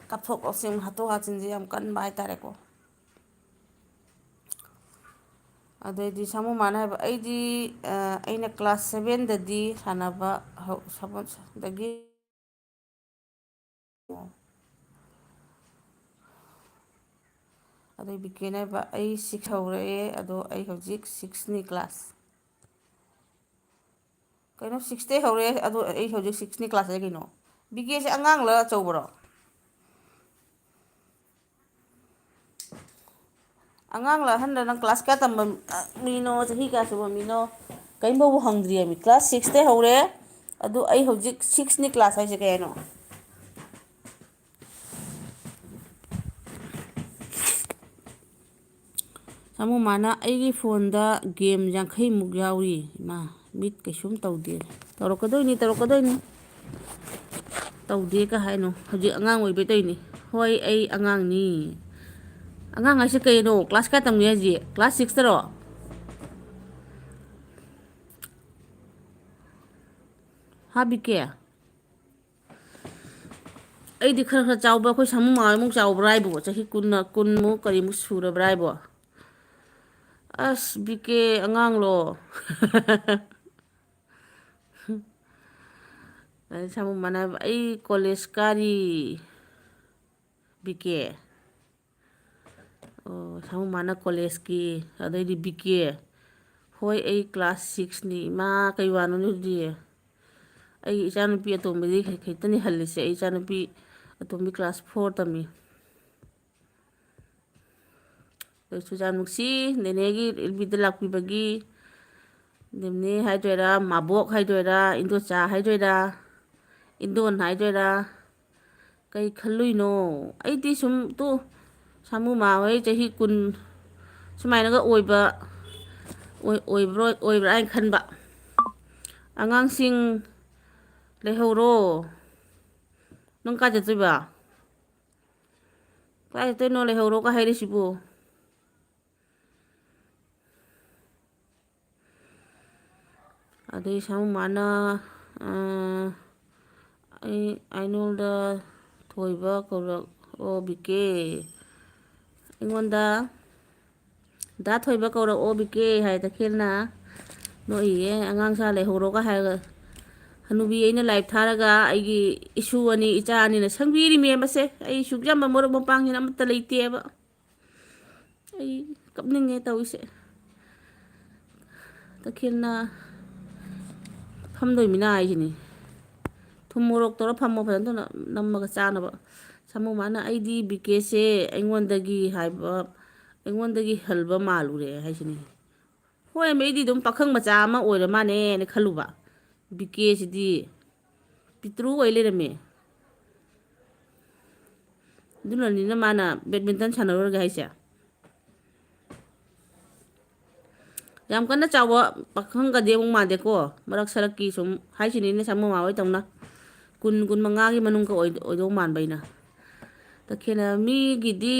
ꯀꯥꯞꯊꯣꯛ ꯀꯥꯞꯁꯤꯟ, ꯍꯥꯠꯇꯣꯛ ꯍꯥꯠꯆꯤꯟꯁꯦ ꯌꯥꯝ ꯀꯟꯕ ꯍꯥꯏꯇꯥꯔꯦꯀꯣ꯫ ꯑꯗꯩꯗꯤ ꯁꯥꯃꯨ ꯃꯥꯅ ꯍꯥꯏꯕ, "ꯑꯩꯗꯤ, ꯑ, ꯑꯩꯅ ꯀ꯭ꯂꯥꯁ ꯁꯚꯦꯟꯗꯗꯤ ꯁꯥꯟꯅꯕ ꯍꯧ-, ꯁꯥꯟꯅꯕꯗꯒꯤ" ꯑꯗꯩ ꯕꯤꯀꯦꯅ ꯍꯥꯏꯕ, "ꯑꯩ ꯁꯤꯛꯁ ꯍꯧꯔꯛꯑꯦ, ꯑꯗꯣ ꯑꯩ ꯍꯧꯖꯤꯛ ꯁꯤꯛꯁꯅꯤ ꯀ꯭ꯂꯥꯁ꯫" ꯀꯩꯅꯣ, ꯁꯤꯛꯁꯇꯩ ꯍꯧꯔꯦ, ꯑꯗꯣ ꯑꯩ ꯍꯧꯖꯤꯛ ꯁꯤꯛꯁꯅꯤ ꯀ꯭ꯂꯥꯁ ꯍꯥꯏꯁꯦ ꯀꯩꯅꯣ? ꯕꯤꯀꯦꯁꯦ ꯑꯉꯥꯡꯂ ꯑꯆꯧꯕꯔꯣ? ꯑꯉꯥꯡꯂ ꯑꯍꯟꯂ? ꯅꯪ ꯀ꯭ꯂꯥꯁ ꯀꯌꯥ ꯇꯝꯕ, ꯑ, ꯃꯤꯅꯣ? ꯆꯍꯤ ꯀꯌꯥ ꯁꯨꯕ ꯃꯤꯅꯣ? ꯀꯔꯤꯝꯐꯥꯎꯕ ꯍꯪꯗ꯭ꯔꯤꯌꯦꯃꯤ꯫ ꯀ꯭ꯂꯥꯁ ꯁꯤꯛꯁꯇꯩ ꯍꯧꯔꯦ, ꯑꯗꯨ ꯑꯩ ꯍꯧꯖꯤꯛ ꯁꯤꯛꯁꯅꯤ ꯀ꯭ꯂꯥꯁ ꯍꯥꯏꯁꯦ ꯀꯩ ꯍꯥꯏꯅꯣ? ꯁꯥꯃꯨ ꯃꯥꯅ, "ꯑꯩꯒꯤ ꯐꯣꯟꯗ ꯒꯦꯝ ꯌꯥꯡꯈꯩꯃꯨꯛ ꯌꯥꯎꯔꯤ꯫ ꯏꯃꯥ, ꯃꯤꯠ ꯀꯩꯁꯨꯝ ꯇꯧꯗꯦ꯫ ꯇꯧꯔꯛꯀꯗꯣꯏꯅꯤ, ꯇꯧꯔꯛꯀꯗꯣꯏꯅꯤ꯫ ꯇꯧꯗꯦ ꯀꯩ ꯍꯥꯏꯅꯣ? ꯍꯧꯖꯤꯛ ꯑꯉꯥꯡ ꯑꯣꯏꯕꯩ ꯇꯧꯔꯤꯅꯤ꯫ ꯍꯣꯏ, ꯑꯩ ꯑꯉꯥꯡꯅꯤ꯫" ꯑꯉꯥꯡ ꯍꯥꯏꯁꯦ ꯀꯩꯅꯣ? ꯀ꯭ꯂꯥꯁ ꯀꯌꯥ ꯇꯝꯒꯦ ꯍꯥꯏꯁꯦ? ꯀ꯭ꯂꯥꯁ ꯁꯤꯛꯁꯇꯔꯣ? ꯍꯥ, ꯕꯤꯀꯦ? ꯑꯩꯗꯤ ꯈꯔ ꯈꯔ ꯆꯥꯎꯕ, ꯑꯩꯈꯣꯏ ꯁꯥꯃꯨ ꯃꯥꯃꯨꯛ ꯆꯥꯎꯕ꯭ꯔꯥ ꯍꯥꯏꯕꯣ? ꯆꯍꯤ ꯀꯨꯟ, ꯀꯨꯟꯃꯨꯛ ꯀꯔꯤꯃꯨꯛ ꯁꯨꯔꯕ꯭ꯔꯥ ꯍꯥꯏꯕꯣ? ꯑꯁ, ꯕꯤꯀꯦ ꯑꯉꯥꯡꯂꯣ? ꯑꯗꯩ ꯁꯥꯃꯨ ꯃꯥꯅ ꯍꯥꯏꯕ, "ꯑꯩ ꯀꯣꯂꯦꯖ ꯀꯥꯔꯤ, ꯕꯤꯀꯦ꯫" ꯑꯣ, ꯁꯥꯃꯨ ꯃꯥꯅ ꯀꯣꯂꯦꯖꯀꯤ, ꯑꯗꯩꯗꯤ ꯕꯤꯀꯦ, "ꯍꯣꯏ, ꯑꯩ ꯀ꯭ꯂꯥꯁ ꯁꯤꯛꯁꯅꯤ꯫" ꯏꯃꯥ, ꯀꯩ ꯋꯥꯅꯣꯅꯦ ꯑꯗꯨꯗꯤ? ꯑꯩꯒꯤ ꯏꯆꯥꯅꯨꯄꯤ ꯑꯇꯣꯝꯕꯤꯗꯤ ꯈ-, ꯈꯤꯇꯅꯤ ꯍꯜꯂꯤꯁꯦ꯫ ꯑꯩ ꯏꯆꯥꯅꯨꯄꯤ ꯑꯇꯣꯝꯕꯤ ꯀ꯭ꯂꯥꯁ ꯐꯣꯔ ꯇꯝꯃꯤ꯫ ꯁꯨꯖꯥꯃꯨꯛꯁꯤ ꯅꯦꯅꯦꯒꯤ ꯑꯦꯜ ꯕꯤꯗ ꯂꯥꯛꯄꯤꯕꯒꯤ ꯅꯦꯅꯦ ꯍꯥꯏꯗꯣꯏꯔꯥ, ꯃꯥꯕꯣꯛ ꯍꯥꯏꯗꯣꯏꯔꯥ, ꯏꯟꯗꯣꯆꯥ ꯍꯥꯏꯗꯣꯏꯔꯥ, ꯏꯟꯗꯣꯟ ꯍꯥꯏꯗꯣꯏꯔꯥ, ꯀꯩ ꯈꯜꯂꯨꯏꯅꯣ? ꯑꯩꯗꯤ ꯁꯨꯝ ꯇꯨ ꯁꯥꯃꯨ ꯃꯥ ꯍꯣꯏ ꯆꯍꯤ ꯀꯨꯟ ꯁꯨꯃꯥꯏꯅꯒ ꯑꯣꯏꯕ, ꯑꯣꯏ-, ꯑꯣꯏꯕ꯭ꯔꯣ, ꯑꯣꯏꯕ꯭ꯔꯥ ꯍꯥꯏꯅ ꯈꯟꯕ꯫ ꯑꯉꯥꯡꯁꯤꯡ ꯂꯩꯍꯧꯔꯣ꯫ ꯅꯪ ꯀꯥꯏ ꯆꯠꯇꯣꯏꯕ? ꯀꯥꯏ ꯆꯠꯇꯣꯏꯅꯣ ꯂꯩꯍꯧꯔꯣꯒ ꯍꯥꯏꯔꯤꯁꯤꯕꯨ? ꯑꯗꯩ ꯁꯥꯃꯨ ꯃꯥꯅ, ꯑ, ꯑꯩ ꯑꯥꯏꯅꯣꯜꯗ ꯊꯣꯏꯕ ꯀꯧꯔꯛꯑꯣ ꯕꯤꯀꯦ꯫ ꯑꯩꯉꯣꯟꯗ "ꯗꯥ ꯊꯣꯏꯕ ꯀꯧꯔꯛꯑꯣ ꯕꯤꯀꯦ" ꯍꯥꯏ ꯇꯈꯦꯜꯅ꯫ ꯅꯣꯛꯏꯌꯦ, ꯑꯉꯥꯡ ꯁꯥ ꯂꯩꯍꯧꯔꯣꯒ ꯍꯥꯏꯔꯒ꯫ ꯍꯅꯨꯕꯤ ꯑꯩꯅ ꯂꯥꯏꯞ ꯊꯥꯔꯒ ꯑꯩꯒꯤ ꯏꯁꯨ ꯑꯅꯤ, ꯏꯆꯥ ꯑꯅꯤꯅ ꯁꯪꯕꯤꯔꯤꯃꯦ ꯃꯁꯦ꯫ ꯑꯩ ꯁꯨꯛ ꯌꯥꯝꯕ ꯃꯔꯨꯞ ꯃꯄꯥꯡꯁꯤꯅ ꯑꯃꯠꯇ ꯂꯩꯇꯦꯕ꯫ ꯑꯩ ꯀꯞꯅꯤꯡꯉꯦ ꯇꯧꯔꯤꯁꯦ꯫ ꯇꯈꯦꯜꯅ ꯐꯝꯗꯣꯏ ꯃꯤꯅ ꯍꯥꯏꯁꯤꯅꯤ꯫ ꯊꯨꯝ ꯃꯣꯔꯣꯛ ꯇꯧꯔ ꯐꯝꯃꯣ, ꯐꯖꯅ ꯇꯧꯅ ꯅꯝꯃꯒ ꯆꯥꯅꯕ꯫ ꯁꯥꯃꯨ ꯃꯥꯅ "ꯑꯩꯗꯤ ꯕꯤꯀꯦꯁꯦ ꯑꯩꯉꯣꯟꯗꯒꯤ ꯍꯥꯏꯕ, ꯑꯩꯉꯣꯟꯗꯒꯤ ꯍꯜꯕ ꯃꯥꯜꯂꯨꯔꯦ" ꯍꯥꯏꯁꯤꯅꯤ꯫ ꯍꯣꯏ, ꯑꯩꯗꯤ ꯑꯗꯨꯝ ꯄꯥꯈꯪ ꯃꯆꯥ ꯑꯃ ꯑꯣꯏꯔ ꯃꯥꯅꯦꯅ ꯈꯜꯂꯨꯕ꯫ ꯕꯤꯀꯦꯁꯤꯗꯤ ꯄꯤꯇ꯭ꯔꯨ ꯑꯣꯏ ꯂꯩꯔꯝꯃꯦ꯫ ꯑꯗꯨꯅꯅꯤꯅ ꯃꯥꯅ ꯕꯦꯗꯃꯤꯟꯇꯟ ꯁꯥꯟꯅꯔꯨꯔꯒꯦ ꯍꯥꯏꯁꯦ꯫ ꯌꯥꯝ ꯀꯟꯅ ꯆꯥꯎꯕ ꯄꯥꯈꯪꯒꯗꯤ ꯑꯃꯨꯛ ꯃꯥꯟꯗꯦꯀꯣ꯫ ꯃꯔꯛ ꯁꯔꯛꯀꯤ ꯁꯨꯝ ꯍꯥꯏꯁꯤꯅꯤꯅꯦ, ꯁꯥꯃꯨ ꯃꯥ ꯍꯣꯏ ꯇꯧꯅ꯫ ꯀꯨꯟ, ꯀꯨꯟ ꯃꯉꯥꯒꯤ ꯃꯅꯨꯡꯒ ꯑꯣꯏ-, ꯑꯣꯏꯗꯧ ꯃꯥꯟꯕ ꯑꯩꯅ꯫ ꯇꯈꯦꯜꯅ ꯃꯤꯒꯤꯗꯤ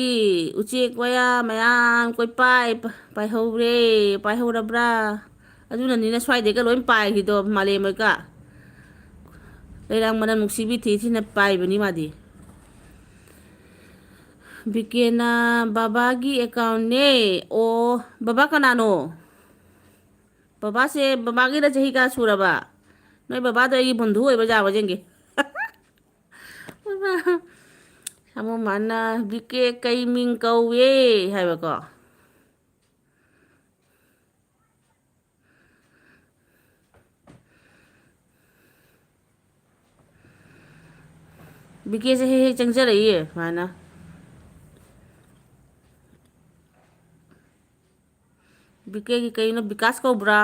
ꯎꯆꯦꯛ ꯋꯥꯌꯥ ꯃꯌꯥꯝ ꯀꯣꯏꯄꯥꯏ ꯄ-, ꯄꯥꯏꯍꯧꯔꯦ, ꯄꯥꯏꯍꯧꯔꯕ꯭ꯔꯥ? ꯑꯗꯨꯅꯅꯤꯅ ꯁ꯭ꯋꯥꯏꯗꯩꯒ ꯂꯣꯏ ꯄꯥꯏꯈꯤꯗꯣ, ꯃꯥꯂꯦꯝ ꯍꯣꯏꯒ꯫ ꯂꯩꯔꯥꯡ ꯃꯅꯝ ꯅꯨꯡꯁꯤꯕꯤ ꯊꯤ ꯊꯤꯅ ꯄꯥꯏꯕꯅꯤ ꯃꯥꯗꯤ꯫ ꯕꯤꯀꯦꯅ ꯕꯕꯥꯒꯤ ꯑꯦꯀꯥꯎꯟꯅꯦ꯫ ꯑꯣ, ꯕꯕꯥ ꯀꯅꯥꯅꯣ? ꯕꯕꯥꯁꯦ, ꯕꯕꯥꯒꯤꯗ ꯆꯍꯤ ꯀꯌꯥ ꯁꯨꯔꯕ? ꯅꯣꯏ ꯕꯕꯥꯗꯣ ꯑꯩꯒꯤ ꯕꯟꯙꯨ ꯑꯣꯏꯕ ꯌꯥꯕ ꯌꯦꯡꯒꯦ꯫ ꯁꯥꯃꯨ ꯃꯥꯅ, "ꯕꯤꯀꯦ ꯀꯩ ꯃꯤꯡ ꯀꯧꯋꯦ?" ꯍꯥꯏꯕꯀꯣ꯫ ꯕꯤꯀꯦꯁꯦ ꯍꯦꯛ ꯍꯦꯛ ꯆꯪꯖꯔꯛꯏꯌꯦ ꯁꯨꯃꯥꯏꯅ꯫ ꯕꯤ ꯀꯦꯒꯤ ꯀꯩꯅꯣ ꯕꯤꯀꯥꯁ ꯀꯧꯕ꯭ꯔꯥ?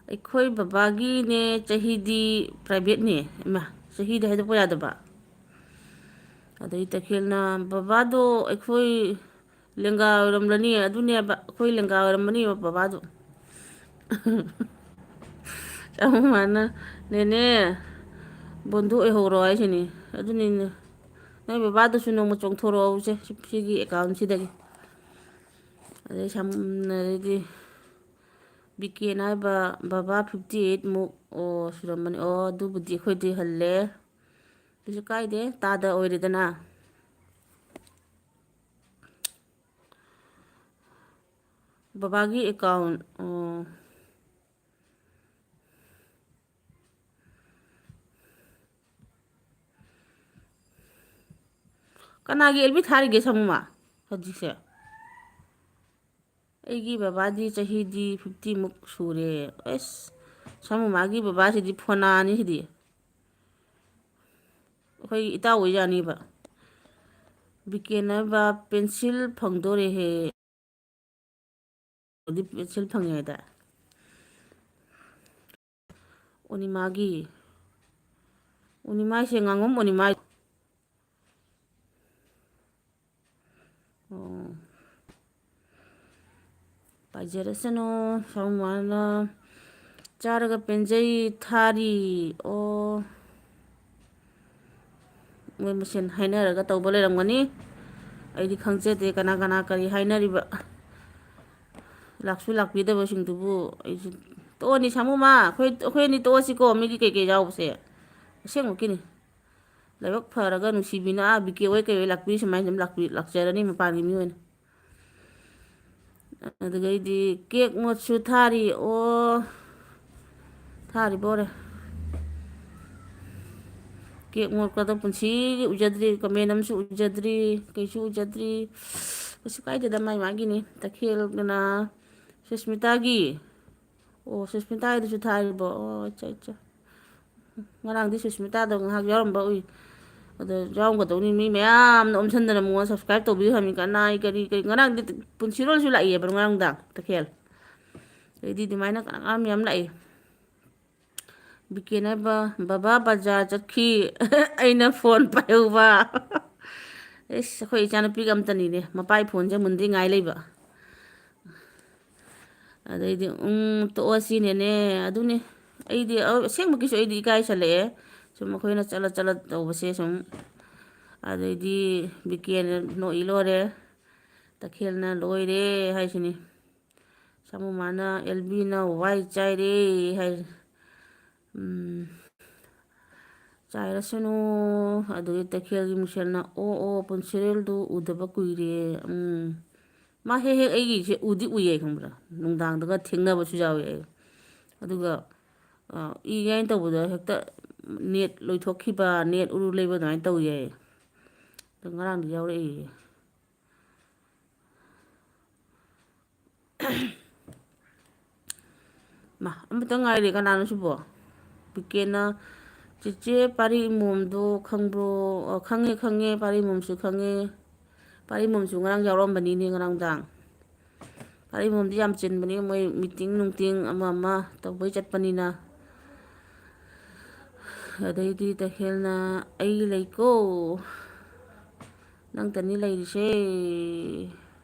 ꯑꯩꯈꯣꯏ ꯕꯕꯥꯒꯤꯅꯦ, ꯆꯍꯤꯗꯤ ꯄ꯭ꯔꯥꯏꯚꯦꯠꯅꯦ꯫ ꯏꯃꯥ, ꯆꯍꯤꯗꯤ ꯍꯥꯏꯗꯣꯛꯄ ꯌꯥꯗꯕ꯫ ꯑꯗꯩ ꯇꯈꯦꯜꯅ, ꯕꯕꯥꯗꯣ ꯑꯩꯈꯣꯏ ꯂꯦꯡꯒꯥ ꯑꯣꯏꯔꯝꯂꯅꯤ, ꯑꯗꯨꯅꯦꯕ, ꯑꯩꯈꯣꯏ ꯂꯦꯡꯒꯥ ꯑꯣꯏꯔꯝꯃꯅꯤꯕ ꯕꯕꯥꯗꯣ꯫ ꯆꯥꯃꯨ ꯃꯥꯅ, "ꯅꯦꯅꯦ, ꯕꯣꯟꯗꯨ ꯑꯣꯏꯍꯧꯔꯣ" ꯍꯥꯏꯁꯤꯅꯤ꯫ ꯑꯗꯨꯅꯤꯅꯦ, ꯅꯣꯏ ꯕꯕꯥꯗꯨꯁꯨ ꯅꯣꯡꯃ ꯆꯣꯡꯊꯣꯔꯛꯑꯣꯁꯦ ꯁꯤꯒꯤ ꯑꯦꯀꯥꯎꯟꯁꯤꯗꯒꯤ꯫ ꯑꯗꯩ ꯁꯝ-, ꯑꯗꯩꯗꯤ ꯕꯤ ꯀꯦꯅ ꯍꯥꯏꯕ, "ꯕꯕꯥ ꯐꯤꯐꯇꯤ ꯑꯩꯠ ꯃꯨꯛ ꯑꯣ ꯁꯨꯔꯝꯃꯅꯤ꯫ ꯑꯣ, ꯑꯗꯨꯕꯨꯗꯤ ꯑꯩꯈꯣꯏꯗꯤ ꯍꯜꯂꯦ꯫ ꯀꯩꯁꯨ ꯀꯥꯏꯗꯦ, ꯇꯥꯗ ꯑꯣꯏꯔꯦꯗꯅ"꯫ ꯕꯕꯥꯒꯤ ꯑꯦꯀꯥꯎꯟ, ꯑꯣ, ꯀꯅꯥꯒꯤ ꯑꯦꯜ ꯕꯤ ꯊꯥꯔꯤꯒꯦ ꯁꯃꯨꯃ ꯍꯧꯖꯤꯛꯁꯦ? ꯑꯩꯒꯤ ꯕꯕꯥꯗꯤ ꯆꯍꯤꯗꯤ ꯐꯤꯐꯇꯤꯃꯨꯛ ꯁꯨꯔꯦ꯫ ꯑꯁ, ꯁꯃꯨꯃꯥꯒꯤ ꯕꯕꯥꯁꯤꯗꯤ ꯐꯣꯅꯥꯅꯤ ꯁꯤꯗꯤ꯫ ꯑꯩꯈꯣꯏꯒꯤ ꯏꯇꯥꯎ ꯑꯣꯏꯖꯥꯅꯤꯕ꯫ ꯕꯤ ꯀꯦꯅ ꯍꯥꯏꯕ, "ꯄꯦꯟꯁꯤꯜ ꯐꯪꯗꯣꯔꯦꯍꯦ"꯫ ꯗꯤ ꯄꯦꯟꯁꯤꯜ ꯐꯪꯉꯦ ꯍꯥꯏꯗꯥꯏ? ꯑꯣꯅꯤꯃꯥꯒꯤ, ꯑꯣꯅꯤꯃꯥꯏꯁꯦ ꯉꯥꯉꯣꯝ ꯑꯣꯅꯤꯃꯥꯏ꯫ ꯑꯣ꯫ ꯄꯥꯏꯖꯔꯁꯅꯨ, ꯁꯥꯃꯨꯃꯥꯅ ꯆꯥꯔꯒ ꯄꯦꯟꯖꯩ ꯊꯥꯔꯤ꯫ ꯑꯣ꯫ ꯃꯣꯏ ꯃꯁꯦꯟ ꯍꯥꯏꯅꯔꯒ ꯇꯧꯕ ꯂꯩꯔꯝꯒꯅꯤ꯫ ꯑꯩꯗꯤ ꯈꯪꯖꯗꯦ ꯀꯅꯥ ꯀꯅꯥ ꯀꯔꯤ ꯍꯥꯏꯅꯔꯤꯕ꯫ ꯂꯥꯛꯁꯨ ꯂꯥꯛꯄꯤꯗꯕꯁꯤꯡꯗꯨꯕꯨ ꯑꯩꯁꯨ, ꯇꯣꯛꯑꯅꯤ ꯁꯥꯃꯨꯃꯥ, ꯑꯩꯈꯣꯏ, ꯑꯩꯈꯣꯏ ꯑꯅꯤ ꯇꯣꯛꯑꯁꯤꯀꯣ, ꯃꯤꯒꯤ ꯀꯩꯀꯩ ꯌꯥꯎꯕꯁꯦ꯫ ꯑꯁꯦꯡꯃꯛꯀꯤꯅꯤ꯫ ꯂꯥꯏꯕꯛ ꯐꯔꯒ ꯅꯨꯡꯁꯤꯕꯤꯅ ꯑꯥ ꯕꯤ ꯀꯦ ꯍꯣꯏ ꯀꯩ ꯍꯣꯏ ꯂꯥꯛꯄꯤ, ꯁꯨꯃꯥꯏꯅ ꯑꯗꯨꯝ ꯂꯥꯛꯄꯤ-, ꯂꯥꯛꯆꯔꯅꯤ ꯃꯄꯥꯟꯒꯤ ꯃꯤ ꯑꯣꯏꯅ꯫ ꯑꯗꯨꯗꯩꯗꯤ ꯀꯦꯛ ꯃꯣꯠꯁꯨ ꯊꯥꯔꯤ꯫ ꯑꯣ, ꯊꯥꯔꯤꯕ ꯑꯣꯏꯔꯦ꯫ ꯀꯦꯛ ꯃꯣꯠꯀꯗ ꯄꯨꯟꯁꯤꯒꯤ ꯎꯖꯗ꯭ꯔꯤ, ꯀꯃꯦꯟ ꯑꯃꯁꯨ ꯎꯖꯗ꯭ꯔꯤ, ꯀꯩꯁꯨ ꯎꯖꯗ꯭ꯔꯤ꯫ ꯀꯩꯁꯨ ꯀꯥꯏꯗꯦꯗ, ꯃꯥꯏ ꯃꯥꯒꯤꯅꯤ꯫ ꯇꯈꯦꯜꯗꯅ ꯁꯨꯁꯃꯤꯇꯥꯒꯤ꯫ ꯑꯣ, ꯁꯨꯁꯃꯤꯇꯥꯒꯤꯗꯨꯁꯨ ꯊꯥꯔꯤꯕꯣ? ꯑꯣ, ꯑꯠꯆꯥ, ꯑꯠꯆꯥ꯫ ꯉꯔꯥꯡꯗꯤ ꯁꯨꯁꯃꯤꯇꯥꯗꯣ ꯉꯥꯏꯍꯥꯛ ꯌꯥꯎꯔꯝꯕ ꯎꯏ꯫ ꯑꯗꯣ ꯌꯥꯎꯔꯝꯒꯗꯧꯅꯤ, ꯃꯤ ꯃꯌꯥꯝꯅ ꯑꯣꯝꯁꯟꯗꯅ ꯃꯉꯣꯟꯗ subscribe ꯇꯧꯕꯤꯌꯨ ꯍꯥꯏꯕꯅꯤ, ꯀꯅꯥ ꯀꯔꯤ ꯀꯔꯤ, ꯉꯔꯥꯡꯗꯤ ꯄꯨꯟꯁꯤꯔꯣꯜꯁꯨ ꯂꯥꯛꯏꯑꯕ ꯉꯔꯥꯡꯗꯥꯡ ꯇꯈꯦꯜ꯫ ꯑꯗꯩꯗꯤ ꯑꯗꯨꯃꯥꯏꯅ ꯀꯅꯥ ꯀꯅꯥ ꯃꯌꯥꯝ ꯂꯥꯛꯏ꯫ ꯕꯤꯀꯦꯟ ꯍꯥꯏꯕ, "ꯕꯕꯥ ꯕꯖꯥꯔ ꯆꯠꯈꯤ, ꯑꯩꯅ ꯐꯣꯟ ꯄꯥꯏꯍꯧꯕ"꯫ ꯑꯦꯁ, ꯑꯩꯈꯣꯏ ꯏꯆꯥꯅꯨꯄꯤꯒ ꯑꯝꯇꯅꯤꯅꯦ, ꯃꯄꯥꯏ ꯐꯣꯟꯁꯦ ꯃꯨꯟꯗꯤ ꯉꯥꯏ ꯂꯩꯕ꯫ ꯑꯗꯩꯗꯤ, "ꯎꯝ, ꯇꯣꯛꯑꯁꯤꯅꯦꯅꯦ"꯫ ꯑꯗꯨꯅꯦ, ꯑꯩꯗꯤ ꯑ-, ꯑꯁꯦꯡꯕꯒꯤꯁꯨ ꯑꯩꯗꯤ ꯏꯀꯥꯏꯁꯜꯂꯛꯑꯦ꯫ ꯁꯨꯝ ꯑꯩꯈꯣꯏꯅ ꯆꯠꯂ ꯆꯠꯂ ꯇꯧꯕꯁꯦ ꯁꯨꯝ꯫ ꯑꯗꯩꯗꯤ ꯕꯤꯀꯦꯅ ꯅꯣꯛꯏ ꯂꯣꯏꯔꯦ, ꯇꯈꯦꯜꯅ ꯂꯣꯏꯔꯦ ꯍꯥꯏꯁꯤꯅꯤ꯫ ꯁꯥꯃꯨ ꯃꯥꯅ, "ꯑꯦꯜꯕꯤꯅ ꯋꯥꯏ ꯆꯥꯏꯔꯦ" ꯍꯥꯏ꯫ ꯎꯝ, ꯆꯥꯏꯔꯁꯅꯨ꯫ ꯑꯗꯨꯒꯤ ꯇꯈꯦꯜꯒꯤ ꯃꯤꯡꯁꯦꯜꯅ, "ꯑꯣ, ꯑꯣ, ꯄꯨꯟꯁꯤꯔꯦꯜꯗꯨ ꯎꯗꯕ ꯀꯨꯏꯔꯦ"꯫ ꯎꯝ, ꯃꯥ ꯍꯦꯛ ꯍꯦꯛ ꯑꯩꯒꯤꯁꯦ ꯎꯗꯤ ꯎꯏꯌꯦ, ꯈꯪꯕ꯭ꯔꯥ? ꯅꯨꯡꯗꯥꯡꯗꯒ ꯊꯦꯡꯅꯕꯁꯨ ꯌꯥꯎꯋꯦ ꯑꯩ꯫ ꯑꯗꯨꯒ, ꯑ, ꯏꯒꯦ ꯍꯥꯏꯅ ꯇꯧꯕꯗ ꯍꯦꯛꯇ net ꯂꯣꯏꯊꯣꯛꯈꯤꯕ, net ꯎꯔꯨ ꯂꯩꯕ ꯑꯗꯨꯃꯥꯏꯅ ꯇꯧꯋꯦ ꯑꯩ꯫ ꯑꯗꯣ ꯉꯔꯥꯡꯗꯤ ꯌꯥꯎꯔꯛꯏꯌꯦ꯫ ꯃꯥ, ꯑꯃꯇ ꯉꯥꯏꯔꯦ꯫ ꯀꯅꯥꯅꯣ ꯁꯤꯕꯣ? ꯄꯤꯀꯦꯅ, "ꯆꯦꯆꯦ, ꯄꯥꯔꯤ ꯏꯃꯣꯝꯗꯣ ꯈꯪꯕ꯭ꯔꯣ?" ꯑꯣ, ꯈꯪꯉꯦ, ꯈꯪꯉꯦ, ꯄꯥꯔꯤ ꯏꯃꯣꯝꯁꯨ ꯈꯪꯉꯦ꯫ ꯄꯥꯔꯤ ꯏꯃꯣꯝꯁꯨ ꯉꯔꯥꯡ ꯌꯥꯎꯔꯝꯕꯅꯤꯅꯦ, ꯉꯔꯥꯡꯗꯥꯡ꯫ ꯄꯥꯔꯤ ꯏꯃꯣꯝꯗꯤ ꯌꯥꯝ ꯆꯤꯟꯕꯅꯤ, ꯃꯣꯏ meeting ꯅꯨꯡꯇꯤꯡ ꯑꯃ ꯑꯃ ꯇꯧꯕꯩ ꯆꯠꯄꯅꯤꯅ꯫ ꯑꯗꯩꯗꯤ ꯇꯈꯦꯜꯅ, "ꯑꯩ ꯂꯩꯀꯣ, ꯅꯪꯇꯅꯤ ꯂꯩꯔꯤꯁꯦ"꯫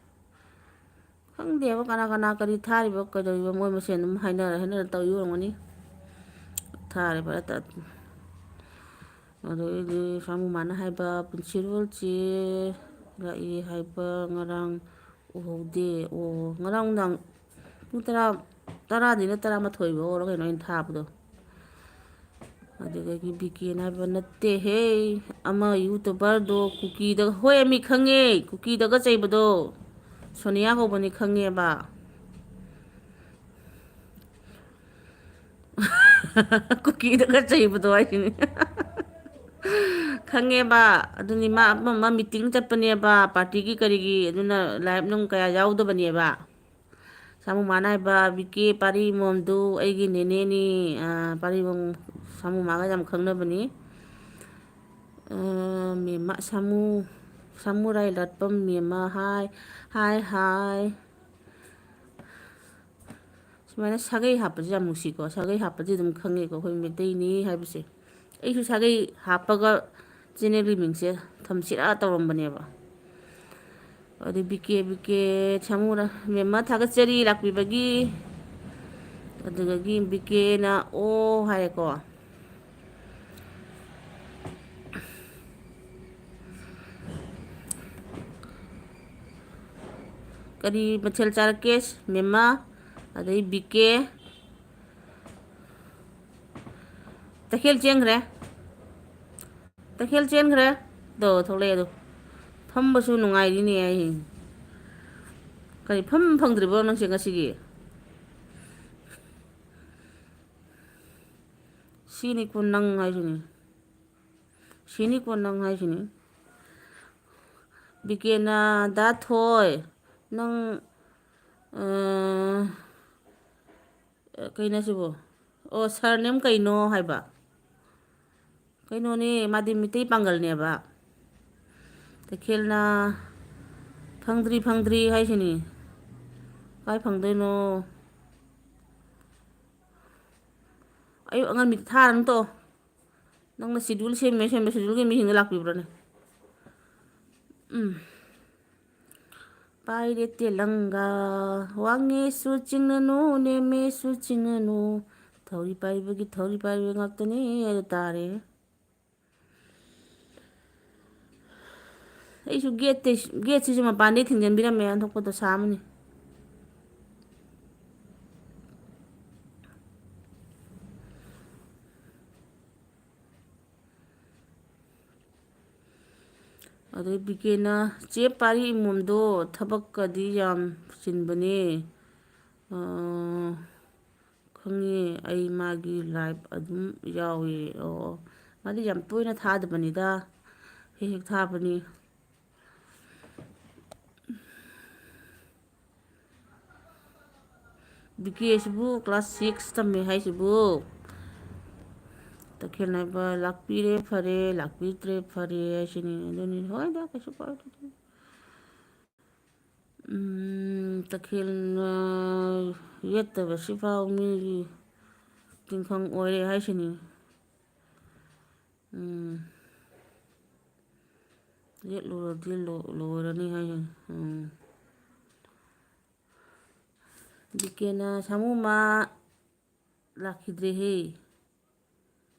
ꯈꯪꯗꯦꯕ, ꯀꯅꯥ ꯀꯅꯥ ꯀꯔꯤ ꯊꯥꯔꯤꯕ, ꯀꯩꯗꯧꯔꯤꯕ, ꯃꯣꯏ ꯃꯁꯦꯟ ꯑꯗꯨꯝ ꯍꯥꯏꯅꯔ ꯍꯥꯏꯅꯔ ꯇꯧꯔꯤ ꯑꯣꯏꯔꯝꯒꯅꯤ꯫ ꯊꯥꯔꯦ ꯐꯔꯦ ꯇ-, ꯑꯗꯩꯗꯤ ꯁꯥꯃꯨ ꯃꯥꯅ ꯍꯥꯏꯕ, "ꯄꯨꯟꯁꯤꯔꯣꯜ ꯆꯦ ꯂꯥꯛꯏ ꯍꯥꯏꯕ ꯉꯔꯥꯡ ꯎꯍꯧꯗꯦ"꯫ ꯑꯣ, ꯉꯔꯥꯡ ꯅꯨꯡꯗꯥꯡ ꯄꯨꯡ ꯇꯔꯥ, ꯇꯔꯥꯗꯩꯅ ꯇꯔꯥꯃꯥꯊꯣꯏ ꯐꯥꯎꯔ ꯀꯩꯅꯣ ꯑꯩꯅ ꯊꯥꯕꯗꯣ꯫ ꯑꯗꯨꯗꯒꯤ ꯕꯤꯀꯦꯅ ꯍꯥꯏꯕ, "ꯅꯠꯇꯦꯍꯦ, ꯑꯃ YouTuberꯗꯣ ꯀꯨꯀꯤꯗ", ꯍꯣꯏ, ꯑꯃꯤ ꯈꯪꯉꯦ, ꯀꯨꯀꯤꯗꯒ ꯆꯩꯕꯗꯣ, ꯁꯣꯅꯤꯌꯥ ꯀꯧꯕꯅꯤ, ꯈꯪꯉꯦꯕ꯫ ꯀꯨꯀꯤꯗꯒ ꯆꯩꯕꯗꯣ ꯍꯥꯏꯁꯤꯅꯦ꯫ ꯈꯪꯉꯦꯕ꯫ ꯑꯗꯨꯅꯤ, ꯃꯥ ꯑꯃ, ꯑꯃ meeting ꯆꯠꯄꯅꯦꯕ, partyꯒꯤ ꯀꯔꯤꯒꯤ, ꯑꯗꯨꯅ live ꯅꯨꯡ ꯀꯌꯥ ꯌꯥꯎꯗꯕꯅꯦꯕ꯫ ꯁꯥꯃꯨ ꯃꯥꯅ ꯍꯥꯏꯕ, "ꯕꯤꯀꯦ, ꯄꯥꯔꯤ ꯏꯃꯣꯝꯗꯨ ꯑꯩꯒꯤ ꯅꯦꯅꯦꯅꯤ"꯫ ꯑꯥ, ꯄꯥꯔꯤ ꯏꯃꯣꯝ ꯁꯥꯃꯨ ꯃꯥꯒ ꯌꯥꯝ ꯈꯪꯅꯕꯅꯤ꯫ ꯑ, ꯃꯦꯝꯃ ꯁꯥꯃꯨ, ꯁꯥꯃꯨꯔꯥꯏ ꯂꯥꯠꯄꯝ ꯃꯦꯝꯃ, ꯍꯥꯏ, ꯍꯥꯏ, ꯍꯥꯏ꯫ ꯁꯨꯃꯥꯏꯅ ꯁꯥꯒꯩ ꯍꯥꯞꯄꯁꯦ ꯌꯥꯝ ꯅꯨꯡꯁꯤꯀꯣ꯫ ꯁꯥꯒꯩ ꯍꯥꯞꯄꯁꯦ ꯑꯗꯨꯝ ꯈꯪꯉꯦꯀꯣ ꯑꯩꯈꯣꯏ ꯃꯩꯇꯩꯅꯤ ꯍꯥꯏꯕꯁꯦ꯫ ꯑꯩꯁꯨ ꯁꯥꯒꯩ ꯍꯥꯞꯄꯒ ꯆꯦꯅꯦꯜꯒꯤ ꯃꯤꯡꯁꯦ ꯊꯝꯁꯤꯔꯥ ꯇꯧꯔꯝꯕꯅꯦꯕ꯫ ꯑꯗꯩ ꯕꯤ ꯀꯦ, ꯕꯤ ꯀꯦ ꯁꯥꯃꯨꯔꯥ ꯃꯦꯝꯃ ꯊꯥꯒꯠꯆꯔꯤ ꯂꯥꯛꯄꯤꯕꯒꯤ꯫ ꯑꯗꯨꯗꯒꯤ ꯕꯤ ꯀꯦꯅ ꯑꯣ ꯍꯥꯏꯌꯦꯀꯣ꯫ ꯀꯔꯤ ꯃꯊꯦꯜ ꯆꯥꯔꯛꯀꯦ, ꯃꯦꯝꯃ? ꯑꯗꯩ ꯕꯤ ꯀꯦ꯫ ꯇꯈꯦꯜ ꯆꯦꯟꯈ꯭ꯔꯦ꯫ ꯇꯈꯦꯜ ꯆꯦꯟꯈ꯭ꯔꯦ꯫ ꯗꯣ, ꯊꯣꯛꯂꯛꯑꯦ ꯑꯗꯣ꯫ ꯐꯝꯕꯁꯨ ꯅꯨꯡꯉꯥꯏꯔꯤꯅꯦ ꯑꯩ꯫ ꯀꯔꯤ, ꯐꯝ ꯐꯪꯗ꯭ꯔꯤꯕꯣ ꯅꯪꯁꯦ ꯉꯁꯤꯒꯤ? ꯁꯤꯅꯤꯀꯣ ꯅꯪ ꯍꯥꯏꯁꯤꯅꯤ꯫ ꯁꯤꯅꯤꯀꯣ ꯅꯪ ꯍꯥꯏꯁꯤꯅꯤ꯫ ꯕꯤꯀꯦꯅ, "ꯗꯥ ꯊꯣꯏ, ꯅꯪ, ꯑ, ꯀꯩꯅꯣ ꯁꯤꯕꯣ? ꯑꯣ, surname ꯀꯩꯅꯣ?" ꯍꯥꯏꯕ꯫ ꯀꯩꯅꯣꯅꯦ, ꯃꯥꯗꯤ ꯃꯤꯇꯩ ꯄꯥꯡꯒꯜꯅꯦꯕ꯫ ꯇꯈꯦꯜꯅ, "ꯐꯪꯗ꯭ꯔꯤ, ꯐꯪꯗ꯭ꯔꯤ" ꯍꯥꯏꯁꯤꯅꯤ꯫ ꯀꯥꯏ ꯐꯪꯗꯣꯏꯅꯣ? ꯑꯌꯨꯛ ꯑꯉꯟꯕꯤꯗ ꯊꯥꯔꯅꯨ ꯇꯣ꯫ ꯅꯪꯅ schedule ꯁꯦꯝꯃꯦ, ꯁꯦꯝꯃꯦ, scheduleꯒꯤ ꯃꯤꯁꯤꯡꯗꯣ ꯂꯥꯛꯄꯤꯕ꯭ꯔꯣꯅꯦ? ꯎꯝ꯫ ꯄꯥꯏꯔꯦ ꯇꯦꯂꯪꯒꯥ, ꯋꯥꯡꯉꯦꯁꯨ ꯆꯤꯡꯅꯅꯨ, ꯅꯦꯝꯃꯦꯁꯨ ꯆꯤꯡꯅꯅꯨ꯫ ꯊꯧꯔꯤ ꯄꯥꯏꯕꯒꯤ ꯊꯧꯔꯤ ꯄꯥꯏꯕ ꯉꯥꯛꯇꯅꯦ ꯍꯥꯏꯗꯣ ꯇꯥꯔꯦ꯫ ꯑꯩꯁꯨ ꯒꯦꯠꯇꯩ-, ꯒꯦꯠꯁꯤꯁꯨ ꯃꯄꯥꯟꯗꯩ ꯊꯤꯡꯖꯤꯟꯕꯤꯔꯝꯃꯦ, ꯑꯣꯟꯊꯣꯛꯄꯗꯣ ꯁꯥ ꯑꯃꯅꯤ꯫ ꯑꯗꯩ ꯕꯤꯀꯦꯅ, "ꯆꯦ ꯄꯥꯔꯤ ꯏꯃꯣꯝꯗꯣ ꯊꯕꯛꯀꯗꯤ ꯌꯥꯝ ꯆꯤꯟꯕꯅꯦ꯫" ꯑꯥ, ꯈꯪꯉꯦ, ꯑꯩ ꯃꯥꯒꯤ live ꯑꯗꯨꯝ ꯌꯥꯎꯏ꯫ ꯑꯣ, ꯃꯥꯗꯤ ꯌꯥꯝ ꯇꯣꯏꯅ ꯊꯥꯗꯕꯅꯤꯗ, ꯍꯦꯛ ꯍꯦꯛ ꯊꯥꯕꯅꯤ꯫ ꯕꯤꯀꯦꯁꯤꯕꯨ class six ꯇꯝꯃꯦ ꯍꯥꯏꯁꯤꯕꯨ? ꯇ-, ꯈꯦꯠꯅꯕ ꯂꯥꯛꯄꯤꯔꯦ ꯐꯔꯦ, ꯂꯥꯛꯄꯤꯗ꯭ꯔꯦ ꯐꯔꯦ ꯍꯥꯏꯁꯤꯅꯤ꯫ ꯑꯗꯨꯅꯤ, ꯍꯣꯏꯗ, ꯀꯩꯁꯨ ꯀꯥꯏꯗꯦ꯫ ꯎꯝ, ꯇꯈꯦꯜꯅ ꯌꯦꯠꯇꯕ ꯁꯤꯐꯥꯎ ꯃꯤꯒꯤ ꯇꯤꯟꯈꯪ ꯑꯣꯏꯔꯦ ꯍꯥꯏꯁꯤꯅꯤ꯫ ꯎꯝ꯫ ꯌꯦꯠꯂꯨꯔꯗꯤ ꯂꯣ-, ꯂꯣꯏꯔꯅꯤ ꯍꯥꯏꯁꯤꯅꯤ꯫ ꯎꯝ꯫ ꯕꯤꯀꯦꯅ ꯁꯥꯃꯨꯃ ꯂꯥꯛꯈꯤꯗ꯭ꯔꯦꯍꯦ꯫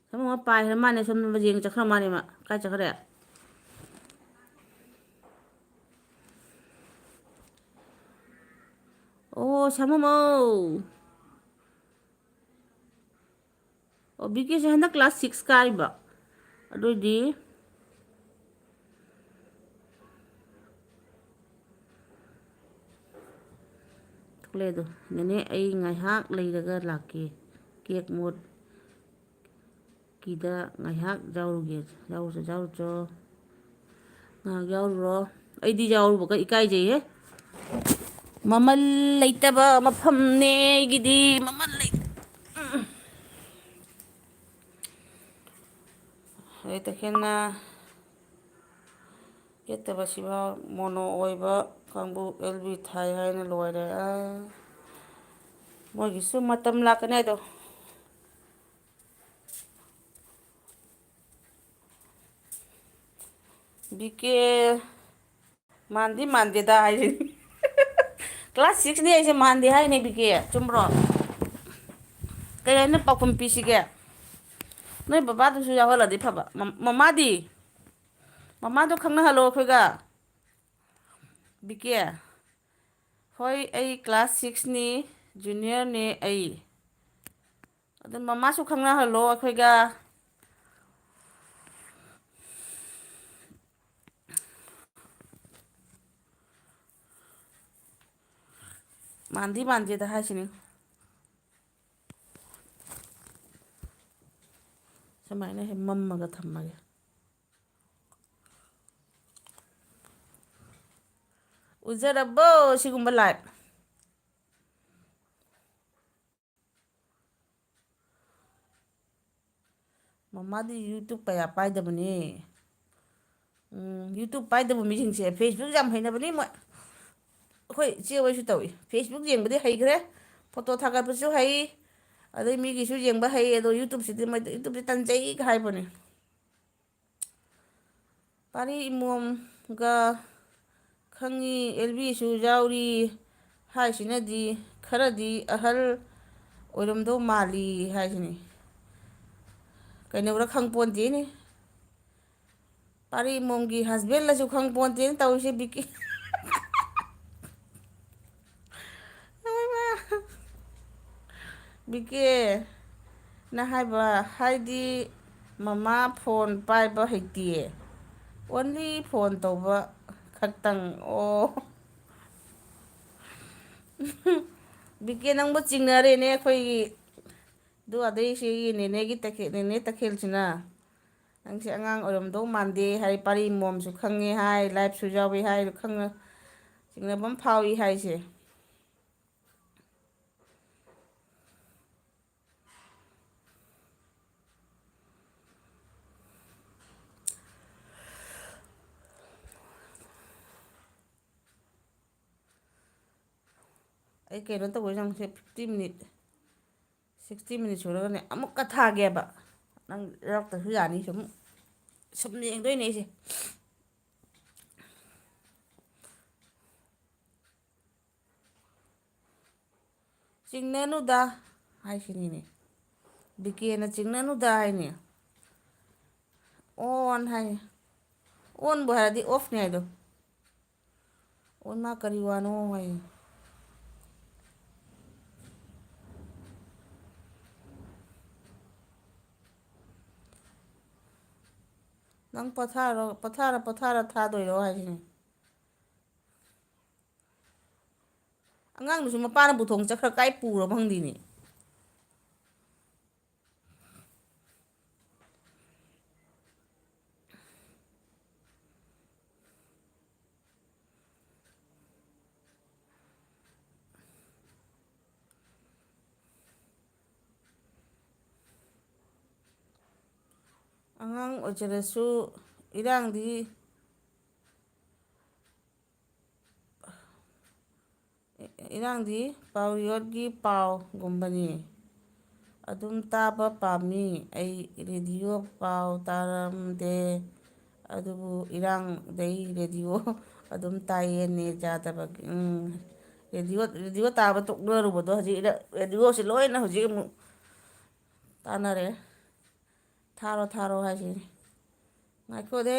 ꯁꯥꯃꯨꯃ ꯄꯥꯏꯈ꯭ꯔ ꯃꯥꯅꯦ, ꯁꯣꯝꯗ ꯌꯦꯡ ꯆꯠꯈ꯭ꯔ ꯃꯥꯅꯦ ꯃꯥ꯫ ꯀꯥꯏ ꯆꯠꯈ꯭ꯔꯦ? ꯑꯣ, ꯁꯥꯃꯨꯃꯧ꯫ ꯑꯣ, ꯕꯤ ꯀꯦꯁꯦ ꯍꯟꯗꯛ class six ꯀꯥꯔꯤꯕ? ꯑꯗꯨꯏꯗꯤ ꯊꯣꯛꯂꯛꯑꯦ ꯑꯗꯣ꯫ "ꯅꯦꯅꯦ, ꯑꯩ ꯉꯥꯏꯍꯥꯛ ꯂꯩꯔꯒ ꯂꯥꯛꯀꯦ꯫ ꯀꯦꯛ ꯃꯣꯠ ꯀꯤꯗ ꯉꯥꯏꯍꯥꯛ ꯌꯥꯎꯔꯨꯒꯦ꯫" ꯌꯥꯎꯔꯨꯆꯣ, ꯌꯥꯎꯔꯨꯆꯣ꯫ ꯉꯥꯏꯍꯥꯛ ꯌꯥꯎꯔꯨꯔꯣ꯫ ꯑꯩꯗꯤ ꯌꯥꯎꯔꯨꯕꯒ ꯏꯀꯥꯏꯖꯩꯍꯦ꯫ ꯃꯃꯜ ꯂꯩꯇꯕ ꯃꯐꯝꯅꯦ ꯑꯩꯒꯤꯗꯤ꯫ ꯃꯃꯜ ꯂꯩ-, ꯎꯝ꯫ ꯑꯗꯩ ꯇꯈꯦꯜꯅ ꯌꯦꯠꯇꯕ ꯁꯤꯐꯥꯎ ꯃꯣꯅꯣ ꯑꯣꯏꯕ ꯀꯥꯡꯕꯨ ꯑꯦꯜ ꯕꯤ ꯊꯥꯏ ꯍꯥꯏꯅ ꯂꯣꯏꯔꯦ꯫ ꯑ, ꯃꯣꯏꯒꯤꯁꯨ ꯃꯇꯝ ꯂꯥꯛꯀꯅꯤ ꯍꯥꯏꯗꯣ꯫ ꯕꯤ ꯀꯦ ꯃꯥꯟꯗꯤ ꯃꯥꯟꯗꯦꯗ ꯍꯥꯏꯁꯤꯅꯤ꯫ Class sixꯅꯤ ꯑꯩꯁꯦ ꯃꯥꯟꯗꯦ ꯍꯥꯏꯅꯦ, ꯕꯤ ꯀꯦ꯫ ꯆꯨꯝꯕ꯭ꯔꯣ? ꯀꯩ ꯍꯥꯏꯅ ꯄꯥꯎꯈꯨꯝ ꯄꯤꯁꯤꯒꯦ? ꯅꯣꯏ ꯕꯕꯥꯗꯨꯁꯨ ꯌꯥꯎꯍꯜꯂꯗꯤ ꯐꯕ꯫ ꯃ-, ꯃꯃꯥꯗꯤ? ꯃꯃꯥꯗꯣ ꯈꯪꯅꯍꯜꯂꯣ ꯑꯩꯈꯣꯏꯒ꯫ ꯕꯤ ꯀꯦ꯫ ꯍꯣꯏ, ꯑꯩ class sixꯅꯤ, juniorꯅꯦ ꯑꯩ꯫ ꯑꯗꯨ ꯃꯃꯥꯁꯨ ꯈꯪꯅꯍꯜꯂꯣ ꯑꯩꯈꯣꯏꯒ꯫ ꯃꯥꯟꯗꯤ ꯃꯥꯟꯗꯦꯗ ꯍꯥꯏꯁꯤꯅꯤ꯫ ꯁꯨꯃꯥꯏꯅ ꯍꯦꯛ ꯃꯝꯃꯒ ꯊꯝꯃꯒꯦ꯫ ꯎꯖꯔꯕꯣ ꯁꯤꯒꯨꯝꯕ live? ꯃꯃꯥꯗꯤ YouTube ꯀꯌꯥ ꯄꯥꯏꯗꯕꯅꯦ꯫ ꯎꯝ, YouTube ꯄꯥꯏꯗꯕ ꯃꯤꯁꯤꯡꯁꯦ Facebook ꯌꯥꯝ ꯍꯩꯅꯕꯅꯤ ꯃꯣꯏ꯫ ꯑꯩꯈꯣꯏ ꯏꯆꯦ ꯍꯣꯏꯁꯨ ꯇꯧꯏ, Facebook ꯌꯦꯡꯕꯗꯤ ꯍꯩꯈ꯭ꯔꯦ, ꯐꯣꯇꯣ ꯊꯥꯒꯠꯄꯁꯨ ꯍꯩ, ꯑꯗꯩ ꯃꯤꯒꯤꯁꯨ ꯌꯦꯡꯕ ꯍꯩ, ꯑꯗꯣ YouTubeꯁꯤꯗꯤ ꯃꯣꯏ YouTubeꯁꯤ ꯇꯟꯖꯩꯒ ꯍꯥꯏꯕꯅꯦ꯫ ꯄꯥꯔꯤ ꯏꯃꯣꯝꯒ ꯈꯪꯉꯤ, ꯑꯦꯜꯕꯤꯁꯨ ꯌꯥꯎꯔꯤ ꯍꯥꯏꯁꯤꯅꯗꯤ ꯈꯔꯗꯤ ꯑꯍꯜ ꯑꯣꯏꯔꯝꯗꯧ ꯃꯥꯜꯂꯤ ꯍꯥꯏꯁꯤꯅꯤ꯫ ꯀꯩꯅꯣꯕ꯭ꯔꯥ ꯈꯪ ꯄꯣꯟꯇꯦꯅꯦ꯫ ꯄꯥꯔꯤ ꯏꯃꯣꯝꯒꯤ husbandꯂꯁꯨ ꯈꯪ ꯄꯣꯟꯇꯦꯅ ꯇꯧꯔꯤꯁꯦ ꯕꯤꯀꯤ꯫ ꯕꯤꯀꯦꯅ ꯍꯥꯏꯕ ꯍꯥꯏꯗꯤ ꯃꯃꯥ ꯐꯣꯟ ꯄꯥꯏꯕ ꯍꯩꯇꯤꯌꯦ, only ꯐꯣꯟ ꯇꯧꯕ ꯈꯛꯇꯪ꯫ ꯑꯣ꯫ ꯕꯤꯀꯦ ꯅꯪꯕꯨ ꯆꯤꯡꯅꯔꯦꯅꯦ ꯑꯩꯈꯣꯏꯒꯤ ꯑꯗꯨ ꯑꯗꯩ ꯁꯤꯒꯤ ꯅꯦꯅꯦꯒꯤ ꯇꯈꯦꯜ, ꯅꯦꯅꯦ ꯇꯈꯦꯜꯁꯤꯅ꯫ ꯅꯪꯁꯦ ꯑꯉꯥꯡ ꯑꯣꯏꯔꯝꯗꯧ ꯃꯥꯟꯗꯦ ꯍꯥꯏ, ꯄꯥꯔꯤ ꯃꯣꯝꯁꯨ ꯈꯪꯉꯦ ꯍꯥꯏ, liveꯁꯨ ꯌꯥꯎꯏ ꯍꯥꯏ, ꯈꯪꯅ ꯆꯤꯡꯅꯕ ꯑꯃ ꯐꯥꯎꯏ ꯍꯥꯏꯁꯦ꯫ ꯑꯩ ꯀꯩꯅꯣ ꯇꯧꯕꯩ ꯆꯪꯁꯦ, fifty minute, sixty minute ꯁꯨꯔꯒꯅꯦ ꯑꯃꯨꯛꯀ ꯊꯥꯒꯦꯕ꯫ ꯅꯪ ꯌꯥꯎꯔꯛꯇ꯭ꯔꯁꯨ ꯌꯥꯅꯤ, ꯁꯨꯝ, ꯁꯨꯝ ꯌꯦꯡꯗꯣꯏꯅꯦ ꯑꯩꯁꯦ꯫ ꯆꯤꯡꯅꯅꯨꯗ ꯍꯥꯏꯁꯤꯅꯤꯅꯦ꯫ ꯕꯤꯀꯦꯅ ꯆꯤꯡꯅꯅꯨꯗ ꯍꯥꯏꯅꯦ꯫ On ꯍꯥꯏ꯫ Onꯕꯨ ꯍꯥꯏꯔꯗꯤ offꯅꯦ ꯍꯥꯏꯗꯣ꯫ On ꯃꯥ ꯀꯔꯤ ꯋꯥꯅꯣ ꯍꯥꯏ꯫ ꯅꯪ ꯄꯣꯊꯥꯔꯣ, ꯄꯣꯊꯥꯔ, ꯄꯣꯊꯥꯔ ꯊꯥꯗꯣꯏꯔꯣ ꯍꯥꯏꯁꯤꯅꯦ꯫ ꯑꯉꯥꯡꯗꯨꯁꯨ ꯃꯄꯥꯅ ꯄꯨꯊꯣꯛ ꯆꯠꯈ꯭ꯔ ꯀꯥꯏ ꯄꯨꯔꯕ ꯈꯪꯗꯦꯅꯦ꯫ ꯑꯉꯥꯡ ꯑꯣꯏꯖꯔꯁꯨ ꯏꯔꯥꯡꯗꯤ, ꯏꯔꯥꯡꯗꯤ ꯄꯥꯎꯔꯤꯌꯣꯠꯀꯤ ꯄꯥꯎꯒꯨꯝꯕꯅꯤ꯫ ꯑꯗꯨꯝ ꯇꯥꯕ ꯄꯥꯝꯃꯤ꯫ ꯑꯩ ꯔꯦꯗꯤꯑꯣ ꯄꯥꯎ ꯇꯥꯔꯝꯗꯦ, ꯑꯗꯨꯕꯨ ꯏꯔꯥꯡꯗꯩ ꯔꯦꯗꯤꯑꯣ ꯑꯗꯨꯝ ꯇꯥꯏꯌꯦ, ꯅꯦꯠ ꯌꯥꯗꯕꯒꯤ꯫ ꯎꯝ, ꯔꯦꯗꯤꯑꯣ, ꯔꯦꯗꯤꯑꯣ ꯇꯥꯕ ꯇꯣꯛꯅꯔꯨꯕꯗꯣ ꯍꯧꯖꯤꯛ ꯏꯔ-, ꯔꯦꯗꯤꯑꯣꯁꯦ ꯂꯣꯏꯅ ꯍꯧꯖꯤꯛ ꯑꯃꯨꯛ ꯇꯥꯅꯔꯦ꯫ ꯊꯥꯔꯣ, ꯊꯥꯔꯣ ꯍꯥꯏꯁꯤꯅꯤ꯫ ꯉꯥꯏꯈꯣꯗꯦ,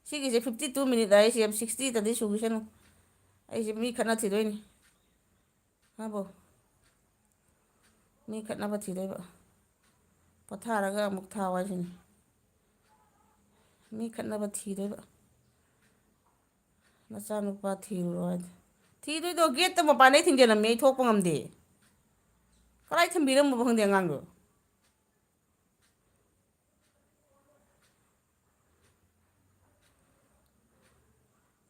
ꯁꯤꯒꯤꯁꯦ fifty two minute ꯍꯥꯏꯁꯦ, sixty ꯇꯗꯤ ꯁꯨꯈꯤꯁꯅꯨ꯫ ꯑꯩꯁꯦ ꯃꯤ ꯈꯠꯅ ꯊꯤꯗꯣꯏꯅꯤ꯫ ꯍꯥꯕꯣ? ꯃꯤ ꯈꯠꯅꯕ ꯊꯤꯗꯣꯏꯕ꯫ ꯄꯣꯊꯥꯔꯒ ꯑꯃꯨꯛ ꯊꯥꯎ ꯍꯥꯏꯁꯤꯅꯤ꯫ ꯃꯤ ꯈꯠꯅꯕ ꯊꯤꯗꯣꯏꯕ꯫ ꯅꯆꯥꯅꯨꯄꯥ ꯊꯤꯔꯨꯔꯣ ꯍꯥꯏꯗꯤ꯫ ꯊꯤꯗꯣꯏꯗꯣ ꯒꯦꯠꯇ ꯃꯄꯥꯟꯗꯩ ꯊꯤꯡꯖꯤꯜꯂꯝꯃꯦ, ꯑꯩ ꯊꯣꯛꯄ ꯉꯝꯗꯦ꯫ ꯀꯗꯥꯏ ꯊꯝꯕꯤꯔꯝꯃꯣ ꯈꯪꯗꯦ ꯑꯉꯥꯡꯗꯣ꯫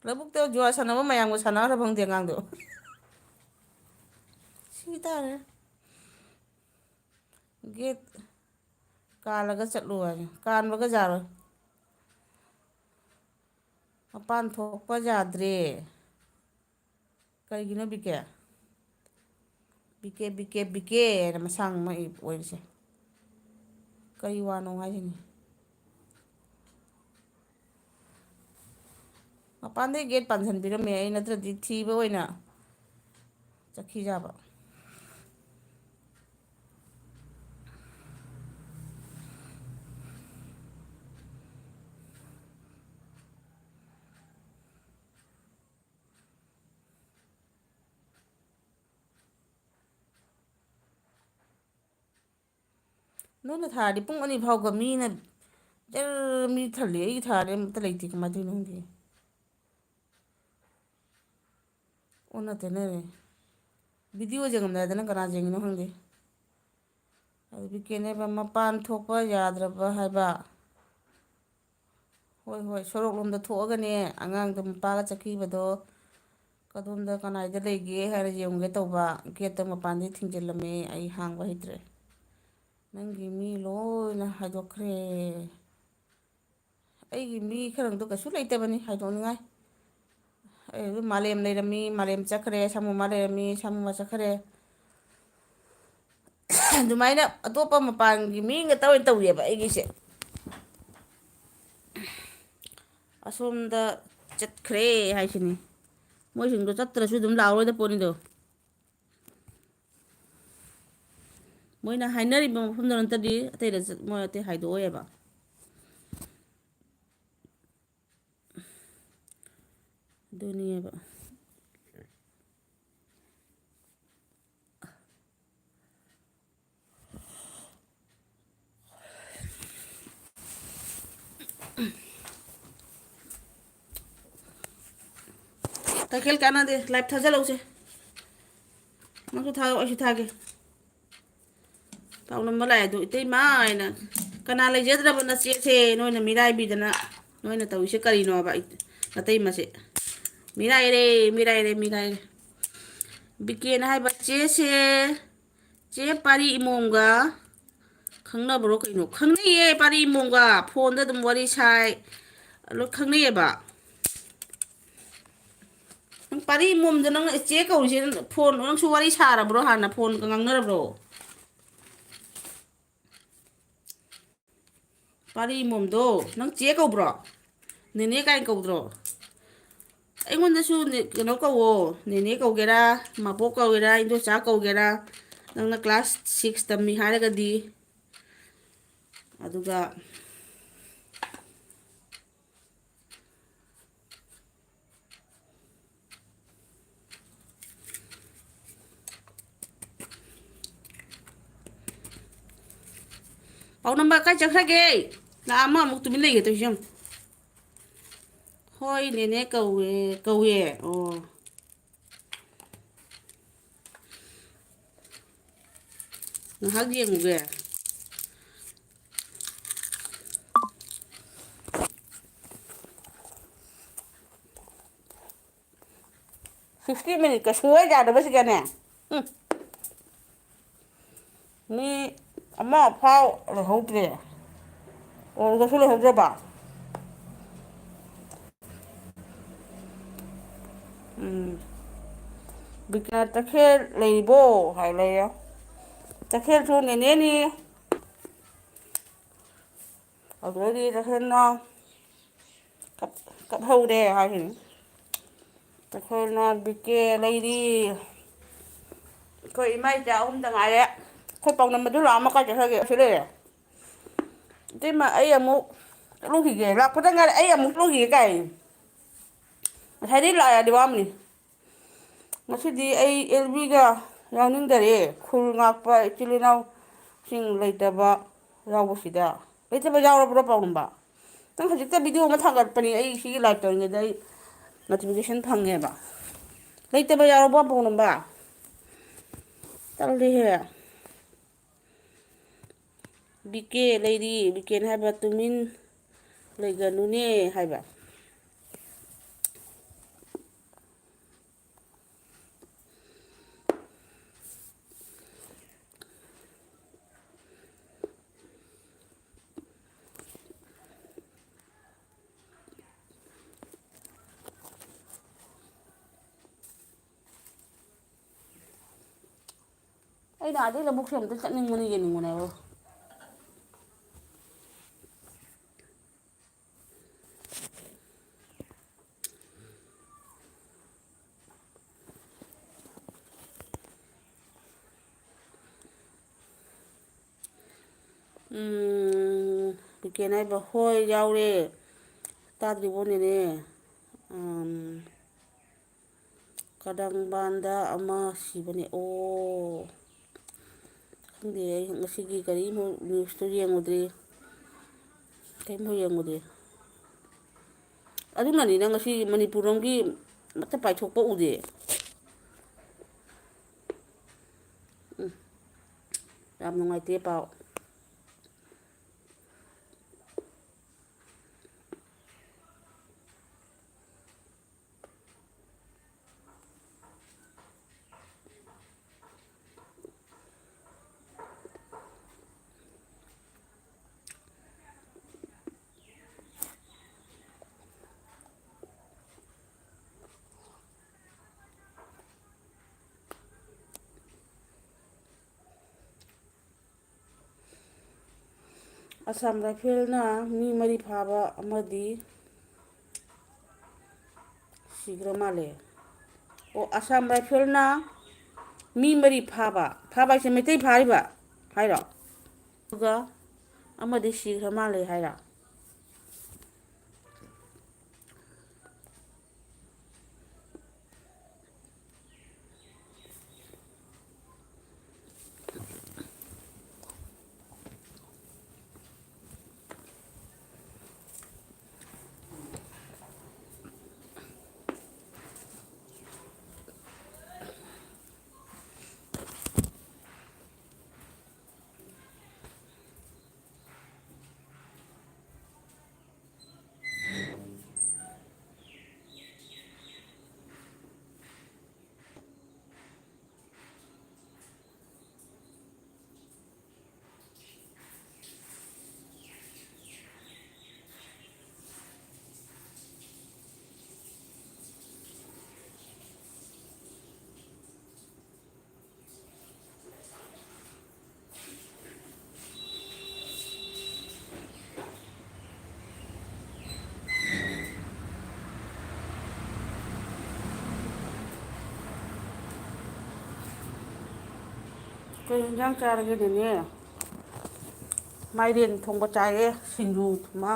ꯂꯧꯕꯨꯛꯇ ꯖꯨꯋꯥꯔ ꯁꯥꯟꯅꯕ ꯃꯌꯥꯝꯒ ꯁꯥꯟꯅꯈ꯭ꯔꯕ ꯈꯪꯗꯦ ꯑꯉꯥꯡꯗꯣ꯫ ꯁꯤ ꯇꯥꯔꯦ꯫ ꯒꯦꯠ ꯀꯥꯜꯂꯒ ꯆꯠꯂꯨ ꯍꯥꯏ꯫ ꯀꯥꯟꯕꯒ ꯌꯥꯔꯣꯏ꯫ ꯃꯄꯥꯟ ꯊꯣꯛꯄ ꯌꯥꯗ꯭ꯔꯦ꯫ ꯀꯩꯒꯤꯅꯣ ꯕꯤꯀꯦ? ꯕꯤꯀꯦ, ꯕꯤꯀꯦ, ꯕꯤꯀꯦ ꯍꯥꯏꯅ ꯃꯁꯥꯡ ꯑꯃ ꯑꯣꯏꯔꯤꯁꯦ꯫ ꯀꯔꯤ ꯋꯥꯅꯣ ꯍꯥꯏꯁꯤꯅꯤ? ꯃꯄꯥꯟꯗꯩ ꯒꯦꯠ ꯄꯥꯟꯁꯤꯟꯕꯤꯔꯝꯃꯦ ꯑꯩ, ꯅꯠꯇ꯭ꯔꯗꯤ ꯊꯤꯕ ꯑꯣꯏꯅ ꯆꯠꯈꯤ ꯌꯥꯕ꯫ ꯅꯣꯏꯅ ꯊꯥꯔꯗꯤ ꯄꯨꯡ ꯑꯅꯤ ꯐꯥꯎꯕ ꯃꯤꯅ ꯖꯔ ꯃꯤ ꯊꯜꯂꯤ, ꯑꯩꯒꯤ ꯊꯥꯔꯗꯤ ꯑꯝꯇ ꯂꯩꯇꯦ, ꯀꯃꯥꯏꯅ ꯇꯧꯔꯤꯅꯣ ꯈꯪꯗꯦ꯫ ꯑꯣꯟꯅ ꯇꯩꯅꯔꯦ꯫ ꯚꯤꯗꯤꯑꯣ ꯌꯦꯡꯉꯝꯗꯥꯏꯗꯅ ꯀꯅꯥ ꯌꯦꯡꯉꯤꯅꯣ ꯈꯪꯗꯦ꯫ ꯑꯗꯨ ꯕꯤꯀꯦꯅꯦꯕ ꯃꯄꯥꯟ ꯊꯣꯛꯄ ꯌꯥꯗ꯭ꯔꯕ ꯍꯥꯏꯕ꯫ ꯍꯣꯏ, ꯍꯣꯏ, ꯁꯣꯔꯣꯛ ꯂꯣꯝꯗ ꯊꯣꯛꯑꯒꯅꯦ, ꯑꯉꯥꯡꯗꯣ ꯃꯄꯥꯒ ꯆꯠꯈꯤꯕꯗꯣ ꯀꯗꯣꯝꯗ ꯀꯅꯥꯏꯗ ꯂꯩꯒꯦ ꯍꯥꯏꯔ ꯌꯦꯡꯉꯨꯒꯦ ꯇꯧꯕ꯫ ꯒꯦꯠꯇ ꯃꯄꯥꯟꯗꯩ ꯊꯤꯡꯖꯤꯜꯂꯝꯃꯦ, ꯑꯩ ꯍꯥꯡꯕ ꯍꯩꯇ꯭ꯔꯦ꯫ ꯅꯪꯒꯤ ꯃꯤ ꯂꯣꯏꯅ ꯍꯥꯏꯗꯣꯛꯈ꯭ꯔꯦ꯫ ꯑꯩꯒꯤ ꯃꯤ ꯈꯔꯗꯣ ꯀꯩꯁꯨ ꯂꯩꯇꯕꯅꯤ ꯍꯥꯏꯗꯣꯛꯅꯤꯡꯉꯥꯏ꯫ ꯑꯩ ꯑꯗꯨꯝ ꯃꯥꯂꯦꯝ ꯂꯩꯔꯝꯃꯤ, ꯃꯥꯂꯦꯝ ꯆꯠꯈ꯭ꯔꯦ, ꯁꯥꯃꯨꯃ ꯂꯩꯔꯝꯃꯤ, ꯁꯥꯃꯨꯃ ꯆꯠꯈ꯭ꯔꯦ꯫ ꯑꯗꯨꯃꯥꯏꯅ ꯑꯇꯣꯞꯄ ꯃꯄꯥꯟꯒꯤ ꯃꯤ ꯉꯥꯛꯇ ꯑꯣꯏꯅ ꯇꯧꯔꯤꯑꯕ ꯑꯩꯒꯤꯁꯦ꯫ ꯑꯁꯣꯝꯗ ꯆꯠꯈ꯭ꯔꯦ ꯍꯥꯏꯁꯤꯅꯤ꯫ ꯃꯣꯏꯁꯤꯡꯗꯣ ꯆꯠꯇ꯭ꯔꯁꯨ ꯑꯗꯨꯝ ꯂꯥꯛꯑꯔꯣꯏꯗ ꯄꯣꯠꯅꯤꯗꯣ꯫ ꯃꯣꯏꯅ ꯍꯥꯏꯅꯔꯤꯕ ꯃꯐꯝꯗꯣ ꯅꯠꯇꯗꯤ ꯑꯇꯩꯗ ꯆꯠ-, ꯃꯣꯏ ꯑꯇꯩ ꯍꯥꯏꯗꯣꯛꯑꯣꯏꯕ꯫ ꯑꯗꯨꯅꯦꯕ꯫ ꯇꯈꯦꯜ ꯀꯥꯟꯅꯗꯦ, ꯂꯥꯏꯞ ꯊꯥꯖꯤꯜꯂꯛꯎꯁꯦ꯫ ꯅꯪꯁꯨ ꯊꯥꯔꯛꯑꯣ, ꯑꯩꯁꯨ ꯊꯥꯒꯦ꯫ ꯄꯥꯎ ꯅꯝꯕ ꯂꯥꯛꯑꯦ ꯑꯗꯨ, ꯏꯇꯩꯃ ꯍꯥꯏꯅ꯫ ꯀꯅꯥ ꯂꯩꯖꯗ꯭ꯔꯕ ꯅꯆꯦꯁꯦ ꯅꯣꯏꯅ ꯃꯤꯔꯥꯏꯕꯤꯗꯅ? ꯅꯣꯏꯅ ꯇꯧꯔꯤꯁꯦ ꯀꯔꯤꯅꯣꯕ? ꯅꯇꯩꯃꯁꯦ ꯃꯤꯔꯥꯏꯔꯦ, ꯃꯤꯔꯥꯏꯔꯦ, ꯃꯤꯔꯥꯏꯔꯦ꯫ ꯕꯤꯀꯦꯅ ꯍꯥꯏꯕ ꯆꯦꯁꯦ, ꯆꯦ ꯄꯥꯔꯤ ꯏꯃꯣꯝꯒ ꯈꯪꯅꯕ꯭ꯔꯣ ꯀꯩꯅꯣ? ꯈꯪꯅꯩꯌꯦ, ꯄꯥꯔꯤ ꯏꯃꯣꯝꯒ ꯐꯣꯟꯗ ꯑꯗꯨꯝ ꯋꯥꯔꯤ ꯁꯥꯏ, ꯂꯣꯏ ꯈꯪꯅꯩꯌꯦꯕ꯫ ꯅꯪ ꯄꯥꯔꯤ ꯏꯃꯣꯝꯗ ꯅꯪꯅ ꯏꯆꯦ ꯀꯧꯔꯤꯁꯦ, ꯐꯣꯟ, ꯅꯪꯁꯨ ꯋꯥꯔꯤ ꯁꯥꯔꯕ꯭ꯔꯣ? ꯍꯥꯟꯅ ꯐꯣꯟꯒ ꯉꯥꯡꯅꯔꯕ꯭ꯔꯣ? ꯄꯥꯔꯤ ꯏꯃꯣꯝꯗꯣ ꯅꯪ ꯆꯦ ꯀꯧꯕ꯭ꯔꯣ? ꯅꯦꯅꯦ ꯀꯥꯏꯅ ꯀꯧꯗ꯭ꯔꯣ? ꯑꯩꯉꯣꯟꯗꯁꯨ ꯅꯦ-, ꯀꯩꯅꯣ ꯀꯧꯋꯣ, ꯅꯦꯅꯦ ꯀꯧꯒꯦꯔꯥ, ꯃꯕꯣꯛ ꯀꯧꯒꯦꯔꯥ, ꯏꯟꯗꯣꯆꯥ ꯀꯧꯒꯦꯔꯥ, ꯅꯪꯅ ꯀ꯭ꯂꯥꯁ ꯁꯤꯛꯁ ꯇꯝꯃꯤ ꯍꯥꯏꯔꯒꯗꯤ꯫ ꯑꯗꯨꯒ ꯄꯥꯎ ꯅꯝꯕ ꯀꯥꯏ ꯆꯠꯈ꯭ꯔꯒꯦ? ꯂꯥꯛ ꯑꯃ ꯑꯃꯨꯛ ꯇꯨꯃꯤꯟ ꯂꯩꯒꯦ ꯇꯧꯏꯁꯦ ꯌꯦꯡꯉꯨ꯫ ꯍꯣꯏ, ꯅꯦꯅꯦ ꯀꯧꯋꯦ, ꯀꯧꯋꯦ꯫ ꯑꯣ꯫ ꯉꯥꯏꯍꯥꯛ ꯌꯦꯡꯉꯨꯒꯦ꯫ ꯁꯤꯛꯁꯇꯤ ꯃꯤꯅꯤꯠꯀ ꯁꯨꯡꯌꯥ ꯌꯥꯗꯕꯁꯤꯒꯅꯦ꯫ ꯎꯝ꯫ ꯃꯤ ꯑꯃ ꯐꯥꯎ ꯂꯩꯍꯧꯗ꯭ꯔꯦ꯫ ꯑꯣ, ꯀꯩꯁꯨ ꯂꯩꯍꯧꯗ꯭ꯔꯕ? ꯕꯤꯀꯦꯅ "ꯇꯈꯦꯜ ꯂꯩꯔꯤꯕꯣ?" ꯍꯥꯏ ꯂꯩꯔꯦ꯫ ꯇꯈꯦꯜꯁꯨ ꯅꯦꯅꯦꯅꯤ꯫ ꯑꯗꯨꯗꯩꯗꯤ ꯇꯈꯦꯜꯅ ꯀꯞ-, ꯀꯞꯍꯧꯔꯦ ꯍꯥꯏꯔꯤꯅꯤ꯫ ꯇꯈꯦꯜꯅ "ꯕꯤꯀꯦ ꯂꯩꯔꯤ꯫ ꯑꯩꯈꯣꯏ ꯏꯃꯥ ꯏꯆꯥ ꯑꯍꯨꯝꯗ ꯉꯥꯏꯔꯦ꯫ ꯑꯩꯈꯣꯏ ꯄꯥꯎꯅꯝꯕꯗꯨ ꯂꯥꯛꯑꯝꯃ ꯀꯥꯏ ꯆꯠꯈ꯭ꯔꯒꯦ? ꯁꯤ ꯂꯩꯔꯦ꯫ ꯏꯇꯩꯃ, ꯑꯩ ꯑꯃꯨꯛ ꯆꯠꯂꯨꯈꯤꯒꯦ, ꯂꯥꯛꯄꯗ ꯉꯥꯏꯔꯦ, ꯑꯩ ꯑꯃꯨꯛ ꯆꯠꯂꯨꯈꯤꯒꯦ" ꯀꯥꯏ꯫ ꯉꯁꯥꯏꯗꯩ ꯂꯥꯛꯑꯦ ꯍꯥꯏꯗꯤ ꯋꯥꯔꯝꯅꯤ꯫ ꯉꯁꯤꯗꯤ ꯑꯩ ꯑꯦꯜ ꯕꯤꯒ ꯌꯥꯎꯅꯤꯡꯗꯔꯦ꯫ ꯈꯨꯜ ꯉꯥꯛꯄ ꯏꯆꯤꯜ ꯏꯅꯥꯎꯁꯤꯡ ꯂꯩꯇꯕ ꯌꯥꯎꯕꯁꯤꯗ꯫ ꯂꯩꯇꯕ ꯌꯥꯎꯔꯕ꯭ꯔꯣ ꯄꯥꯎꯅꯝꯕ? ꯅꯪ ꯍꯧꯖꯤꯛꯇ ꯚꯤꯗꯤꯑꯣ ꯑꯃ ꯊꯥꯒꯠꯄꯅꯤ, ꯑꯩ ꯁꯤꯒꯤ ꯂꯥꯏꯚ ꯇꯧꯔꯤꯉꯩꯗ ꯑꯩ ꯅꯣꯇꯤꯐꯤꯀꯦꯁꯟ ꯐꯪꯉꯦꯕ꯫ ꯂꯩꯇꯕ ꯌꯥꯎꯔꯕꯣ ꯄꯥꯎꯅꯝꯕ? ꯇꯜꯂꯤꯍꯦ꯫ "ꯕꯤꯀꯦ ꯂꯩꯔꯤ, ꯕꯤꯀꯦꯅ ꯍꯥꯏꯕ ꯇꯨꯃꯤꯟ ꯂꯩꯒꯅꯨꯅꯦ" ꯍꯥꯏꯕ꯫ ꯑꯩꯅ ꯑꯥꯗꯩ ꯂꯧꯕꯨꯛꯁꯦ ꯑꯝꯇ ꯆꯠꯅꯤꯡꯕꯅꯤ, ꯌꯦꯡꯅꯤꯡꯕꯅꯦꯕ꯫ ꯎꯝ, ꯕꯤꯀꯦꯟ ꯍꯥꯏꯕ, "ꯍꯣꯏ, ꯌꯥꯎꯔꯦ꯫ ꯇꯥꯗ꯭ꯔꯤꯕꯣ, ꯅꯦꯅꯦ?" ꯎꯝ, "ꯀꯗꯪꯕꯥꯟꯗ ꯑꯃ ꯁꯤꯕꯅꯦ꯫" ꯑꯣ, ꯈꯪꯗꯦ, ꯑꯩ ꯉꯁꯤꯒꯤ ꯀꯔꯤꯃꯨꯛ ꯅ꯭ꯌꯨꯁꯇꯨ ꯌꯦꯡꯉꯨꯗ꯭ꯔꯤ, ꯀꯔꯤꯃꯨꯛ ꯌꯦꯡꯉꯨꯗ꯭ꯔꯤ꯫ ꯑꯗꯨꯅꯅꯤꯅ ꯉꯁꯤ ꯃꯅꯤꯄꯨꯔ ꯂꯣꯝꯒꯤ ꯑꯃꯠꯇ ꯄꯥꯏꯊꯣꯛꯄ ꯎꯗꯦ꯫ ꯎꯝ, ꯌꯥꯝ ꯅꯨꯡꯉꯥꯏꯇꯦ ꯄꯥꯎ꯫ ꯑꯁꯥꯝ ꯔꯥꯏꯐꯜꯅ ꯃꯤ ꯃꯔꯤ ꯐꯥꯕ ꯑꯃꯗꯤ ꯁꯤꯈ꯭ꯔ ꯃꯥꯜꯂꯦ꯫ ꯑꯣ, ꯑꯁꯥꯝ ꯔꯥꯏꯐꯜꯅ ꯃꯤ ꯃꯔꯤ ꯐꯥꯕ, ꯐꯥꯕ ꯍꯥꯏꯁꯦ ꯃꯩꯇꯩ ꯐꯥꯔꯤꯕ ꯍꯥꯏꯔꯣ? ꯑꯗꯨꯒ ꯑꯃꯗꯤ ꯁꯤꯈ꯭ꯔ ꯃꯥꯜꯂꯦ ꯍꯥꯏꯔꯣ? ꯀꯩ ꯌꯦꯟꯖꯥꯡ ꯆꯥꯔꯒꯦ, ꯅꯦꯅꯦ? ꯃꯥꯏꯔꯦꯟ ꯊꯣꯡꯕ ꯆꯥꯏꯌꯦ, ꯁꯤꯡꯖꯨ ꯑꯃ,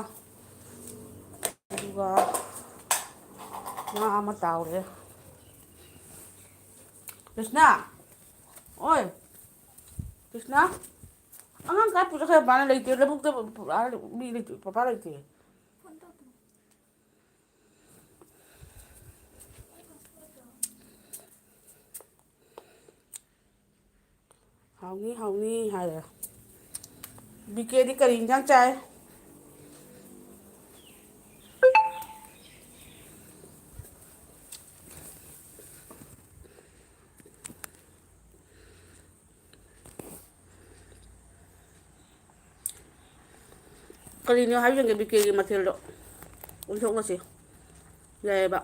ꯑꯗꯨꯒ ꯉꯥ ꯑꯃ ꯇꯥꯎꯔꯦ꯫ ꯀ꯭ꯔꯤꯁꯅ, ꯑꯣꯏ, ꯀ꯭ꯔꯤꯁꯅ, ꯑꯉꯥꯡ ꯀꯥꯏ ꯄꯨꯔ ꯆꯠꯈ꯭ꯔꯦ? ꯃꯥꯅ ꯂꯩꯇꯦ, ꯂꯧꯕꯨꯛꯇ ꯄꯨꯔꯥ ꯃꯤ ꯂꯩꯇꯦ, ꯄꯄꯥ ꯂꯩꯇꯦ꯫ ꯍꯥꯎꯅꯤ, ꯍꯥꯎꯅꯤ ꯍꯥꯏꯔꯦ꯫ ꯕꯤꯀꯦꯗꯤ ꯀꯔꯤ ꯏꯟꯖꯥꯡ ꯆꯥꯏ? ꯀꯔꯤꯅꯣ ꯍꯥꯏꯕꯤꯔꯝꯒꯦ ꯕꯤꯀꯦꯒꯤ ꯃꯊꯦꯜꯗꯣ? ꯑꯣꯟꯊꯣꯛꯅꯁꯤ꯫ ꯌꯥꯏꯌꯦꯕ꯫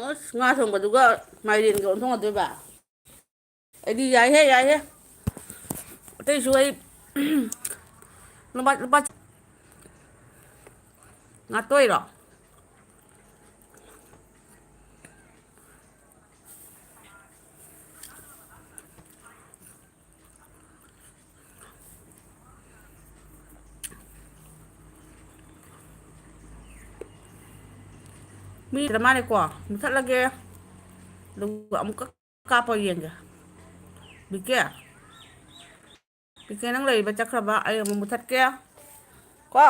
ꯑꯁ, ꯉꯥ ꯊꯣꯡꯕꯗꯨꯒ ꯃꯥꯏꯔꯦꯟꯒ ꯑꯣꯟꯊꯣꯛꯅꯗꯣꯏꯕ? ꯑꯩꯗꯤ ꯌꯥꯏꯍꯦ, ꯌꯥꯏꯍꯦ꯫ ꯑꯇꯩꯁꯨ ꯑꯩ ꯂꯨꯄꯥ, ꯂꯨꯄꯥ ꯉꯥꯇꯣꯏꯔꯣ? ꯃꯤ ꯂꯩꯇ꯭ꯔ ꯃꯥꯜꯂꯦꯀꯣ꯫ ꯃꯨꯊꯠꯂꯒꯦ꯫ ꯑꯗꯨꯒ ꯑꯃꯨꯛꯀ ꯀꯥꯞꯄ ꯌꯦꯡꯒꯦ꯫ ꯕꯤꯀꯦ? ꯕꯤꯀꯦ, ꯅꯪ ꯂꯩꯔꯤꯕ ꯆꯠꯈ꯭ꯔꯕ? ꯑꯩ ꯑꯃꯨꯛ ꯃꯨꯊꯠꯀꯦ꯫ ꯀꯣ?